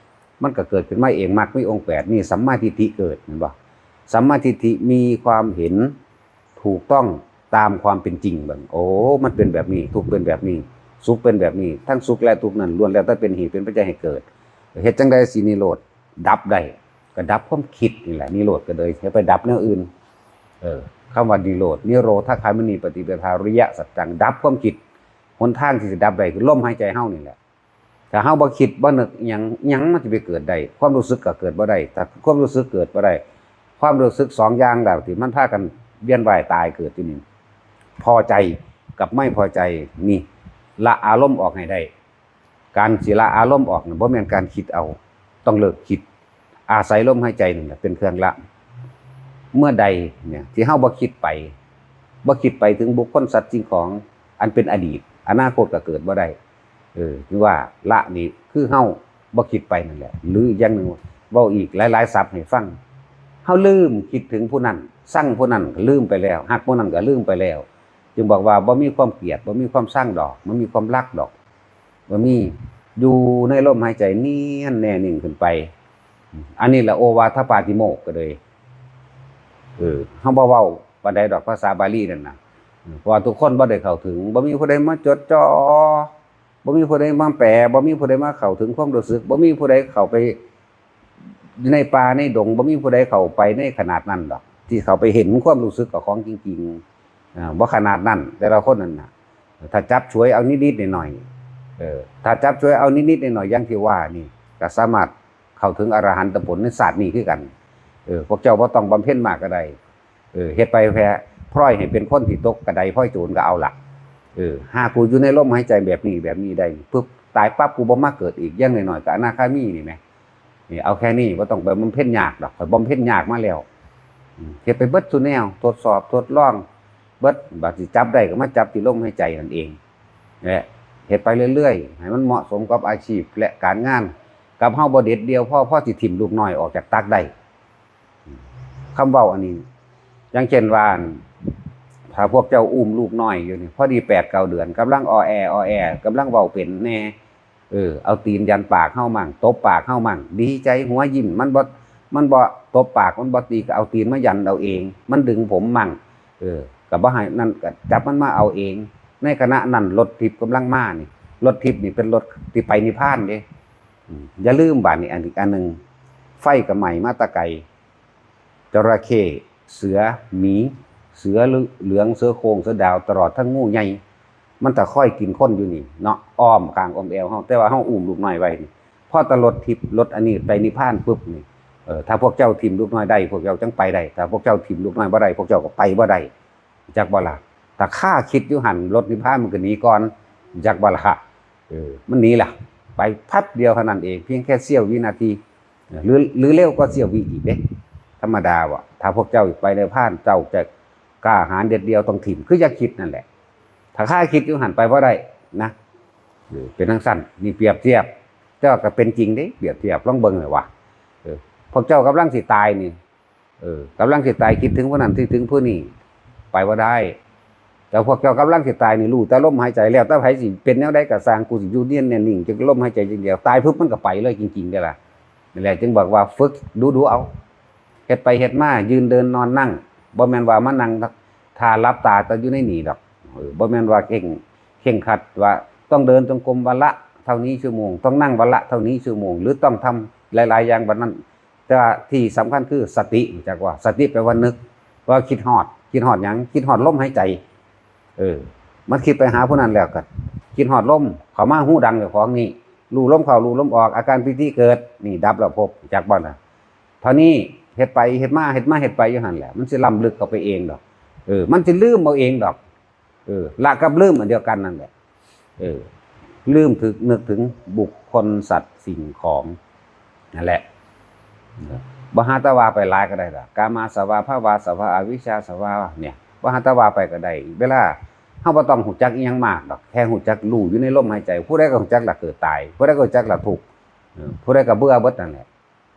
มันก็เกิดขึ้นมาเอง มรรคมีองค์แปด นี่สัมมาทิฏฐิเกิด เห็นบ่ สัมมาทิฏฐิมีความเห็นถูกต้องตามความเป็นจริง เบิ่ง โอ้ มันเป็นแบบนี้ ทุกข์เป็นแบบนี้ สุขเป็นแบบนี้ ทั้งสุขและทุกข์นั้นล้วนแล้วแต่เป็นเหตุเป็นปัจจัยให้เกิด เฮ็ดจั่งใดสินิโรธดับได้ ก็ดับความคิดนี่แหละ นิโรธก็เลย อย่าไปดับแนวอื่น เออ คำว่านิโรธ นิโรธคามินีปฏิปทา อริยสัจจัง ดับความคิด หนทางที่สิดับได้คือลมหายใจเฮานี่แหละ ถ้าเฮาบ่คิดบ่นึกอิหยัง อิหยังมันสิไปเกิดได้ ความรู้สึกก็เกิดบ่ได้ ถ้าความรู้สึกเกิดบ่ได้ ความรู้สึกสองอย่างแล้วที่มันพากันเวียนว่ายตายเกิดอยู่นี่ พอใจกับไม่พอใจ นี่ ละอารมณ์ออกให้ได้ การสิละอารมณ์ออกน่ะ บ่แม่นการคิดเอา ต้องเลิกคิด อาศัยลมหายใจนั่นแหละเป็นเครื่องละ เมื่อใดเนี่ยที่เฮาบ่คิดไป บ่คิดไปถึงบุคคลสัตว์สิ่งของอันเป็นอดีต อนาคตก็เกิดบ่ได้ เออ คือว่าละนี่คือเฮาบ่คิดไปนั่นแหละ หรืออย่างหนึ่ง เว้าอีกหลายๆ ศัพท์ให้ฟัง เฮาลืมคิดถึงผู้นั้น ซังผู้นั้นก็ลืมไปแล้ว ฮักผู้นั้นก็ลืมไปแล้ว จึงบอกว่าบ่มีความเกลียด บ่มีความซังดอก บ่มีความรักดอก บ่มี อยู่ในลมหายใจเนียนแน่นิ่งขึ้นไป อันนี้แหละโอวาทปาติโมกข์ก็เลย เออ เฮาบ่เว้าปานใดดอกภาษาบาลีนั่นน่ะ เพราะว่าทุกคนบ่ได้เข้าถึง บ่มีผู้ใดมาจดจ่อ บ่มีผู้ใดมาแปล บ่มีผู้ใดมาเข้าถึงความรู้สึก บ่มีผู้ใดเข้าไปในป่าในดง บ่มีผู้ใดเข้าไปในขนาดนั้นดอก ที่เข้าไปเห็นความรู้สึกกับของจริงๆ อ่า บ่ขนาดนั้น แต่ละคนนั่นน่ะ ถ้าจับฉวยเอานิดๆหน่อยๆ เออ ถ้าจับฉวยเอานิดๆหน่อยๆ อย่างที่ว่านี่ ก็สามารถเข้าถึงอรหันตผลในชาตินี้คือกัน เออ พวกเจ้าบ่ต้องบำเพ็ญมากก็ได้ เออ เฮ็ดไปแค่พลอยให้เป็นคนที่ตกกระไดพลอยโจรก็เอาละ เออ หากกูอยู่ในลมหายใจแบบนี้ แบบนี้ได้ปุ๊บ ตายปั๊บกูบ่มาเกิดอีก อย่างน้อยๆก็อนาคามีนี่แหม นี่ เอาแค่นี้ บ่ต้องไปบำเพ็ญยากดอก ข้อยบำเพ็ญยากมาแล้ว เฮ็ดไปเบิดซุแนว ทดสอบทดลองเบิด บาดสิจับได้ก็มาจับที่ลมหายใจนั่นเอง และเฮ็ดไปเรื่อยๆ ให้มันเหมาะสมกับอาชีพและการงาน กับเฮาบ่เด็ดเดี่ยวพอ พอสิถิ่มลูกน้อยออกจากตักได้ คำเว้าอันนี้ อย่างเช่นว่า ถ้าพวกเจ้าอุ้มลูกน้อยอยู่นี่ พอดีแปดเก้าเดือน กำลังออแอ ออแอ กำลังเว้าเป็นแหน่ เออ เอาตีนยันปากเฮามั่ง ตบปากเฮามั่ง ดีใจหัวยิ้ม มันบ่ มันบ่ตบปาก มันบ่ตี ก็เอาตีนมายันเอาเอง มันดึงผมมั่ง เออ ก็บ่ให้นั่น ก็จับมันมาเอาเอง ในขณะนั้นรถทิพย์กำลังมานี่ รถทิพย์นี่เป็นรถที่ไปนิพพานเด้ อืม อย่าลืมบาดนี้ อันอีกอันหนึ่ง ไฟก็ไหม้มาแต่ไกล จระเข้ เสือ หมี เสือเหลือง เสือโคร่ง เสือดาว ตลอดทั้งงูใหญ่ มันก็คอยกินคนอยู่นี่เนาะ อ้อมข้างอ้อมแอวเฮา แต่ว่าเฮาอุ้มลูกน้อยไว้นี่ พอแต่รถทิพย์ รถอันนี้ไปนิพพานปุ๊บนี่ เออ ถ้าพวกเจ้าถิ่มลูกน้อยได้ พวกเจ้าจั่งไปได้ ถ้าพวกเจ้าถิ่มลูกน้อยบ่ได้ พวกเจ้าก็ไปบ่ได้ จักบ่ล่ะ ถ้าคาคิดอยู่หั่น รถนิพพานมันก็หนีก่อน จักบ่ล่ะ เออ มันหนีล่ะ ไปพับเดียวเท่านั้นเอง เพียงแค่เสี้ยววินาที หรือ หรือเร็วกว่าเสี้ยววิอีกเด้ ธรรมดาว่ะ ถ้าพวกเจ้าไปนิพพาน เจ้าจะกล้าหาญเด็ดเดี่ยว ต้องถิ่ม คืออย่าคิดนั่นแหละ ถ้าคาคิดอยู่หั่น ไปบ่ได้นะ เออ เป็นจั่งซั้น นี่เปรียบเทียบ แต่ว่าก็เป็นจริงเด้ เปรียบเทียบ ลองเบิ่งเลยว่ะ เออ พวกเจ้ากำลังสิตายนี่ เออ กำลังสิตาย คิดถึงผู้นั้น คิดถึงผู้นี้ ไปบ่ได้ แต่พวกเจ้ากำลังสิตายนี่ รู้แต่ลมหายใจ แล้วแต่ไผสิเป็นแนวใดก็ซ่าง กูสิอยู่เนียนแน่นิ่ง จักลมหายใจอย่างเดียว ตายปุ๊บมันก็ไปเลยจริงๆ เด้ล่ะ นั่นแหละ จึงบอกว่าฝึกดูๆ เอา เฮ็ดไปเฮ็ดมา ยืนเดินนอนนั่ง บ่แม่นว่ามานั่งท่าหลับตาแต่อยู่ในนี่ดอก เออ บ่แม่นว่าเคร่ง เคร่งครัดว่าต้องเดินจงกรมวันละเท่านี้ชั่วโมง ต้องนั่งวันละเท่านี้ชั่วโมง หรือต้องทำหลายๆ อย่างวันนั้น แต่ว่าที่สำคัญคือสติ รู้จักว่า สติแปลว่านึก ว่าคิดฮอด คิดฮอดหยัง คิดฮอดลมหายใจ เออ มันคิดไปหาผู้นั้นแล้วก็คิดฮอดลมเข้ามาฮูดังเจ้าของนี่ รู้ลมเข้า รู้ลมออก อาการปีติเกิด นี่ดับแล้วภพ รู้จักบ่ล่ะ เท่านี้ เฮ็ดไปเฮ็ดมา เฮ็ดมาเฮ็ดไปอยู่หั่นแหละ มันสิล้ำลึกเข้าไปเองดอก เออ มันสิลืมเอาเองดอก เออ ละกับลืมอันเดียวกันนั่นแหละ เออ ลืมถึง นึกถึงบุคคลสัตว์สิ่งของ นั่นแหละ เออ บ่หาแต่ว่าไปหลายก็ได้ล่ะ กามาสวา ภวาสวา อวิชชาสวา เนี่ย บ่หาแต่ว่าไปก็ได้ เวลาเฮาบ่ต้องรู้จักอิหยังมากดอก แค่รู้จักรู้อยู่ในลมหายใจ ผู้ใดก็รู้จักละเกิดตาย ผู้ใดก็รู้จักละทุกข์ เออ ผู้ใดก็เบื่อเบิดนั่นแหละ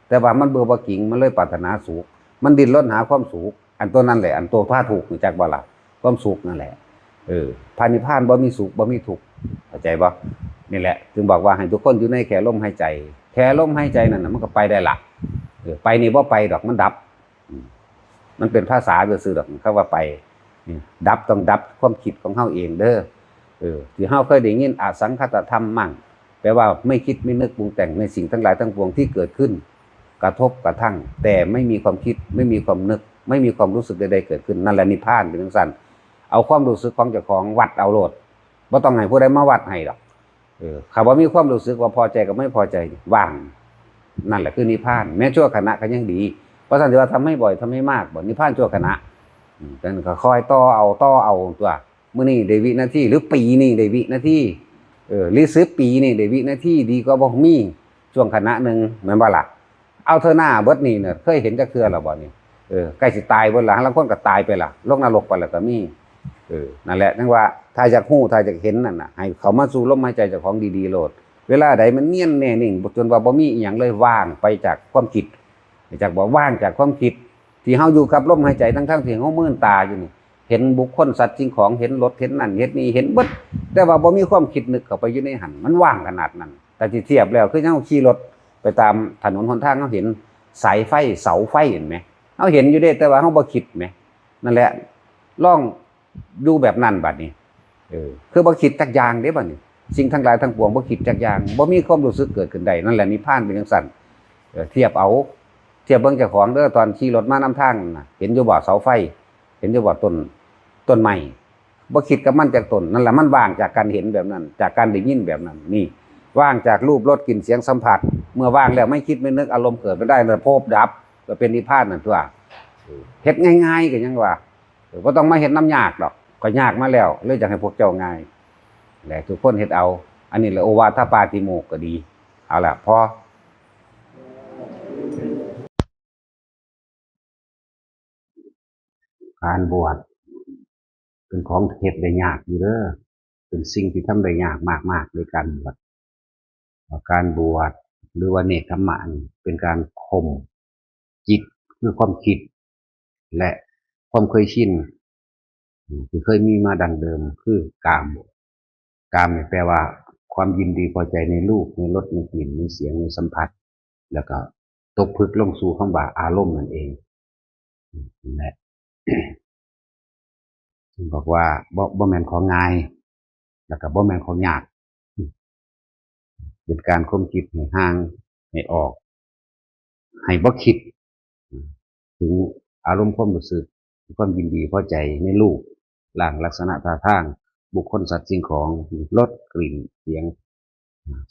แต่ว่ามันเบื่อบ่จริง มันเลยปรารถนาสุข มันดิ้นรนหาความสุข อันตัวนั่นแหละ อันตัวพาทุกข์ รู้จักบ่ล่ะ ความสุขนั่นแหละ เออ พระนิพพานบ่มีสุข บ่มีทุกข์ เข้าใจบ่ นี่แหละ จึงบอกว่าให้ทุกคนอยู่ในแค่ลมหายใจ แค่ลมหายใจนั่นน่ะ มันก็ไปได้ละ เออ ไปนี่บ่ไปดอก มันดับ อืม มันเป็นภาษาซื่อๆดอก คำว่าไป นี่ ดับต้องดับความคิดของเฮาเองเด้อ เออ ที่เฮาเคยได้ยินอสังขตธรรมมั่ง แปลว่าไม่คิดไม่นึกปรุงแต่งในสิ่งทั้งหลายทั้งปวงที่เกิดขึ้น กระทบกระทั่ง แต่ไม่มีความคิด ไม่มีความนึก ไม่มีความรู้สึกใดๆเกิดขึ้น นั่นแหละนิพพานเป็นจั่งซั้น เอาความรู้สึกของเจ้าของวัดเอาโลด บ่ต้องให้ผู้ใดมาวัดให้ดอก เออ ถ้าบ่มีความรู้สึกว่าพอใจกับไม่พอใจ ว่าง นั่นแหละคือนิพพาน แม้ชั่วขณะก็ยังดี เพราะฉะนั้นว่าทำให้บ่อย ทำให้มาก บ่ นิพพานชั่วขณะ อืม แต่นั้นก็คอยต่อเอา ต่อเอาตัว มื้อนี้ได้วินาที หรือปีนี้ได้วินาที เออ หรือสิบปีนี้ได้วินาที ดีกว่าบ่มีช่วงขณะหนึ่ง แม่นบ่ล่ะ เอาเถอะหน้า เบิดนี่เนี่ย เคยเห็นจักเทื่อแล้วบ่นี่ เออ ใกล้สิตายเบิดละ ลางคนก็ตายไปละ ลงนรกไปแล้วก็มี เออ นั่นแหละ จั่งว่า ถ้าอยากฮู้ ถ้าอยากเห็นนั่นน่ะ ให้เข้ามาสู่ลมหายใจเจ้าของดีๆโลด เวลาใดมันเนียนแน่นิ่ง จนว่าบ่มีอิหยังเลย ว่างไปจากความคิด จากบ่ ว่างจากความคิด ที่เฮาอยู่กับลมหายใจ ทั้งๆที่เฮามืนตาอยู่นี่ เห็นบุคคลสัตว์สิ่งของ เห็นรถ เห็นนั่น เห็นนี่ เห็นเบิด แต่ว่าบ่มีความคิดนึกเข้าไปอยู่ในหั่น มันว่างขนาดนั้น แต่ที่เทียบแล้ว คือเฮาขี่รถไปตามถนนหนทาง เฮาเห็นสายไฟ เสาไฟ เห็นไหม เฮาเห็นอยู่เด้ แต่ว่าเฮาบ่คิดไหม นั่นแหละ ลองอยู่แบบนั้นบัดนี้ เออ คือบ่คิดจักอย่างเด้บัดนี้ สิ่งทั้งหลายทั้งปวงบ่คิดจักอย่าง บ่มีความรู้สึกเกิดขึ้นได้ นั่นแหละนิพพานเป็นจั่งซั้น เออ เทียบเอา เทียบเบิ่งเจ้าของเด้อ ตอนขี่รถมานำทางน่ะ เห็นอยู่บ่เสาไฟ เห็นอยู่บ่ต้น ต้นไม้ บ่คิดกับมันจักต้น นั่นแหละมันว่างจากการเห็นแบบนั้น จากการได้ยินแบบนั้น นี่ ว่างจากรูปรสกลิ่นเสียงสัมผัส เมื่อว่างแล้วไม่คิดไม่นึก อารมณ์เกิดไม่ได้ แล้วภพดับ ก็เป็นนิพพานนั่นตั๊ว เออ เฮ็ดง่ายๆก็ยังว่า เออ บ่ต้องมาเฮ็ดนำยากดอก ข้อยยากมาแล้ว เลยอยากให้พวกเจ้าง่าย และทุกคนเฮ็ดเอา อันนี้แหละโอวาทปาติโมกข์ก็ดี เอาล่ะ พอ การบวชเป็นของเฮ็ดได้ยากอยู่เด้อ เป็นสิ่งที่ทำได้ยากมากๆ ในการบวช การบวชหรือว่าเนกขัมมะนี่เป็นการข่มจิต คือความคิด และความเคยชิน อืม ที่เคยมีมาดั้งเดิม คือกาม กามนี่แปลว่าความยินดีพอใจในรูป ในรส ในกลิ่น ในเสียง ในสัมผัส แล้วก็ตกผลึกลงสู่คำว่าอารมณ์นั่นเอง อืม นั่นแหละ บอกว่าบ่ บ่แม่นของง่าย แล้วก็บ่แม่นของยาก เป็นการข่มจิตให้ห่าง ให้ออก ให้บ่คิดถึงอารมณ์ความรู้สึก ความยินดีพอใจในรูปร่าง ลักษณะท่าทาง บุคคล สัตว์ สิ่งของ รส กลิ่น เสียง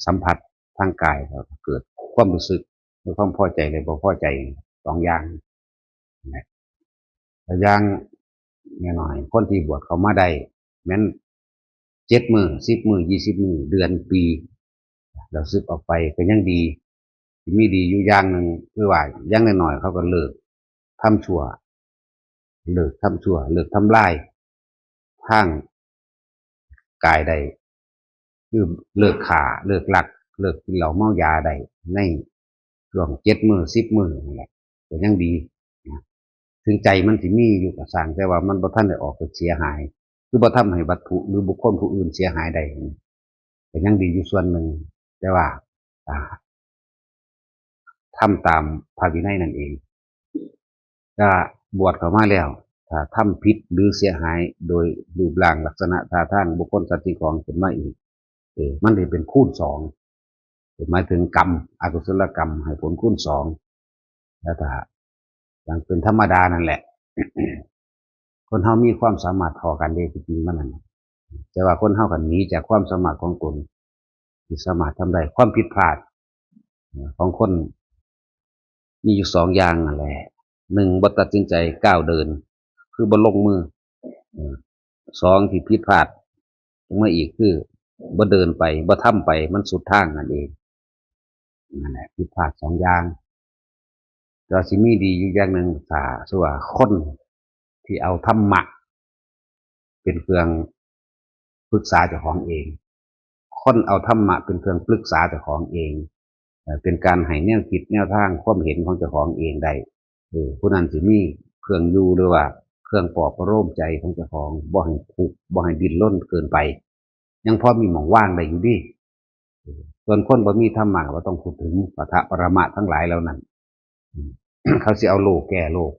สัมผัสทางกาย ก็เกิดความรู้สึก มีความพอใจและบ่พอใจ สองอย่างนะ แล้วอย่างน้อยๆ คนที่บวชเข้ามาได้ แม่นเจ็ดมื้อ สิบมื้อ ยี่สิบมื้อ เดือน ปี แล้วสึกออกไปก็ยังดี สิมีดีอยู่อย่างหนึ่ง คือว่าอย่างน้อยๆ เขาก็เลิกทำชั่ว เลิกทำชั่ว เลิกทำลายทางกายได้ คือเลิกฆ่า เลิกลัก เลิกกินเหล้าเมายาได้ ในช่วงเจ็ดมื้อ สิบมื้อนั่นแหละ ก็ยังดีนะ ถึงใจมันสิมีอยู่ก็ซ่าง แต่ว่ามันบ่ทันได้ออกไปเสียหาย คือบ่ทำให้วัตถุหรือบุคคลผู้อื่นเสียหายได้ ก็ยังดีอยู่ส่วนหนึ่ง แต่ว่า อ่า ทำตามพระวินัยนั่นเอง ถ้าบวชเข้ามาแล้ว ถ้าทำผิดหรือเสียหายโดยรูปร่าง ลักษณะท่าทาง บุคคล สัตว์ สิ่งของขึ้นมาอีก เออ มันสิเป็นคูณสอง หมายถึงกรรม อกุศลกรรมให้ผลคูณสอง แล้วถ้าอย่างเป็นธรรมดานั่นแหละ คนเฮามีความสามารถเท่ากันเด้ จริงๆ มันนั่น แต่ว่าคนเฮาก็หนีจากความสามารถของตนที่สามารถทำได้ ความผิดพลาดของคนมีอยู่สองอย่างนั่นแหละ หนึ่ง บ่ตัดสินใจก้าวเดิน คือบ่ลงมือ เออ สอง ที่ผิดพลาดลงมาอีกคือบ่เดินไป บ่ทำไป มันสุดทางนั่นเอง นั่นแหละ ผิดพลาดสองอย่าง แต่ว่าสิมีดีอยู่อย่างหนึ่ง ถ้าสมมุติว่าคนที่เอาธรรมะเป็นเครื่องปรึกษาเจ้าของเอง คนเอาธรรมะเป็นเครื่องปรึกษาเจ้าของเอง เอ่อ เป็นการให้แนวคิดแนวทางความเห็นของเจ้าของเองได้ เออ ผู้นั้นสิมีเครื่องอยู่ หรือว่าเครื่องปลอบประโลมใจของเจ้าของ บ่ให้ทุกข์ บ่ให้ดิ้นรนเกินไป ยังพอมีหม่องว่างได้อยู่เด้ เออ ส่วนคนบ่มีธรรมะก็บ่ต้องพูดถึง ปะทะปรมะทั้งหลายเหล่านั้น อืม เขาสิเอาโลภแก้โลภ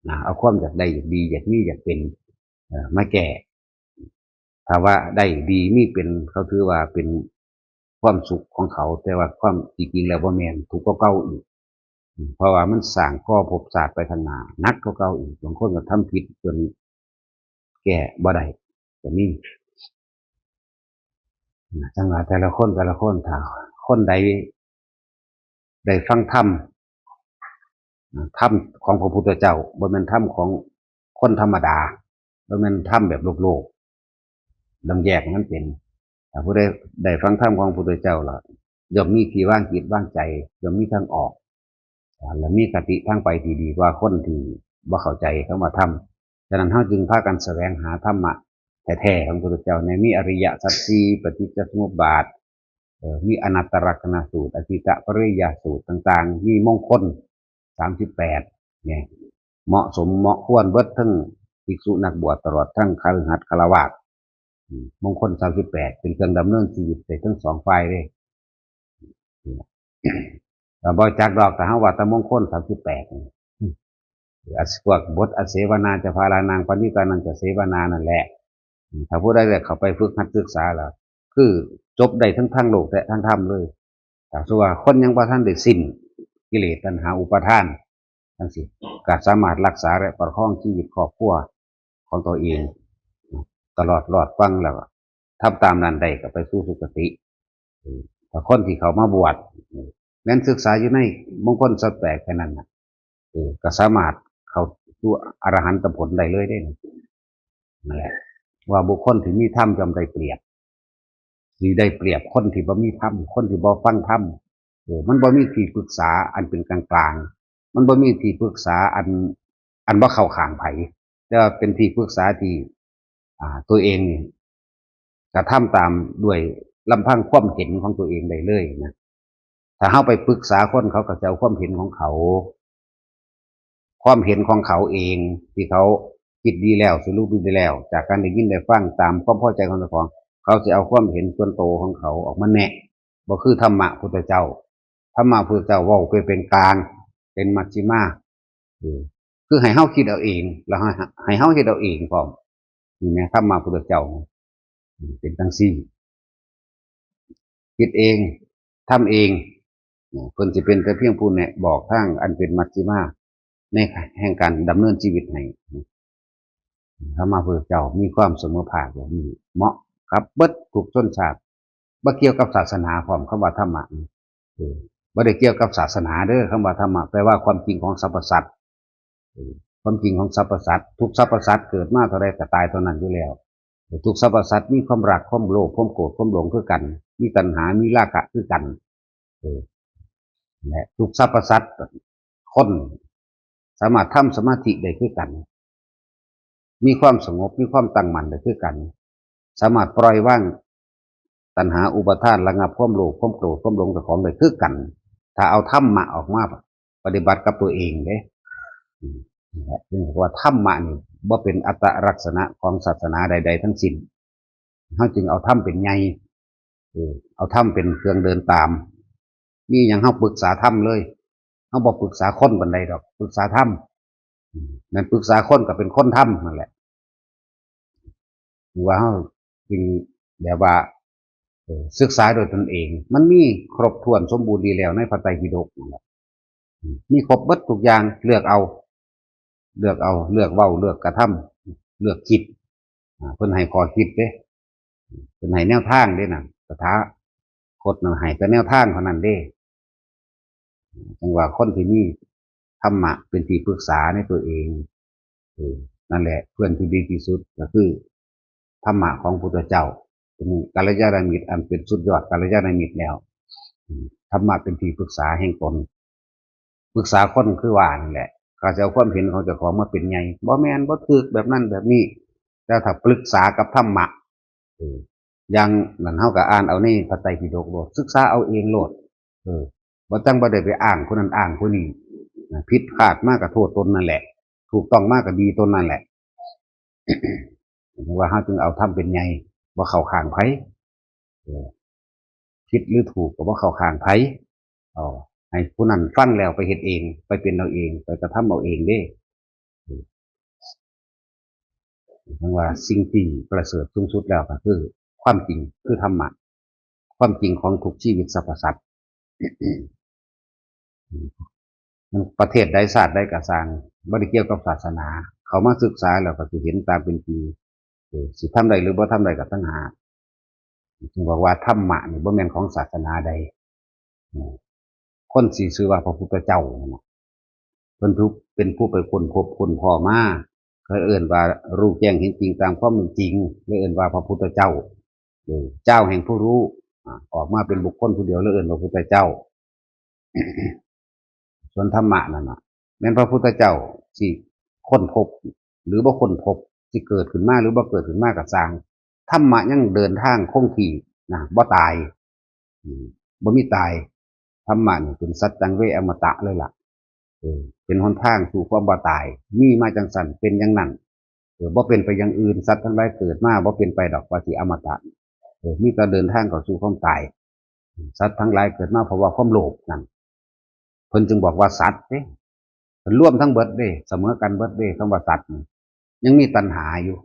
นะ เอาความอยากได้อยากดีอยากมีอยากเป็น เอ่อ มาแก้ ถ้าว่าได้ดีมีเป็น เขาถือว่าเป็นความสุขของเขา แต่ว่าความจริงแล้วบ่แม่น ทุกข์กว่าเก่าอีก อืม เพราะว่ามันสร้างก่อภพชาติไปข้างหน้าหนักกว่าเก่าอีก บางคนก็ทำผิดจนแก้บ่ได้ก็มี จังว่าแต่ละคน แต่ละคน ถ้าคนใดได้ฟังธรรม ธรรมของพระพุทธเจ้า บ่แม่นธรรมของคนธรรมดา บ่แม่นธรรมแบบโลกๆ ต้องแยกมันเป็น ถ้าผู้ใดได้ฟังธรรมของพระพุทธเจ้าแล้ว ย่อมมีที่วางจิตวางใจ ย่อมมีทางออก และมีคติทางไปที่ดีกว่าคนที่บ่เข้าใจคำว่าธรรม ฉะนั้นเฮาจึงพากันแสวงหาธรรมะแท้ๆ ของพระพุทธเจ้า ในมีอริยสัจสี่ ปฏิจจสมุปบาท เอ่อ มีอนัตตลักษณสูตร อธิตตปริยสูตรต่างๆ มีมงคล สามสิบแปด เนี่ย เหมาะสมเหมาะควรเบิดทั้งภิกษุนักบวช ตลอดทั้งคฤหัสถ์ฆราวาส อืม มงคล สามสิบแปด เป็นเครื่องดำเนินชีวิตได้ทั้งสองฝ่ายเลย เราบ่จักดอก ถ้าเฮาว่าแต่มงคล สามสิบแปด นี่ อืม อาจสิพวกบทอาเสวนาจะพาลานังปณิตานังจะเสวนานั่นแหละ อืม ถ้าผู้ใดได้เข้าไปฝึกหัดศึกษาแล้ว คือจบได้ทั้งทางโลกและทางธรรมเลย ถ้าสมมุติว่าคนยังบ่ทันได้สิ้นกิเลสตัณหาอุปาทานจังซี้ ก็สามารถรักษาและประคองชีวิตครอบครัวของตัวเอง ตลอดรอดฟังแล้วก็ทำตามนั้นได้ก็ไปสู่สุคติ เออ ถ้าคนที่เข้ามาบวช เออ แม้นศึกษาอยู่ในมงคล สามสิบแปด แค่นั้นน่ะ เออ ก็สามารถเข้าสู่อรหันตผลได้เลยเด้ นั่นแหละ ว่าบุคคลที่มีธรรมย่อมได้เปรียบ สิได้เปรียบคนที่บ่มีธรรม คนที่บ่ฟังธรรม เออ มันบ่มีที่ปรึกษาอันเป็นกลางๆ มันบ่มีที่ปรึกษาอัน อันบ่เข้าข้างไผ แต่ว่าเป็นที่ปรึกษาที่ อ่า ตัวเองนี่กระทำตามด้วยลำพังความเห็นของตัวเองได้เลยนะ ถ้าเฮาไปปรึกษาคนเขาก็จะเอาความเห็นของเขา ความเห็นของเขาเองที่เขาคิดดีแล้วสรุปดีแล้ว จากการได้ยินได้ฟังตามความพอใจของเจ้าของ เขาจะเอาความเห็นส่วนตัวของเขาออกมาแนะ บ่คือธรรมะพุทธเจ้า ธรรมะพุทธเจ้าเว้าไปเป็นกลาง เป็นมัชฌิมา เออ คือให้เฮาคิดเอาเอง แล้วให้ ให้เฮาเฮ็ดเอาเองพร้อม นี่แหมธรรมะพุทธเจ้า เป็นจั่งซี้ คิดเอง ทำเอง เพิ่นสิเป็นแต่เพียงผู้แนะบอกทางอันเป็นมัชฌิมา ในแห่งการดำเนินชีวิตให้ ธรรมะพุทธเจ้ามีความเสมอภาคแบบนี้ เหมาะกับเบิดทุกชนชาติ บ่เกี่ยวกับศาสนาพร้อม คำว่าธรรมะนี่ เออ บ่ได้เกี่ยวกับศาสนาเด้อ คำว่าธรรมะ แปลว่าความจริงของสรรพสัตว์ เออ ความจริงของสรรพสัตว์ ทุกสรรพสัตว์เกิดมาเท่าใดก็ตายเท่านั้นอยู่แล้ว ทุกสรรพสัตว์มีความรัก ความโลภ ความโกรธ ความหลงคือกัน มีตัณหา มีราคะคือกัน เออ และทุกสรรพสัตว์ คนสามารถทำสมาธิได้คือกัน มีความสงบ มีความตั้งมั่นได้คือกัน สามารถปล่อยวางตัณหาอุปาทาน ระงับความโลภ ความโกรธ ความหลงเจ้าของได้คือกัน ถ้าเอาธรรมะออกมาปฏิบัติกับตัวเองเด้ อืม นี่แหละ จึงบอกว่าธรรมะนี่บ่เป็นอัตลักษณะของศาสนาใดๆทั้งสิ้น เฮาจึงเอาธรรมเป็นใหญ่ เออ เอาธรรมเป็นเครื่องเดินตาม มีหยังเฮาปรึกษาธรรมเลย เฮาบ่ปรึกษาคนปานใดดอก ปรึกษาธรรม อืม แม่นปรึกษาคนก็เป็นคนธรรมนั่นแหละ ว่าเฮาจึงแบบว่า เออ ศึกษาโดยตนเอง มันมีครบถ้วนสมบูรณ์ดีแล้วในพระไตรปิฎกนั่นแหละ อืม มีครบเบิดทุกอย่าง เลือกเอา เลือกเอา เลือกเว้า เลือกกระทำ เลือกคิด อ่า เพิ่นให้ข้อคิดเด้ เพิ่นให้แนวทางเด้น่ะ ตถาคตน่ะให้แต่แนวทางเท่านั้นเด้ จั่งว่าคนที่มีธรรมะเป็นที่ปรึกษาในตัวเอง เออ นั่นแหละเพื่อนที่ดีที่สุดก็คือธรรมะของพุทธเจ้า เป็นกัลยาณมิตรอันเป็นสุดยอดกัลยาณมิตรแล้ว อืม ธรรมะเป็นที่ปรึกษาแห่งตน ปรึกษาคนคือว่านั่นแหละ เขาจะเอาความเห็นของเจ้าของมาเป็นใหญ่ บ่แม่น บ่ถูก แบบนั้นแบบนี้ แต่ถ้าปรึกษากับธรรมะ เออ อย่างนั้นเฮาก็อ่านเอาในพระไตรปิฎกโลด ศึกษาเอาเองโลด เออ บ่จั่งบ่ได้ไปอ้างคนนั้นอ้างคนนี้ นะ ผิดพลาดมาก็โทษตนนั่นแหละ ถูกต้องมาก็ดีตนนั่นแหละ ว่าเฮาจึงเอาธรรมเป็นใหญ่ บ่เข้าข้างไผ เออ ผิดหรือถูกก็บ่เข้าข้างไผ เอา ให้ผู้นั้นฟังแล้วไปเฮ็ดเอง ไปเป็นเอาเอง ไปกระทำเอาเองเด้ เออ จั่งว่าสิ่งที่ประเสริฐสูงสุดแล้วก็คือความจริง คือธรรมะ ความจริงของทุกชีวิตสรรพสัตว์ ประเทศใดชาติใดก็ซ่าง บ่ได้เกี่ยวกับศาสนา เข้ามาศึกษาแล้วก็สิเห็นตามเป็นจริง เออ สิทำได้หรือบ่ทำได้ก็ต่างหาก จึงบอกว่าธรรมะนี่บ่แม่นของศาสนาใด อืม คนสิชื่อว่าพระพุทธเจ้านั่นน่ะ เพิ่นทุก เป็นผู้ไปค้นพบค้นพ้อมา เขาเอิ้นว่ารู้แจ้งเห็นจริงตามความเป็นจริง เลยเอิ้นว่าพระพุทธเจ้า เออ เจ้าแห่งผู้รู้ อ่า ออกมาเป็นบุคคลผู้เดียว เลยเอิ้นว่าพุทธเจ้า ส่วนธรรมะนั่นน่ะ แม่นพระพุทธเจ้าสิค้นพบ หรือบ่ค้นพบ สิเกิดขึ้นมาหรือบ่เกิดขึ้นมาก็ซ่าง ธรรมะยังเดินทางคงที่นะ บ่ตาย อืม บ่มีตาย ธรรมะนี่เป็นสัจจังเวอมตะเลยล่ะ เออ เป็นหนทางสู่ความบ่ตาย มีมาจั่งซั่น เป็นอย่างนั้น เออ บ่เป็นไปอย่างอื่น สัตว์ทั้งหลายเกิดมาบ่เป็นไปดอกว่าสิอมตะ เออ มีแต่เดินทางเข้าสู่ความตาย สัตว์ทั้งหลายเกิดมาเพราะว่าความโลภนั่น เพิ่นจึงบอกว่าสัตว์เด้ เพิ่นรวมทั้งเบิดเด้ เสมอกันเบิดเด้ คำว่าสัตว์นี่ ยังมีตัณหาอยู่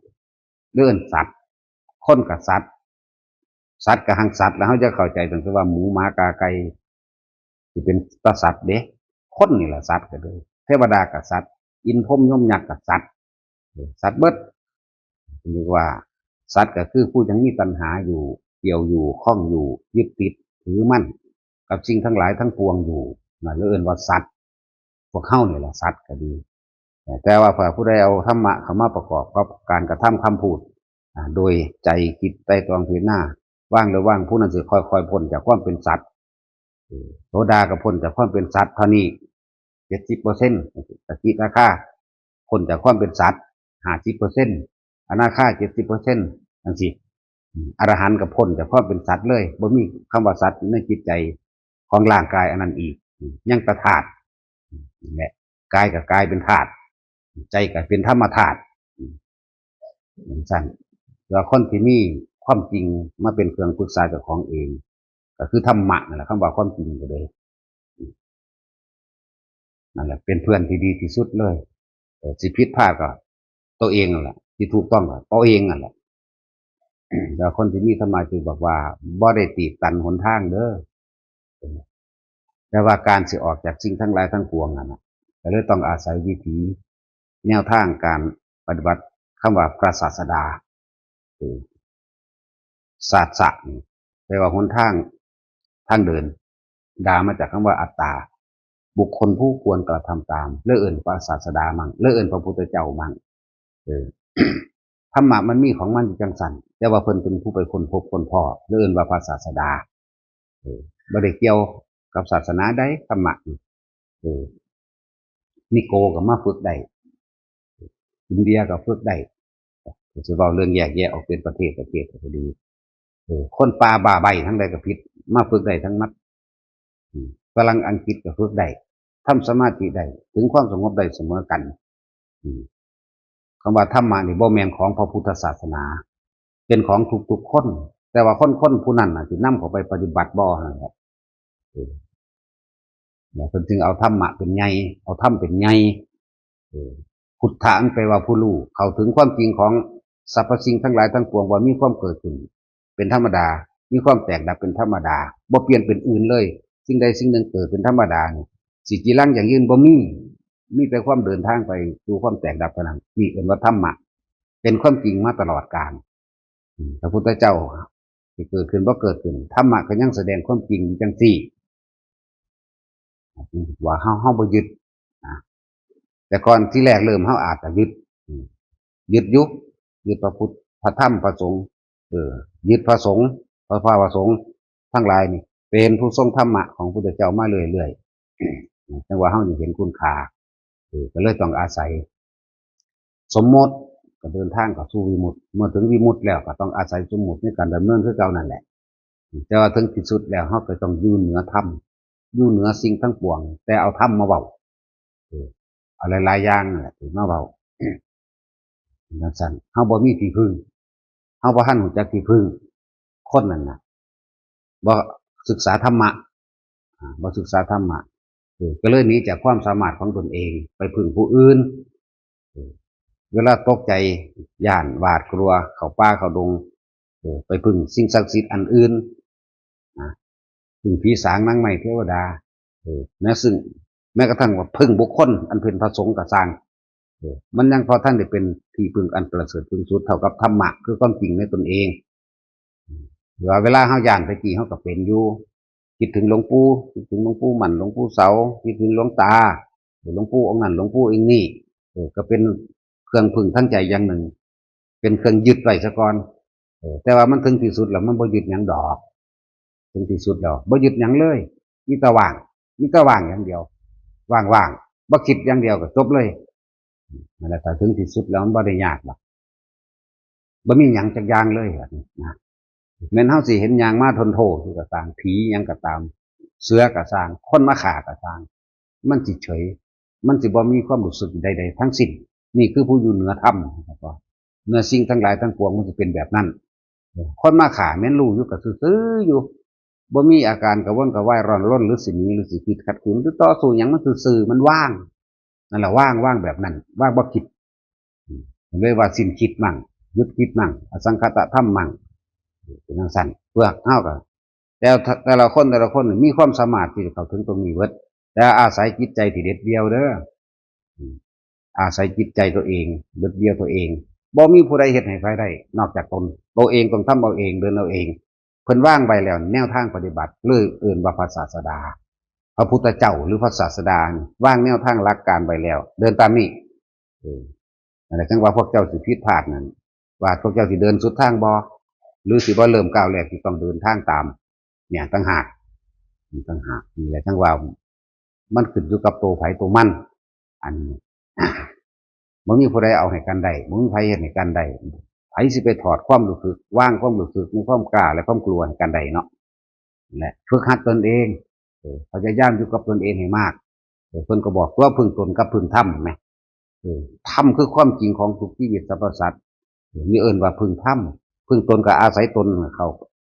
เอิ้นสัตว์ คนก็สัตว์ สัตว์ก็หังสัตว์ แล้วเฮาจะเข้าใจตั้งแต่ว่าหมูหมากาไก่ สิเป็นตาสัตว์เด้ คนนี่แหละสัตว์ก็เลย เทวดาก็สัตว์ อินทร์พรหมยมยักษ์ก็สัตว์ เออ สัตว์เบิด เรียกว่าสัตว์ก็คือผู้ยังมีตัณหาอยู่ เกี่ยวอยู่ ข้องอยู่ ยึดติด ถือมั่น กับสิ่งทั้งหลายทั้งปวงอยู่ นั่นเลยเอิ้นว่าสัตว์ พวกเฮานี่แหละสัตว์ก็ดี แต่ว่าพอผู้ใดเอาธรรมะเข้ามาประกอบกับการกระทำคำพูด อ่า โดยใจคิดไตร่ตรองพิจารณา วางแล้ววาง ผู้นั้นสิค่อยๆพ้นจากความเป็นสัตว์ เออ โสดาก็พ้นจากความเป็นสัตว์เท่านี้ เจ็ดสิบเปอร์เซ็นต์ สกิทาคา พ้นจากความเป็นสัตว์ ห้าสิบเปอร์เซ็นต์ อนาคา เจ็ดสิบเปอร์เซ็นต์ จังซี้ อืม อรหันต์ก็พ้นจากความเป็นสัตว์เลย บ่มีคำว่าสัตว์ในจิตใจของร่างกายอันนั้นอีก อืม ยังแต่ธาตุ อืม นี่แหละ กายก็กลายเป็นธาตุ ใจก็เป็นธรรมธาตุ อืม จังซั่น ว่าคนที่มีความจริงมาเป็นเครื่องปรึกษาเจ้าของเอง ก็คือธรรมะนั่นแหละ คำว่าความจริงก็เลย นั่นแหละ เป็นเพื่อนที่ดีที่สุดเลย เออ สิผิดพลาดก็ตัวเองนั่นแหละ ที่ถูกต้องก็ตัวเองนั่นแหละ แล้วคนที่มีธรรมะจึงบอกว่า บ่ได้ตีบตันหนทางเด้อ เออ แต่ว่าการสิออกจากสิ่งทั้งหลายทั้งปวงนั่นน่ะ ก็เลยต้องอาศัยวิถีแนวทางการปฏิบัติ คำว่าพระศาสดา เออ ศาสะนี่แปลว่าหนทาง ทางเดิน ดามาจากคำว่าอัตตา บุคคลผู้ควรกระทำตาม เลยเอิ้นพระศาสดามั่ง เลยเอิ้นพระพุทธเจ้ามั่ง เออ ธรรมะมันมีของมันอยู่จังซั่น แต่ว่าเพิ่นเป็นผู้ไปค้นพบค้นพ้อ เลยเอิ้นว่าพระศาสดา เออ บ่ได้เกี่ยวกับศาสนาใด ธรรมะนี่ เออ นิโกก็มาฝึกได้ อินเดียก็ฝึกได้ สิเว้าเรื่องแยกแยะออกเป็นประเทศประเทศก็ดี เออ คนป่าบ้าใบ้ทั้งใดก็ผิด มาฝึกได้ทั้งหมด อืม ฝรั่งอังกฤษก็ฝึกได้ ทำสมาธิได้ ถึงความสงบได้เสมอกัน อืม คำว่าธรรมะนี่บ่แม่นของพระพุทธศาสนา เป็นของทุกๆคน แต่ว่าคนๆผู้นั้นน่ะสินำเข้าไปปฏิบัติบ่นั่นแหละ เออ แล้วเพิ่นจึงเอาธรรมะเป็นใหญ่ เอาธรรมเป็นใหญ่ เออ พุทธะมันแปลว่าผู้รู้ เข้าถึงความจริงของสรรพสิ่งทั้งหลายทั้งปวงว่ามีความเกิดขึ้น เป็นธรรมดา มีความแตกดับเป็นธรรมดา บ่เปลี่ยนเป็นอื่นเลย สิ่งใดสิ่งหนึ่งเกิดเป็นธรรมดานี่ สิจีรังยั่งยืนบ่มี มีแต่ความเดินทางไปสู่ความแตกดับเท่านั้น นี่เอิ้นว่าธรรมะ เป็นความจริงมาตลอดกาล อืม พระพุทธเจ้าสิเกิดขึ้นบ่เกิดขึ้น ธรรมะก็ยังแสดงความจริงอยู่จังซี่ ว่าเฮา เฮาบ่ยึดนะ แต่ก่อนที่แรกเริ่มเฮาอาจจะยึด อืม ยึดอยู่ ยึดพระพุทธ พระธรรม พระสงฆ์ เออ ยึดพระสงฆ์ พระ พระ พระสงฆ์ทั้งหลายนี่ เป็นผู้ทรงธรรมะของพุทธเจ้ามาเรื่อยๆ จังว่าเฮายังเห็นคุณค่า เออ ก็เลยต้องอาศัย สมมติก็เดินทางเข้าสู่วิมุตติ เมื่อถึงวิมุตติแล้วก็ต้องอาศัยสมมติในการดำเนินคือเก่านั่นแหละ แต่ว่าถึงที่สุดแล้วเฮาก็ต้องอยู่เหนือธรรม อยู่เหนือสิ่งทั้งปวง แต่เอาธรรมมาเว้า เออ เอาหลายๆอย่างนั่นแหละมาเว้า จังซั่น เฮาบ่มีที่พึ่ง เฮาบ่ทันรู้จักที่พึ่ง คนนั่นน่ะ บ่ศึกษาธรรมะ อ่า บ่ศึกษาธรรมะ เออ ก็เลยหนีจากความสามารถของตนเอง ไปพึ่งผู้อื่น เออ เวลาตกใจ ย้าน หวาดกลัว เข้าป่าเข้าดง เออ ไปพึ่งสิ่งศักดิ์สิทธิ์อันอื่น นะ พึ่งผีสางนางไม้เทวดา เออ แม้ซึ่ง แม้กระทั่งว่าพึ่งบุคคลอันเป็นพระสงฆ์ก็ซ่าง เออ มันยังพอทันได้เป็นที่พึ่งอันประเสริฐสูงสุดเท่ากับธรรมะ คือความจริงในตนเอง หรือว่าเวลาเฮาย้านตะกี้เฮาก็เป็นอยู่ คิดถึงหลวงปู่ คิดถึงหลวงปู่มั่น หลวงปู่เสา คิดถึงหลวงตา หลวงปู่องค์นั้น หลวงปู่องค์นี้ เออ ก็เป็นเครื่องพึ่งทางใจอย่างหนึ่ง เป็นเครื่องยึดไว้ซะก่อน เออ แต่ว่ามันถึงที่สุดแล้วมันบ่ยึดหยังดอก ถึงที่สุดแล้วบ่ยึดหยังเลย มีแต่ว่าง มีแต่ว่างอย่างเดียว ว่างๆ บ่คิดอย่างเดียวก็จบเลย นั่นแหละ ถ้าถึงที่สุดแล้วมันบ่ได้ยากดอก บ่มีหยังจักอย่างเลย บัดนี้นะ แม้นเฮาสิเห็นย่างมาทนโทษอยู่ก็ตาม ผีหยังก็ตาม เสือก็ซ่าง คนมาฆ่าก็ซ่าง มันสิเฉย มันสิบ่มีความรู้สึกใดๆทั้งสิ้น นี่คือผู้อยู่เหนือธรรม เหนือสิ่งทั้งหลายทั้งปวง มันสิเป็นแบบนั้น คนมาฆ่าแม้นรู้อยู่ก็ซื่อๆอยู่ บ่มีอาการกระวนกระวายร้อนรน หรือสิหนี หรือสิคิดขัดขืน หรือต่อสู้หยัง มันซื่อๆ มันว่าง นั่นแหละ ว่าง ว่างแบบนั้น ว่างบ่คิด อืม เลยว่าสิ้นคิดมั่ง หยุดคิดมั่ง อสังคตะธรรมมั่ง เป็นจังซั่น เพื่อเฮาก็ แต่ แต่ละคน แต่ละคนมีความสามารถที่จะเข้าถึงตรงนี้เบิด แต่อาศัยจิตใจที่เด็ดเดี่ยวเด้อ อืม อาศัยจิตใจตัวเอง เด็ดเดี่ยวตัวเอง บ่มีผู้ใดเฮ็ดให้ไผได้ นอกจากตน ตัวเองต้องทำเอาเอง เดินเอาเอง เพิ่นวางไว้แล้ว แนวทางปฏิบัติ เลยเอิ้นว่าพระศาสดา พระพุทธเจ้าหรือพระศาสดานี่วางแนวทางหลักการไว้แล้ว เดินตามนี้ เออ นั่นแหละ จังว่าพวกเจ้าสิผิดพลาดนั่น ว่าพวกเจ้าสิเดินสุดทางบ่ หรือสิบ่เริ่มก้าวแรกที่ต้องเดินทางตาม เนี่ย ต่างหาก นี่ต่างหาก นี่แหละ จังว่ามันขึ้นอยู่กับตัวไผตัวมัน อันนี้ บ่มีผู้ใดเอาให้กันได้ บ่มีไผเฮ็ดให้กันได้ ไผสิไปถอดความรู้สึก วางความรู้สึก มีความกล้าและความกลัวให้กันได้เนาะ และฝึกหัดตนเอง เออ พยายามอยู่กับตนเองให้มาก เออ เพิ่นก็บอกตัว พึ่งตนกับพึ่งธรรมแหม เออ ธรรมคือความจริงของทุกชีวิตสรรพสัตว์ เออ นี่เอิ้นว่าพึ่งธรรม พึ่งตนก็อาศัยตนเข้า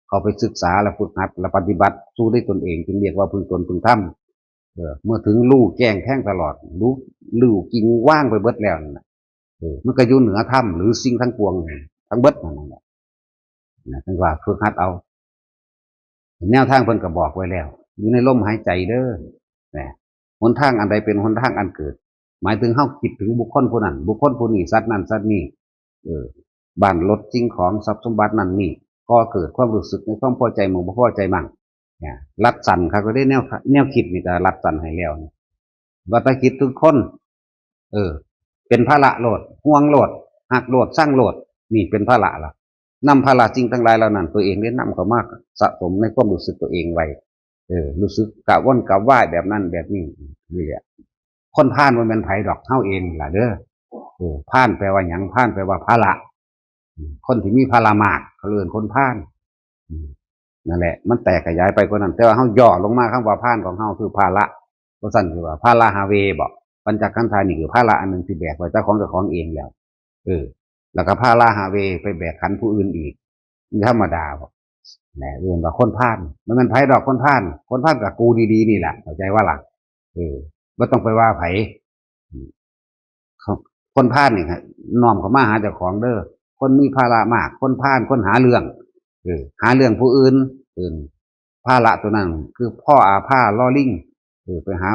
เข้าไปศึกษาและฝึกหัดและปฏิบัติสู่ด้วยตนเอง จึงเรียกว่าพึ่งตนพึ่งธรรม เออ เมื่อถึงรู้แจ้งแทงตลอด รู้ รู้จริงวางไปเบิดแล้วนั่นน่ะ เออ มันก็อยู่เหนือธรรมหรือสิ่งทั้งปวง ทั้งเบิดนั่นแหละ นะ ท่านว่าฝึกหัดเอา แนวทางเพิ่นก็บอกไว้แล้ว อยู่ในลมหายใจเด้อ นะ หนทางอันใดเป็นหนทางอันเกิด หมายถึงเฮาคิดถึงบุคคลผู้นั้น บุคคลผู้นี้ สัตว์นั้น สัตว์นี้ เออ บ้านรถสิ่งของทรัพย์สมบัตินั่นนี่ ก่อเกิดความรู้สึกในความพอใจมั่งบ่พอใจมั่ง เนี่ย รัดสั้นคักเลยเด้ แนว แนวคิดนี่ก็รัดสั้นให้แล้วนี่ ว่าแต่คิดถึงคน เออ เป็นภาระโลด ห่วงโลด ฮักโลด ซังโลด นี่เป็นภาระละ นำภาระสิ่งทั้งหลายเหล่านั้น ตัวเองได้นำเข้ามาสะสมในความรู้สึกตัวเองไว้ เออ รู้สึกกระวนกระวายแบบนั้นแบบนี้ นี่แหละ คนพาลบ่แม่นไผดอก เฮาเองล่ะเด้อ เออ พาลแปลว่าหยัง พาลแปลว่าภาระ อืม คนที่มีภาระมาก เขาเอิ้นคนพาล อืม นั่นแหละ มันแตกขยายไปกว่านั้น แต่ว่าเฮาย่อลงมา คำว่าพาลของเฮาคือภาระ เพราะฉะนั้นคือว่า พาราหาเว บ่ ปัญจขันธานี่คือภาระอันหนึ่งที่แบกไว้แต่ของเจ้าของเองแล้ว เออ แล้วก็พาราหาเว ไปแบกขันผู้อื่นอีก มันธรรมดาบ่ แหม เอิ้นว่าคนพาล มันแม่นไผดอกคนพาล คนพาลก็กูดีๆ นี่แหละ เข้าใจว่าล่ะ เออ บ่ต้องไปว่าไผ อืม คนพาลนี่ฮะ น้อมเข้ามาหาเจ้าของเด้อ คนมีภาระมาก คนพาล คนหาเรื่อง เออ หาเรื่องผู้อื่น เออ ภาระตัวนั้น คือ พออา พา ลอ ลิง เออ ไปหา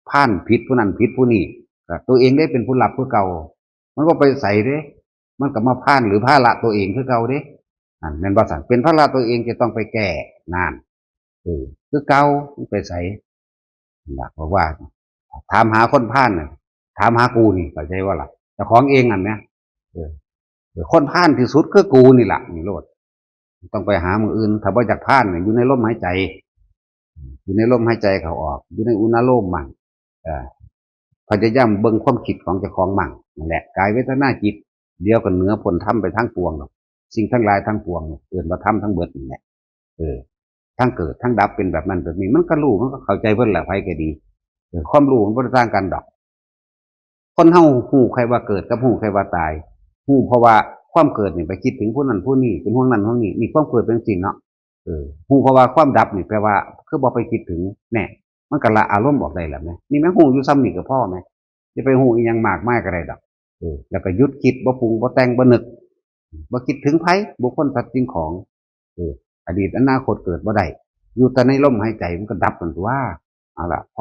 พาลผิดผู้นั้นผิดผู้นี้ ก็ตัวเองได้เป็นผู้รับคือเก่า มันบ่ไปไสเด้ มันก็มาพาลหรือภาระตัวเองคือเก่าเด้ นั่นแม่นบ่ซั่น เป็นภาระตัวเองจะต้องไปแก้ นั่น เออ คือเก่า มันไปไส นั่นล่ะ เพราะว่า ถามหาคนพาลน่ะ ถามหากูนี่ เข้าใจบ่ล่ะ เจ้าของเองนั่นนะ เออ เออ คนพาลที่สุดคือกูนี่ล่ะ นี่โลด ต้องไปหาหม่องอื่น ถ้าบ่อยากพาลน่ะ อยู่ในลมหายใจ อยู่ในลมหายใจเข้าออก อยู่ในอุณาโลมมั่ง เอ่อ พยายามเบิ่งความคิดของเจ้าของมั่ง นั่นแหละ กายเวทนาจิต เดี๋ยวก็เหนือพ้นธรรมไปทั้งปวงดอก สิ่งทั้งหลายทั้งปวง เอิ้นว่าธรรมทั้งเบิดนี่แหละ เออ ทั้งเกิดทั้งดับเป็นแบบนั้นแบบนี้ มันก็รู้ มันก็เข้าใจเพิ่นแหละ ไผก็ดี เออ ความรู้มันบ่ได้ต่างกันดอก คนเฮาฮู้แค่ว่าเกิดกับฮู้แค่ว่าตาย ฮู้เพราะว่าความเกิดนี่ไปคิดถึงผู้นั้นผู้นี้ เป็นห่วงนั้นห่วงนี้ นี่ความเกิดเป็นจั่งซี้เนาะ เออ ฮู้เพราะว่าความดับนี่แปลว่า คือบ่ไปคิดถึง แน่ มันก็ละอารมณ์ออกได้แล้วแหม นี่แหม ฮู้อยู่ส่ำนี้ก็พอแหม อย่าไปฮู้อิหยังมากมายก็ได้ดอก เออ แล้วก็หยุดคิด บ่ปรุง บ่แต่ง บ่นึก บ่คิดถึงไผ บุคคล สัตว์ สิ่งของ เออ อดีตอนาคตเกิดบ่ได้ อยู่แต่ในลมหายใจมันก็ดับมันตัว เอาล่ะ พอ